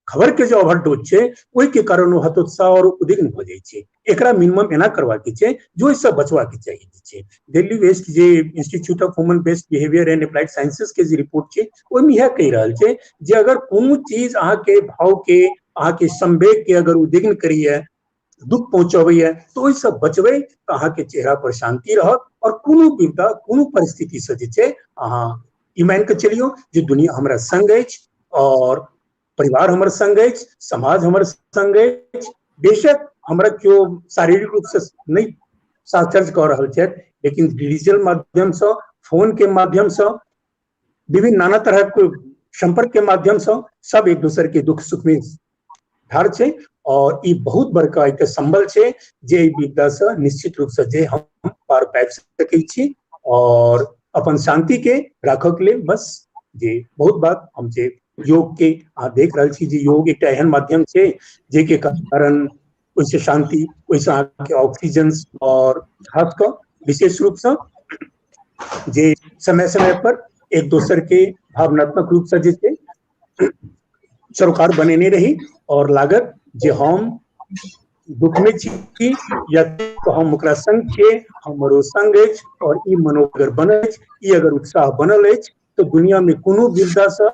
खबर के जे ओवरडोज छै, ओहि के कारण ओ हतोत्साह और उद्विग्न भऽ जाइ छै। एकरा मिनिमम एना करबाक छै जो ओहिसँ बचबाक चाही। छै दिल्ली वेस्ट जे institute of human based behaviour and applied sciences के जे रिपोर्ट छै, ओहिमे इएह कहि रहल छै जे अगर कोनो चीज अहाँके भाव के, अहाँके संवेग के अगर उद्विग्न करैया, दुख पहुंचबैया, तऽ ओहिसँ बचबै तऽ अहाँके चेहरा पर शांति रहत और कोनो विपदा, कोनो परिस्थिति से जे छै अहाँ ई मानि कऽ चलियौ जे दुनिया हमरा संग अछि और परिवार हमर संग अछि, समाज हमर संग अछि। बेशक हमरा केओ शारीरिक रूप से नहि साहचर्य कऽ रहल छथि, लेकिन डिजिटल माध्यमसँ, फोन के माध्यमसँ, विभिन्न नाना तरहक संपर्क के माध्यमसँ सब एक दोसर के दुख सुख में ठाढ़ छै। और ई बहुत बड़का एकटा संबल छै जे एहि विपदासँ निश्चित रूपसँ जे हम पार पाबि सकै छी। और अपन शांति के राखऽ के लेल बस जे बहुत बात हम जे योग के अहाँ देख रहल छी जे योग एकटा एहन माध्यम छै जाहिके कारण ओहिसँ शांति, ओहिसँ अहाँके ऑक्सीजन और खास कऽ विशेष रूपसँ जे समय समय पर एक दोसर के भावनात्मक रूपसँ जे छै सरोकार बनेने रही और लागत जे हम दुख में छी या तो हम ओकरा संग छियै, हमर ओ संग अछि और ई मनोगर बनल अछि, ई अगर उत्साह बनल अछि तऽ दुनिया में कोनो विपदासँ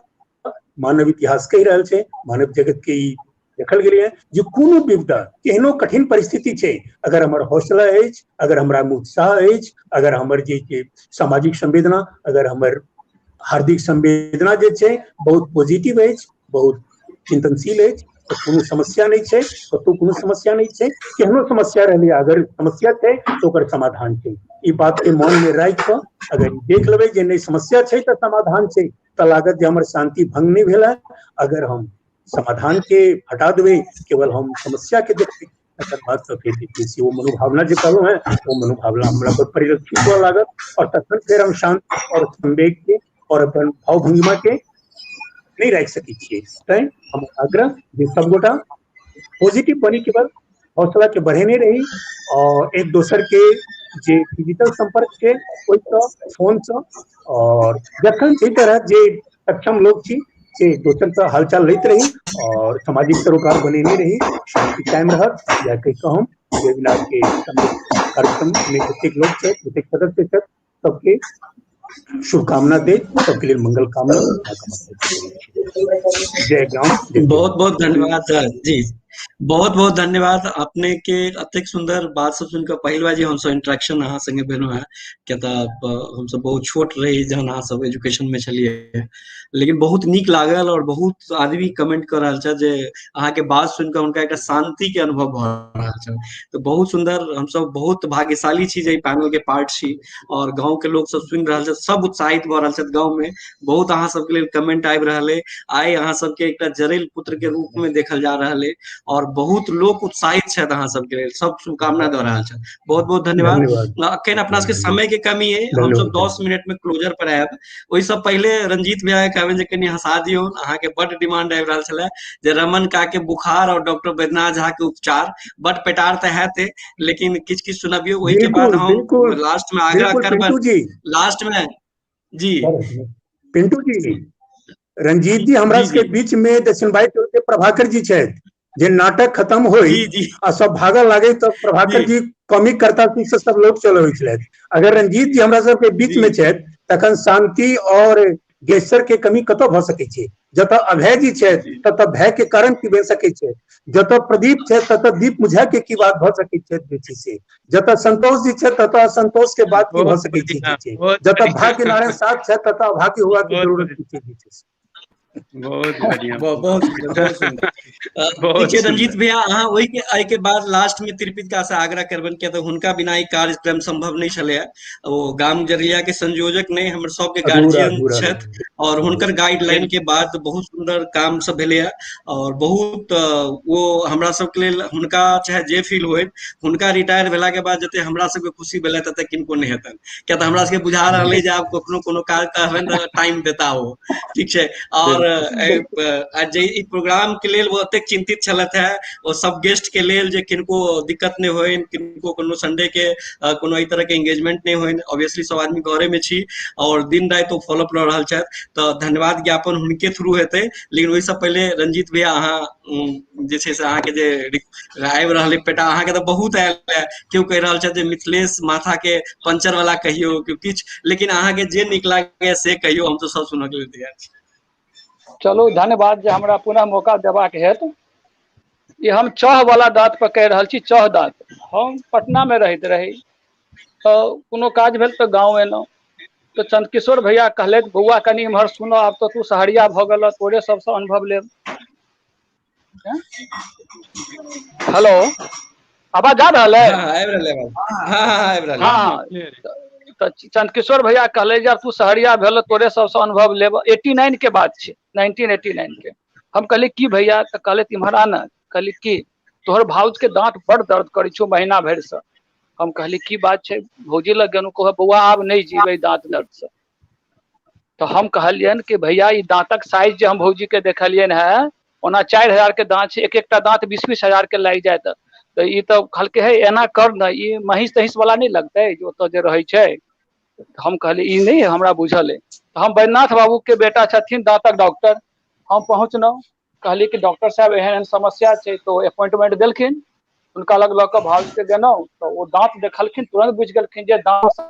मानव इतिहास कहि रहल छै, मानव जगत के ई देखल गेलै जे कोनो विपदा, केहनो कठिन परिस्थिति छै, अगर हमर हौसला अछि, अगर हमरा में उत्साह अछि, अगर हमर जे छै सामाजिक संवेदना, अगर हमर हार्दिक संवेदना जे छै बहुत पॉजिटिव अछि, बहुत चिंतनशील अछि, तऽ कोनो समस्या नहि छै, कतहु कोनो समस्या नहि छै, केहनो समस्या रहलै अगर समस्या छै तऽ ओकर समाधान छै। ई बात के मन में राखि कऽ अगर देख लेबै जे नहि समस्या छै तऽ समाधान छै, तऽ लागत जे हमर शांति भंग नहि भेल है। अगर हम समाधान के हटा देबै, केवल हम समस्या के देखबै, तकर बाद तऽ फेर जे छै से ओ मनोभावना जे कहलहुँ हेँ, ओ मनोभावना हमरा पर परिलक्षित हुअ लागत और तखन फेर हम शांत और संवेग के और अपन भाव भंगिमा के नहि राखि सकै छियै। तैं हम आग्रह जे सबगोटा पॉजिटिव बनी, केवल हौसला के बढ़ेने रही और एक दोसर के जे डिजिटल संपर्क छै ओहिसँ, फोनसँ, और जखन जाहि तरह जे सक्षम लोक छी से एक दोसरसँ हालचाल लैत रही और सामाजिक सरोकार बनेने रही, शांति कायम रहत। या कहि कऽ हम वेबिनार के कार्यक्रम में जतेक लोक छथि, जतेक सदस्य छथि, सबके शुभकामना दैत सबके लेल मंगल कामना। जय ग्राम। बहुत बहुत धन्यवाद सर जी, बहुत बहुत धन्यवाद अपने के अतेक सुंदर बात सब सुनकर। पहिल बार जे हमसब इंटरेक्शन अहाँ संगे भेलहुँ हेँ, किया तऽ हमसब बहुत छोट रही जहन अहाँ सब एजुकेशन में छलियै, लेकिन बहुत नीक लागल और बहुत आदमी कमेंट कर रहल छथि जे अहाँके बात सुनिकऽ हुनका एकटा शांति के अनुभव भऽ रहल छनि। तऽ बहुत सुंदर, हमसब बहुत भाग्यशाली छी जे एहि पैनल के पार्ट छी और गाँव के लोक सब सुनि रहल छथि, सब उत्साहित भऽ रहल छथि। गाँव में बहुत अहाँ सबके लेल कमेंट आबि रहल अइ, आइ अहाँ सबके एकटा जरैल पुत्र के रूप में देखल जा रहल अइ और बहुत लोक उत्साहित छथि अहाँ सबके लेल, सब शुभकामना दऽ रहल छथि। बहुत बहुत धन्यवाद। अखन अपना सबके समय के कमी अइ, हमसब 10 मिनट में क्लोजर पर आयब। ओहिसँ पहिले रंजीत भैया के कहबनि जे कनि हंसा दियौ, अहाँके बड डिमांड आबि रहल छलै जे रमन का के बुखार और डॉक्टर बैद्यनाथ झा के उपचार, बड पेटार तऽ हैते, लेकिन किछु किछु सुनबियौ। ओहिके बाद हम लास्ट में आग्रह करबनि, लास्ट में जी पिंटू जी, रंजीत जी हमरा सबके बीच में दक्षिण भाई टोल के प्रभाकर जी छथि, जे नाटक खत्म होई आ सब भागल लागे तो प्रभाकर जी कॉमिक करता से सब लोग चल होइ छलथि। अगर रंजीत जी हमरा सबके बीच में छथि तखन शांति और गेस्चर के कमी कतऽ भऽ सकै छै। जतऽ अभय जी छथि ततऽ भय के कारण की बनि सकै छै, जतऽ प्रदीप छथि ततऽ दीप मुझा के की बात भऽ सकै छै जे छै, जतऽ संतोष जी छथि ततऽ असंतोष के बात की भऽ सकै छै, जतऽ भाग्य नारायण साथ छथि ततऽ अभाग्य हुआ के जरूरत की छै। बहुत बढ़िया, बहुत सुंदर, बहुत सुंदर। बहुत ठीक छै रंजीत सुंदर। भैया, अहाँ ओहिके एहिके बाद लास्ट में तिरपित का से आग्रह करबनि, किया तऽ हुनका बिना ई कार्यक्रम संभव नहि छलैया। ओ गाम जरिया के संयोजक नहि, हमर सबके अधूरा गार्जियन अधूरा छथि और हुनकर गाइडलाइन के बाद बहुत सुंदर काम सब भेलैया। और बहुत ओ हमरा सबके लेल हुनका चाहे जे फील होय, हुनका रिटायर भेला के बाद जते हमरा सबके खुशी भेलै तते किनको नहि हेतनि, किया तऽ हमरा सबके बुझा रहल अइ जे आब कखनो कोनो काज कहबनि तऽ टाइम देता ओ। ठीक छै। और जे ई प्रोग्राम के लेल ओ एतेक चिंतित छलथि है, ओ सब गेस्ट के लेल जे किनको दिक्कत नहि होइन, किनको कोनो संडे के कोनो एहि तरह के एंगेजमेंट नहि होइन। ऑब्वियसली सब आदमी घरे में छी और दिन राति ओ फॉलोअप लऽ रहल छथि, तऽ धन्यवाद ज्ञापन हुनके थ्रू हेतै। लेकिन ओहिसँ पहिले रंजीत भैया, अहाँ जे छै से अहाँके जे आबि रहल अइ पेटा, अहाँके तऽ बहुत आयल है, केओ कहि रहल छथि जे मिथिलेश माथा के पंचर वाला कहियौ, केओ किछु, लेकिन अहाँके जे नीक लागैया से कहियौ, हम तऽ सब सुनऽ के लेल तैयार छी। चलू धन्यवाद जे हमरा पुनः मौका देबाक हेतु। ई हम चह वाला दाँत पर कहि रहल छी, चह दाँत। हम पटना मे रहैत रही तऽ कोनो काज भेल तऽ गाँव एलहुँ, तऽ चंद्रकिशोर भैया कहलथि बौआ कनि इम्हर सुनऽ, आब तऽ तू सहरिया भऽ गेल, तोरे सबसँ अनुभव लेब। हेलो, आवाज जा रहल है? हाँ, आबि रहल है आवाज। हाँ हाँ, आबि रहल है। हाँ, तऽ चंद्रकिशोर भैया कहले जे आब तू सहरिया भेल, तोरे सबसँ अनुभव लेब। 89 के बात छै, 1989 के। हम कहली की भैया? तऽ कहले इम्हर आ ने। कहली की? तोहर भाउज के दाँत बड़ दर्द करै छौ महीना भरि से। हम कहली की बात छै? भौजी लग गेलहुँ, कह बौआ आब नहि जीबै दाँत दर्द से। तऽ हम कहलियनि कि भैया ई दाँतक साइज जे हम भौजी के देखलियनि है, ओना 4000 के दाँत छै, एक एकटा दाँत 20-20 हजार के लागि जायत। तऽ ई तऽ कहलकै हे एना कर ने, ई महींस तहींस वाला नहि लगतै जे ओतऽ जे रहै छै। हम कहलियै ई नहि हमरा बुझल अइ। तऽ हम बैद्यनाथ बाबू के बेटा छथिन दाँतक डॉक्टर, हम पहुँचलहुँ, कहलियै कि डॉक्टर साहब एहन एहन समस्या छै, तऽ ओ अपॉइंटमेंट देलखिन। हुनका लग लऽ कऽ भाउज के गेलहुँ तऽ ओ दाँत देखलखिन, तुरन्त बुझि गेलखिन जे दाँत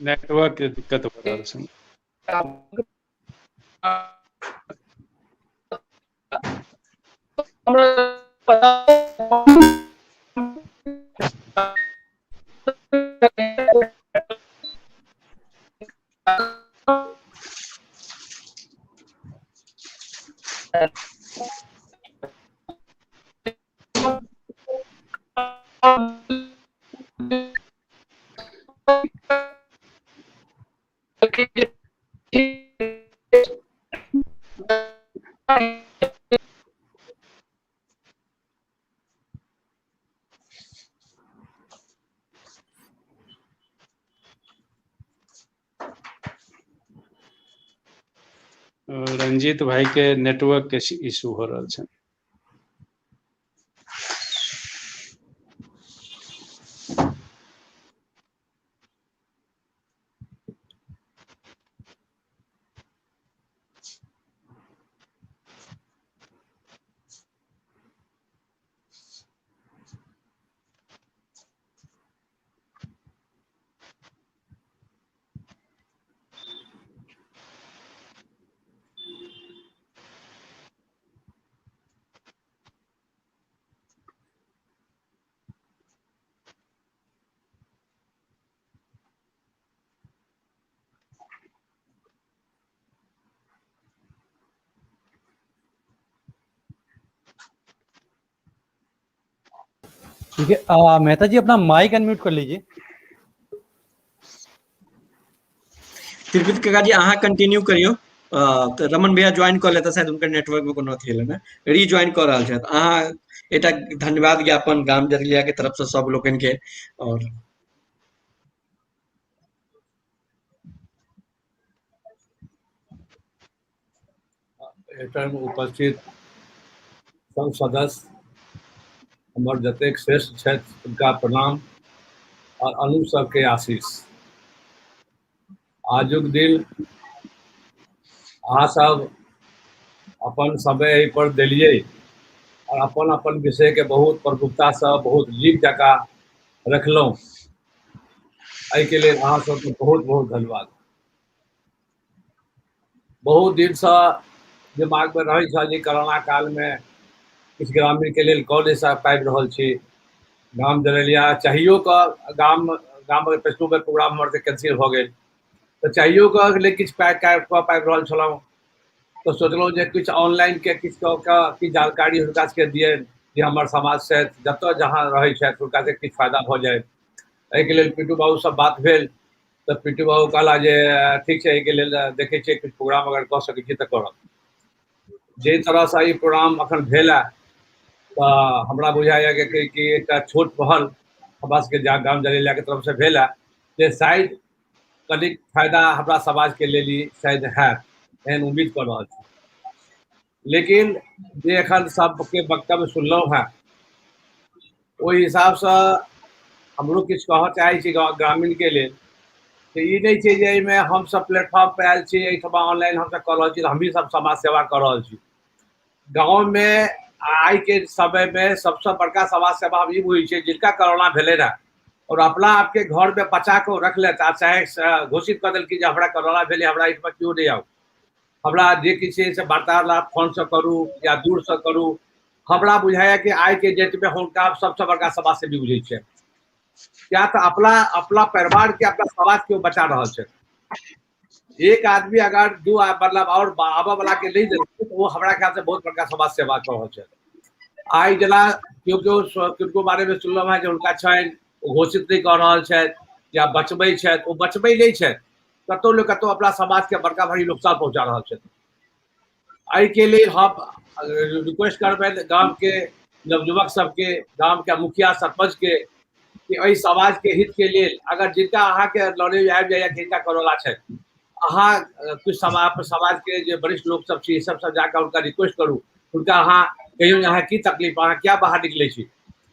नेटवर्क के दिक्कत हो रहल छै। रंजीत भाई के नेटवर्क के इशू हो रहल छै। ठीक है, मेहता जी अपना माइक अनम्यूट कर लीजिए। तिरपित काका जी अहाँ कंटिन्यू करियो, तऽ रमन भैया ज्वाइन कऽ लेता, शायद हुनकर नेटवर्क में कोनो अथी हेलै ने, रीज्वाइन कऽ रहल छथि। अहाँ एकटा धन्यवाद ज्ञापन गाम जरलिया के तरफ से सब लोकनि के। और एहिठाम उपस्थित सब सदस्य हमर जतेक श्रेष्ठ छथि हुनका प्रणाम और अनुप सबके आशीष। आजुक दिन अहाँ सब अपन समय एहि पर देलियै और अपन अपन विषय के बहुत प्रमुखता से बहुत नीक जकाँ रखलहुँ, एहिके लेल अहाँ सबके बहुत बहुत धन्यवाद। बहुत दिनसँ दिमागमे रहै छल जे कोरोना कालमे किछु ग्रामीणके लेल कऽ नहि पाबि रहल छी, गाम जरैलिया चाहियो कऽ गाम गाम पिछलो बेर प्रोग्राम हमर तऽ कैंसिल भऽ गेल, तऽ चाहियो कऽ नहि किछु कऽ पाबि रहल छलहुँ। तऽ सोचलहुँ जे किछु ऑनलाइनके किछु कऽ कऽ किछु जानकारी हुनका सबके दियनि जे हमर समाज छथि, जतऽ जहाँ रहै छथि हुनका सबके किछु फायदा भऽ जाय। एहिके लेल पिंटू बाबूसँ बात भेल तऽ पिंटू बाबू कहला जे ठीक छै, एहिके लेल देखै छियै किछु प्रोग्राम अगर कऽ सकै छी तऽ करब। जाहि तरहसँ ई प्रोग्राम अखन भेल है तऽ हमरा बुझाइए कि एकटा छोट पहल हमरा सबके गाम जरेलियाके तरफसँ भेल है जे शायद कनिक फायदा हमरा समाजके लेल ई शायद हैत, एहन उम्मीद कऽ रहल छी। लेकिन जे एखन सबके वक्तव्य सुनलहुँ हेँ ओहि हिसाबसँ हमरो किछु कहऽ चाहै छी ग्रामीणके लेल। तऽ ई नहि छै जे एहिमे हमसब प्लेटफॉर्म पर आयल छी, एहिठमा ऑनलाइन हमसब कऽ रहल छी, हमही सब समाज सेवा कऽ रहल छी। गाँवमे आइके समयमे सबसँ बड़का समाज सेवा हम ई बुझै छियै जिनका कोरोना भेलै रहए और अपना आपके घरमे बचा कऽ रख लेता, चाहे घोषित कऽ देलखिन जे हमरा कोरोना भेलै, हमरा एहिठमा केओ नहि आउ, हमरा जे किछु छै से वार्तालाप फोनसँ करू या दूरसँ करू। हमरा बुझाइए कि आइके डेटमे हुनका सबसँ बड़का समाज सेवी बुझै छै, किया तऽ अपना अपना परिवारके अपना समाजके ओ बचा रहल छै। एक आदमी अगर दू मतलब और आबऽ वाला के नहि देलकै तऽ ओ हमरा ख्याल से बहुत बड़का समाज सेवा कऽ रहल छै। आइ जेना केओ केओ किनको बारेमे सुनलहुँ हेँ जे हुनका छनि, ओ घोषित नहि कऽ रहल छथि या बचबै छथि, ओ बचबै नहि छथि, कतहु ने कतहु अपना समाजके बड़का भारी नुकसान पहुँचा रहल छथि। एहिके लेल हम रिक्वेस्ट करबनि गामके नवयुवक सबके, गामके मुखिया सरपञ्चके कि एहि समाजके हितके लेल अगर जिनका अहाँके नॉलेज आबि जाइए जिनका कोरोना छनि, अहाँ किछु समाजके जे वरिष्ठ लोक सब छी सबसँ जाकऽ हुनका रिक्वेस्ट करू, हुनका अहाँ कहियौ अहाँ की तकलीफ, अहाँ किया बाहर निकलै छी।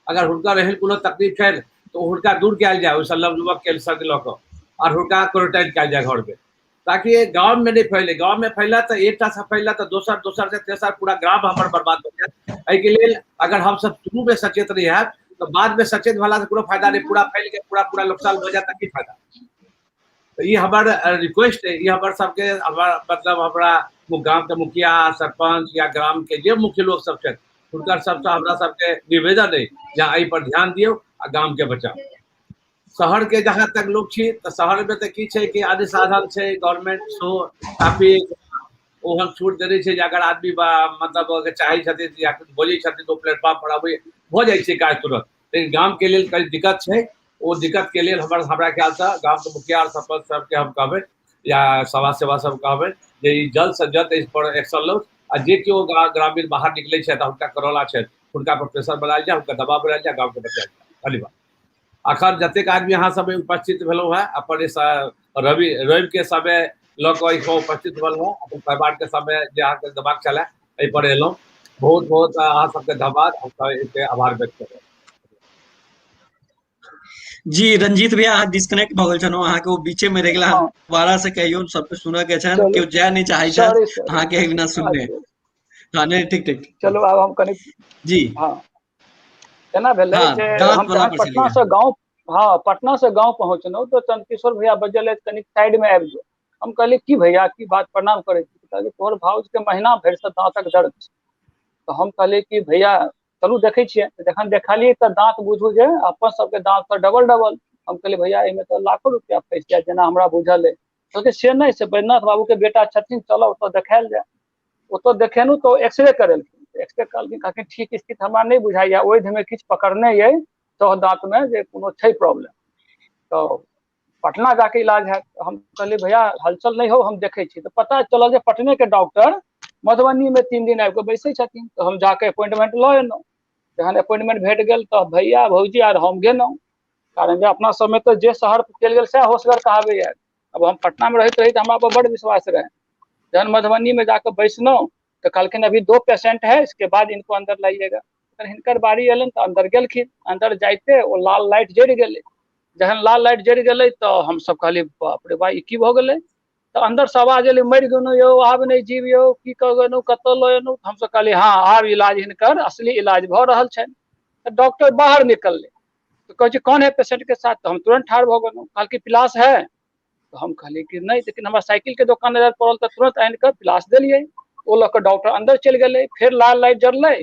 अगर हुनकर एहन कोनो तकलीफ छनि तऽ हुनका दूर कयल जाय ओहिसँ नवयुवकके संग लऽ कऽ आओर हुनका क्वारंटाइन कयल जाय घरमे, ताकि गाममे नहि फैले। गाममे फैलत तऽ एकटासँ फैलत तऽ दोसर, दोसरसँ तेसर, पूरा ग्राम हमर बर्बाद भऽ जायत। एहिके लेल अगर हमसब शुरूमे सचेत नहि हैब तऽ बादमे सचेत भेलासँ कोनो फायदा नहि, पूरा फैल के पूरा पूरा नुकसान भऽ जायत तऽ की फायदा। तऽ ई हमर रिक्वेस्ट अइ, ई हमर सबके हमर मतलब हमरा गामके मुखिया सरपञ्च या ग्रामके जे मुख्य लोक सब छथि हुनकर सबसँ हमरा सबके निवेदन अइ जे अहाँ एहिपर ध्यान दियौ आ गामके बचाउ। शहरके जहाँ तक लोक छी तऽ शहरमे तऽ की छै कि अन्य साधन छै, गवर्नमेंट सेहो काफी ओहन छूट देने छै जे अगर आदमी मतलब चाहै छथिन या किछु बजै छथिन तऽ ओ प्लेटफॉर्म पर अबै भऽ जाइ छै काज तुरंत। लेकिन गामके लेल कनि दिक्कत छै, ओ दिक्कतके लेल हमरा ख्यालसँ गामके मुखिया आओर सरपञ्च सबके हम कहबै या समाज सेवा सब कहबै जे ई जल्द से जल्द एहि पर एक्शन लौ आ जे केओ ग्रामीण बाहर निकलै छथि हुनका कोरोना छथि हुनका पर प्रेशर बनायल जाय, हुनका दबाव बनायल जाय, गामके बचायल जाय। धन्यवाद। अखन जतेक आदमी अहाँ सब उपस्थित भेलहुँ हेँ अपन रवि रविके समय लऽ कऽ एहिठाम उपस्थित भेलहुँ हेँ, अपन परिवारके समय जे अहाँके देबाक छलै एहिपर एलहुँ, बहुत बहुत अहाँ सबके धन्यवाद, हम एहिके आभार व्यक्त करब। जी रंजीत भैया अहाँ डिस्कनेक्ट भऽ गेल छलहुँ, अहाँके ओ बीचे में रहि गेल, अहाँ दोबारा से कहियौ, सबके सुनऽ के छनि, केओ जाय नहि चाहै छथि अहाँके बिना सुनने। हाँ नहीं ठीक ठीक, चलू आब हम कनि जी हाँ एना भेलै जे हम जहन पटना से गाँव हाँ पटना से गाँव पहुँचलहुँ तऽ चंद्रकिशोर भैया बजल कनि साइड में आबि जाओ। हम कहलियै की भैया की बात, प्रणाम करै छी। कहलियै तोहर भाउजके महीना भरिसँ दाँतक दर्द छै। तऽ हम कहलियै कि भैया चलू देखै छियै। जखन देखलियै तऽ दाँत बुझू जे अपन सबके दाँत तऽ डबल डबल। हम कहलियै भैया एहिमे तऽ लाखो रुपया फँसि जायत जेना हमरा बुझल अइ। कहलकै से नहि, से बैद्यनाथ बाबूके बेटा छथिन, चलऽ ओतऽ देखायल जाय। ओतऽ देखेलहुँ तऽ एक्सरे करेलखिन, एक्सरे कहलखिन, कहलखिन ठीक स्थिति हमरा नहि बुझाइया, ओहिमे किछु पकड़ने अइ तह दाँतमे जे कोनो छै प्रॉब्लम, तऽ पटना जाके इलाज हैत। हम कहलियै भैया हलचल नहि हो, हम देखै छी। तऽ पता चलल जे पटनेके डॉक्टर मधुबनीमे 3 दिन आबि कऽ बैसै छथिन। तऽ हम जाके अपॉइंटमेंट लऽ एलहुँ। जहन अपॉइंटमेंट भेट गेल तऽ भैया भौजी आर हम गेलहुँ, कारण जे अपना सबमे तऽ जे शहर चलि गेल सएह होशगर कहाबैया। अब हम पटनामे रहैत रही तऽ हमरा पर बड़ विश्वास रहै। जहन मधुबनीमे जाकऽ बैसलहुँ तऽ कहलखिन अभी 2 पेशेंट है, इसके बाद इनको अंदर लाइएगा। जखन हिनकर बारी एलनि तऽ अन्दर गेलखिन। अन्दर जाइते ओ लाल लाइट जरि गेलै। जहन लाल लाइट जरि गेलै तऽ हमसब कहलियै बाप रे बा ई की भऽ गेलै। तऽ अन्दरसँ आवाज एलै मरि गेलहुँ यौ, आब नहि जीव यौ, की कऽ गेलहुँ, कतऽ लऽ एलहुँ। हमसब कहलियै हँ आब इलाज हिनकर असली इलाज भऽ रहल छनि। तऽ डॉक्टर बाहर निकललै तऽ कहै छै कौन है पेशेंट के साथ। तऽ हम तुरन्त ठाढ़ भऽ गेलहुँ। कहलकै पिलास है। तऽ हम कहलियै कि नहि, लेकिन हमरा साइकिल के दोकान नजर पड़ल तऽ तुरन्त आनि कऽ पिलास देलियै। ओ लऽ कऽ डॉक्टर अन्दर चलि गेलै। फेर लाल लाइट जरलै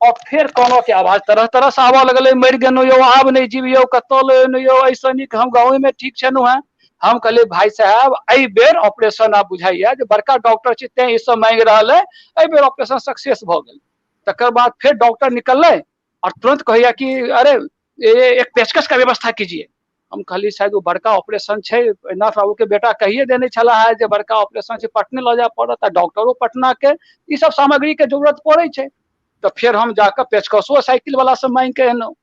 और फेर कानऽ के आवाज तरह तरह से आबऽ लगलै, मरि गेलहुँ यौ, आब नहि जीब यौ, कतऽ लऽ एलहुँ यौ, एहिसँ नीक हम गाँवेमे ठीक छलहुँ हेँ। हम कहलियै भाय साहेब एहि बेर ऑपरेशन आब बुझाइया जे बड़का डॉक्टर छी तें ई सब मांगि रहल है, एहि बेर ऑपरेशन सक्सेस भऽ गेल। तकर बाद फेर डॉक्टर निकललै और तुरंत कहैया कि अरे एक पेचकस का व्यवस्था कीजिए। हम कहलियै शायद ओ बड़का ऑपरेशन छै, नाथ बाबू के बेटा कहिए देने छला है जे बड़का ऑपरेशन छै, पटने लऽ जाय पड़त आ डॉक्टरो पटना के ई सब सामग्री के जरूरत पड़ै छै। तऽ फेर हम जाकऽ पेचकसो साइकिल वाला से मांगि के एलहुँ।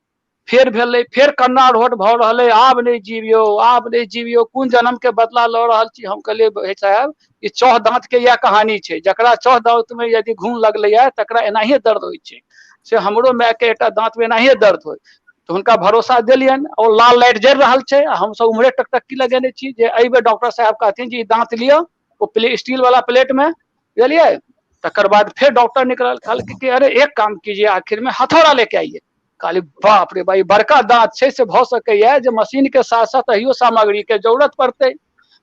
फेर भेलै, फेर कन्ना रोड भऽ रहलै, आब नहि जीवियौ, आब नहि जीवियौ, कोन जन्म के बदला लऽ रहल छी। हम कहलियै हे साहेब ई चौह दाँत के इएह कहानी छै, जकरा चौह दाँत मे यदि घून लगलैया तकरा एनाहिए दर्द होइ छै। से हमरो माय के एकटा दाँत मे एनाहिए दर्द होइ, तऽ हुनका भरोसा देलियनि। ओ लाल लाइट जरि रहल छै आ हमसब उम्हरे टकटक्की लगेने छी जे एहि बेर डॉक्टर साहब कहथिन जे ई दाँत लिअ, ओ स्टील वाला प्लेट मे, बुझलियै। तकर बाद फेर डॉक्टर निकलल, कहलकै कि अरे एक काम कीजिए, आखिर में हथौड़ा लेके आइए। कहली बाप रे भाई बड़का दाँत छै, से भऽ सकैया जे मशीन के साथ साथ अहियो सामग्री के जरूरत पड़तै।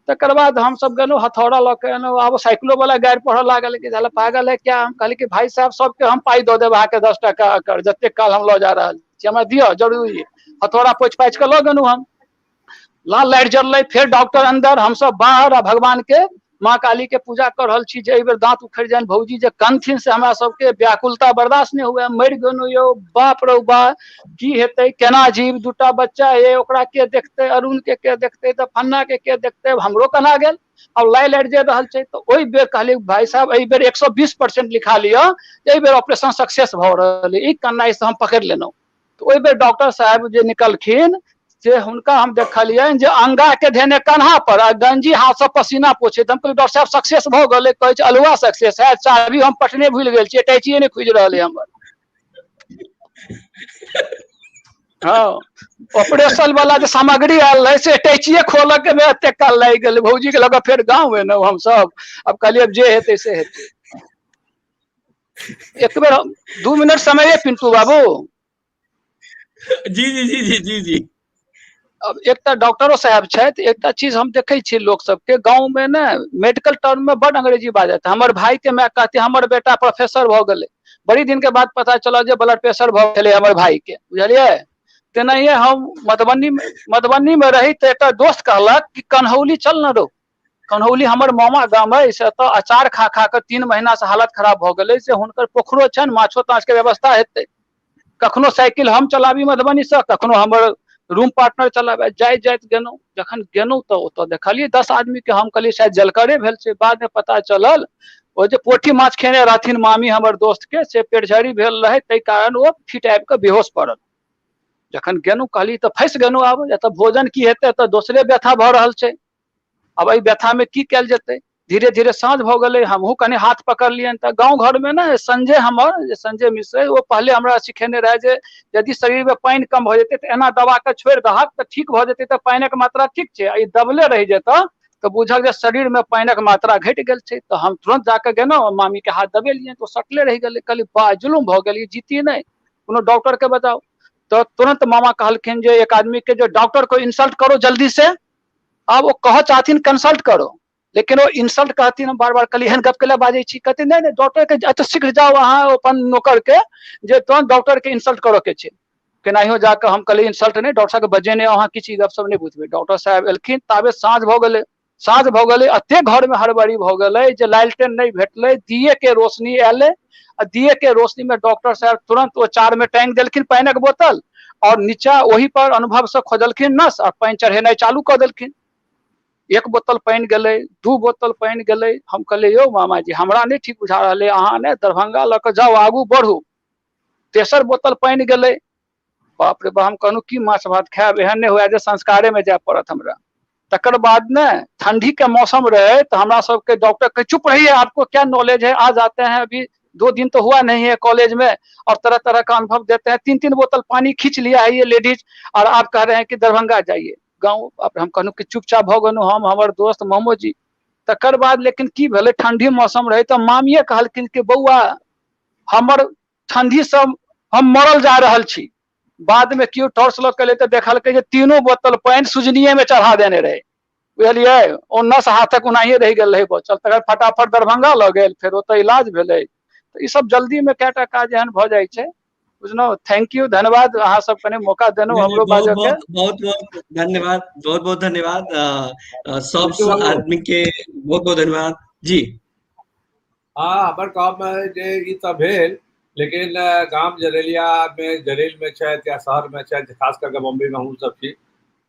तकर बाद हमसब गेलहुँ हथौड़ा लऽ के एलहुँ। आब साइकिलो वाला गारि पढ़ऽ लागल कि साला पागल है क्या। हम कहली कि भाई साहब सबके हम पाइ दऽ देब अहाँके 10 टाका एकर, जतेक काल हम लऽ जा रहल छी हमरा दिअ, जरूरी। हथौड़ा पोछि पाछि कऽ लऽ गेलहुँ हम। लाल लाइट जरलै, फेर डॉक्टर अंदर, हमसब बाहर आ भगवान के माँ काली के पूजा कर रहल छी जे एहि बेर दाँत उखड़ि जानि भौजी जे कनथिन से हमरा सबके व्याकुलता बर्दाश्त नहि हुए, मरि गेलहुँ यौ, बाप रौ बा, की हेतै, केना जीव, दूटा बच्चा ये ओकरा के देखतै, अरुण के देखतै, तऽ फन्ना के देखतै, हमरो कना गेल। आब लाइ लाइट जरि रहल छै। तऽ ओहि बेर कहलियै भाई साहब एहि बेर 120% लिखा लिअ, एहि बेर ऑपरेशन सक्सेस भऽ रहल अइ। ई कन्नाइ से हम पकड़ि लेलहुँ। तऽ ओहि बेर डॉक्टर साहेब जे निकलखिन से हुनका हम देखलियनि जे अंगा के धेने कन्हा पर आ गंजी हाथ से पसीना पोछैत। हम कहलियै डॉक्टर साहब सक्सेस भऽ गेलै। कहै छै अलुआ सक्सेस है, चाभी हम पटने भूलि गेल छी, अटैचिए नहि खुजि रहल है हमर। हँ, ऑपरेशन वाला जे सामग्री आयल रहै से अटैचिए खोलऽ के मे एतेक काल लागि गेलै। भौजी के लऽ कऽ फेर गाँव एलहुँ हमसब। आब कहलियै जे हेतै से हेतै। एक बेर 2 मिनट समय पिंटू बाबू। जी जी जी जी जी जी। अब एकटा डॉक्टरो साहब छथि, एकटा चीज हम देखै छियै लोक सबके गाँव मे ने मेडिकल टर्म में बड अंग्रेजी बाजत। हमर भाई के माय कहती हमर बेटा प्रोफेसर भऽ गेलै, बड़ी दिन के बाद पता चलल जे ब्लड प्रेशर भऽ गेलै हमर भाई के, बुझलियै। तेनाहिए हम मधुबनी में रही तऽ एकटा दोस्त कहलक कि कन्हौली चल न रौ, कन्हौली हमर मामा गाम अइ, से एतऽ अचार खा खा कऽ 3 महीना से हालत खराब भऽ गेलै, से हुनकर पोखरो छनि, माछो ताछ के व्यवस्था हेतै। कखनो साइकिल हम चलाबी मधुबनी से, कखनो हमर रूम पार्टनर चलाबै। जाइत जाइत गेलहुँ, जखन गेलहुँ तऽ ओतऽ देखलियै 10 आदमी के। हम कहलियै शायद जलकरे भेल छै। बाद में पता चलल ओ जे पोठी माछ खेने रहथिन मामी हमर दोस्त के, से पेटझड़ी भेल रहै, ताहि कारण ओ फिट आबि कऽ बेहोश पड़ल। जखन गेलहुँ कहली तऽ फँसि गेलहुँ, आब एतऽ भोजन की हेतै, एतऽ दोसरे व्यथा भऽ रहल छै, आब एहि व्यथा में की कयल जेतै। धीरे धीरे साँझ भऽ गेलै, हमहूँ कनि हाथ पकड़लियनि। तऽ गाँव घरमे ने संजय हमर, जे संजय मिश्र, ओ पहले हमरा सिखेने रहै जे यदि शरीरमे पानि कम भऽ जेतै तऽ एना दबा कऽ छोड़ि दहक तऽ ठीक भऽ जेतै, तऽ पानिक मात्रा ठीक छै, आ ई दबले रहि जेतऽ तऽ बुझल जे शरीरमे पानिक मात्रा घटि गेल छै। तऽ हम तुरन्त जाकऽ गेलहुँ, मामीके हाथ दबेलियनि तऽ ओ सटले रहि गेलै। कहलियै बा जुलुम भऽ गेल, ई जीती नहि, कोनो डॉक्टर के बताउ। तऽ तुरन्त मामा कहलखिन जे एक आदमी के जे डॉक्टर को इंसल्ट करो जल्दी से। आब ओ कहऽ चाहथिन कंसल्ट करो, लेकिन ओ इंसल्ट कहथिन। हम बार बार कहलियै एहन गप के लए बाजै छी? कहथिन नहि नहि डॉक्टर के एतऽ शीघ्र जाउ अहाँ अपन नौकर के, जे तुरन्त डॉक्टर के इंसल्ट करऽ के छै। केनाहियो जाकऽ हम कहलियै इंसल्ट नहि, डॉक्टर साहब के बजेने अहाँ किछु ई गप सब नहि बुझबै। डॉक्टर साहब एलखिन, ताबे साँझ भऽ गेलै। साँझ भऽ गेलै, एते घर में हड़बड़ी भऽ गेलै जे लालटेन नहि भेटलै, दिए के रोशनी एलै आ दिए के रोशनी में डॉक्टर साहब तुरंत ओ चार में टांगि देलखिन पानिक बोतल और नीचा ओही पर अनुभव से खोजलखिन नस आ पानि चढ़ेनाइ चालू कऽ देलखिन। 1 बोतल पानि गेलै, 2 बोतल पानि गेलै। हम कहलियै यौ मामाजी हमरा नहि ठीक बुझा रहल अइ, अहाँ ने दरभंगा लऽ कऽ जाउ, आगू बढ़ू। तेसर बोतल पानि गेलै। बाप रे बाप, हम कहलहुँ की माछ भात खायब, एहन नहि हुए जे संस्कारे में जाय पड़त हमरा। तकर बाद ने ठंडी के मौसम रहे तो हमरा सबके डॉक्टर कहे चुप रहिए, आपको क्या नॉलेज है, आज आते हैं, अभी 2 दिन तो हुआ नहीं है कॉलेज में और तरह तरह का अनुभव देते हैं, 3-3 बोतल पानी खींच लिया है ये लेडीज और आप कह रहे हैं कि दरभंगा जाइए गाँव। हम कहलहुँ कि चुपचाप भऽ गेलहुँ हम, हमर दोस्त मामो जी। तकर बाद लेकिन की भेलै, ठंडी मौसम रहे तऽ मामिए कहलखिन कि बौआ हमर ठंडी से हम मरल जा रहल छी। बाद में केओ टॉर्च लऽ के एलै तऽ देखलकै जे 3 बोतल पानि सुजनिये में चढ़ा देने रहै, बुझलियै। ओ नस हाथक ओनाहिए रहि गेल रहै बचल। तकर फटाफट दरभंगा लऽ गेल, फेर ओतऽ इलाज भेलै। तऽ ई सब जल्दी में कएटा काज एहन भऽ जाइ छै। बुझलहुँ? Thank you, धन्यवाद अहाँ सब कने मौका देलहुँ नहीं, नहीं, हमरो बहुत बाजऽ के। बहुत बहुत बहुत धन्यवाद, बहुत बहुत धन्यवाद। सब बिट्टू बाबू। आदमी के बहुत बहुत धन्यवाद जी। हाँ, हमर कहब जे ई तऽ भेल, लेकिन गाम जरेलिया में, जरेल में छथि या शहर में छथि, खास करके बॉम्बे में हम सब छी,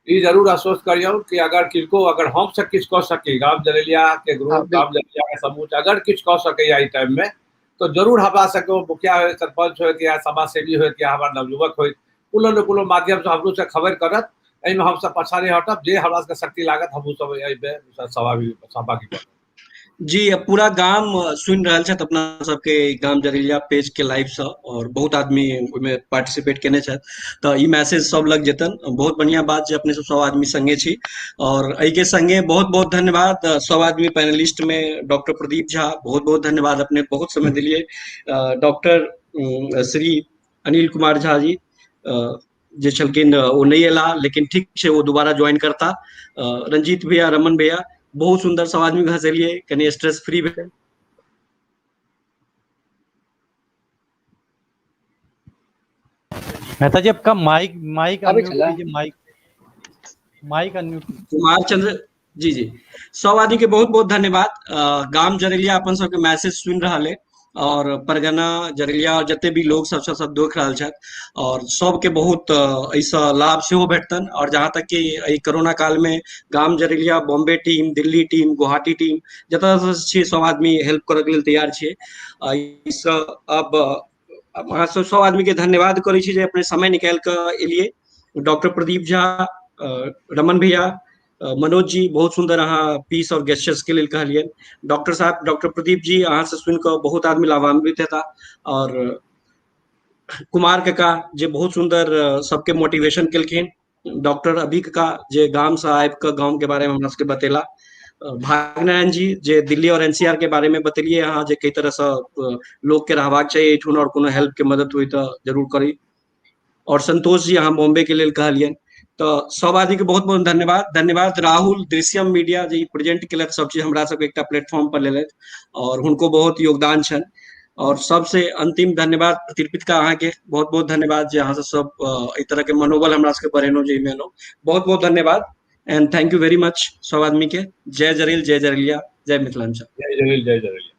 ई जरूर आश्वस्त करियौ कि अगर किनको अगर हम सब किछु कऽ सकी, गाम जरेलिया के ग्रुप, हाँ, गाम जरेलिया के समूह अगर किछु कऽ सकैया ई टाइम में, तो जरूर हमरा सबके मुखिया होइत, सरपंच होइत या समाज सेवी होइत या हमार नवयुवक होइत, कोनो ने कोनो माध्यम से हमरो से खबर करत। एहिमे हमसब पाछा नहि हटब, जे हमरा सबके शक्ति लागत हमहूँ सब एहिमे सहभागी बनब। जी, अब पूरा गाम सुनि रहल छथि अपना सबके गाम जरेलिया पेज के लाइव से, और बहुत आदमी ओहिमे पार्टिसिपेट केने छथि, तऽ ई मैसेज सब लग जेतन। बहुत बढ़िया बात जे अपने सब सब आदमी संगे छी, और एहिके संगे बहुत बहुत धन्यवाद सब आदमी पैनलिस्ट में। डॉक्टर प्रदीप झा, बहुत बहुत धन्यवाद, अपने बहुत समय दिलिए। डॉक्टर श्री अनिल कुमार झा जी जे छलखिन ओ नहि एला, लेकिन ठीक छै, ओ दोबारा ज्वाइन करता। रंजीत भैया, रमन भैया, बहुत सुंदर सब आदमी घसेलिए, कनि स्ट्रेस फ्री भेल। मेहता जी, आपका माइक माइक अबै अनम्यूट छलै। कीजिए, mic mic unmute. Kumar Chandra ji, जी सब आदमी के बहुत बहुत धन्यवाद। गाम जरेलिया अपन सबके मैसेज सुनि रहल है, और परगना जरेलिया और जते भी लोग सब सब देख रहल छथि, और सबके बहुत एहिसँ लाभ सेहो भेटतनि। और जहाँ तक कि एहि कोरोना काल में गाम जरेलिया, Bombay team, Delhi team, Guwahati team, जतऽ जतऽ छियै सब आदमी हेल्प करऽके लेल तैयार छियै। एहिसँ अब अहाँ सब सब आदमी के धन्यवाद करै छी जे अपने समय निकालि कऽ एलियै। डॉक्टर प्रदीप झा, रमन भैया, मनोज जी, बहुत सुंदर अहाँ पीस और गेस्टर्स के लेल कहलियनि। डॉक्टर साहब, डॉक्टर प्रदीप जी, अहाँ से सुनि कऽ बहुत आदमी लाभान्वित हेता। और कुमार काका जे बहुत सुंदर सबके मोटिवेशन केलखिन। डॉक्टर अभी काका जे गाम से आबि कऽ गाम के बारे में हमरा सबके बतेला। भागनारायण जी जे दिल्ली और एनसीआर के बारे में बतेलिए अहाँ, जे कई तरह से लोग के रहबाक चाही एहिठुन, और कोनो हेल्प के मदद हुई तऽ जरूर करी। और संतोष जी, अहाँ बॉम्बे के लेल कहलियनि। तऽ सब आदमी के बहुत बहुत धन्यवाद। धन्यवाद राहुल दृश्यम मीडिया जे प्रेजेंट केलथि सब चीज हमरा सबके एकटा प्लेटफॉर्म पर लेलथि, और हुनको बहुत योगदान छनि। और सबसे अंतिम धन्यवाद तिरपित का, अहाँके बहुत बहुत धन्यवाद जे अहाँ सब एहि तरह के मनोबल हमरा सबके बढ़ेलहुँ जे एहिमे एलहुँ। बहुत बहुत धन्यवाद and thank you very much सब आदमी के। जय जरेल, जय जरेलिया, जय मिथिलांचल। जय जरेल, जय जरेलिया।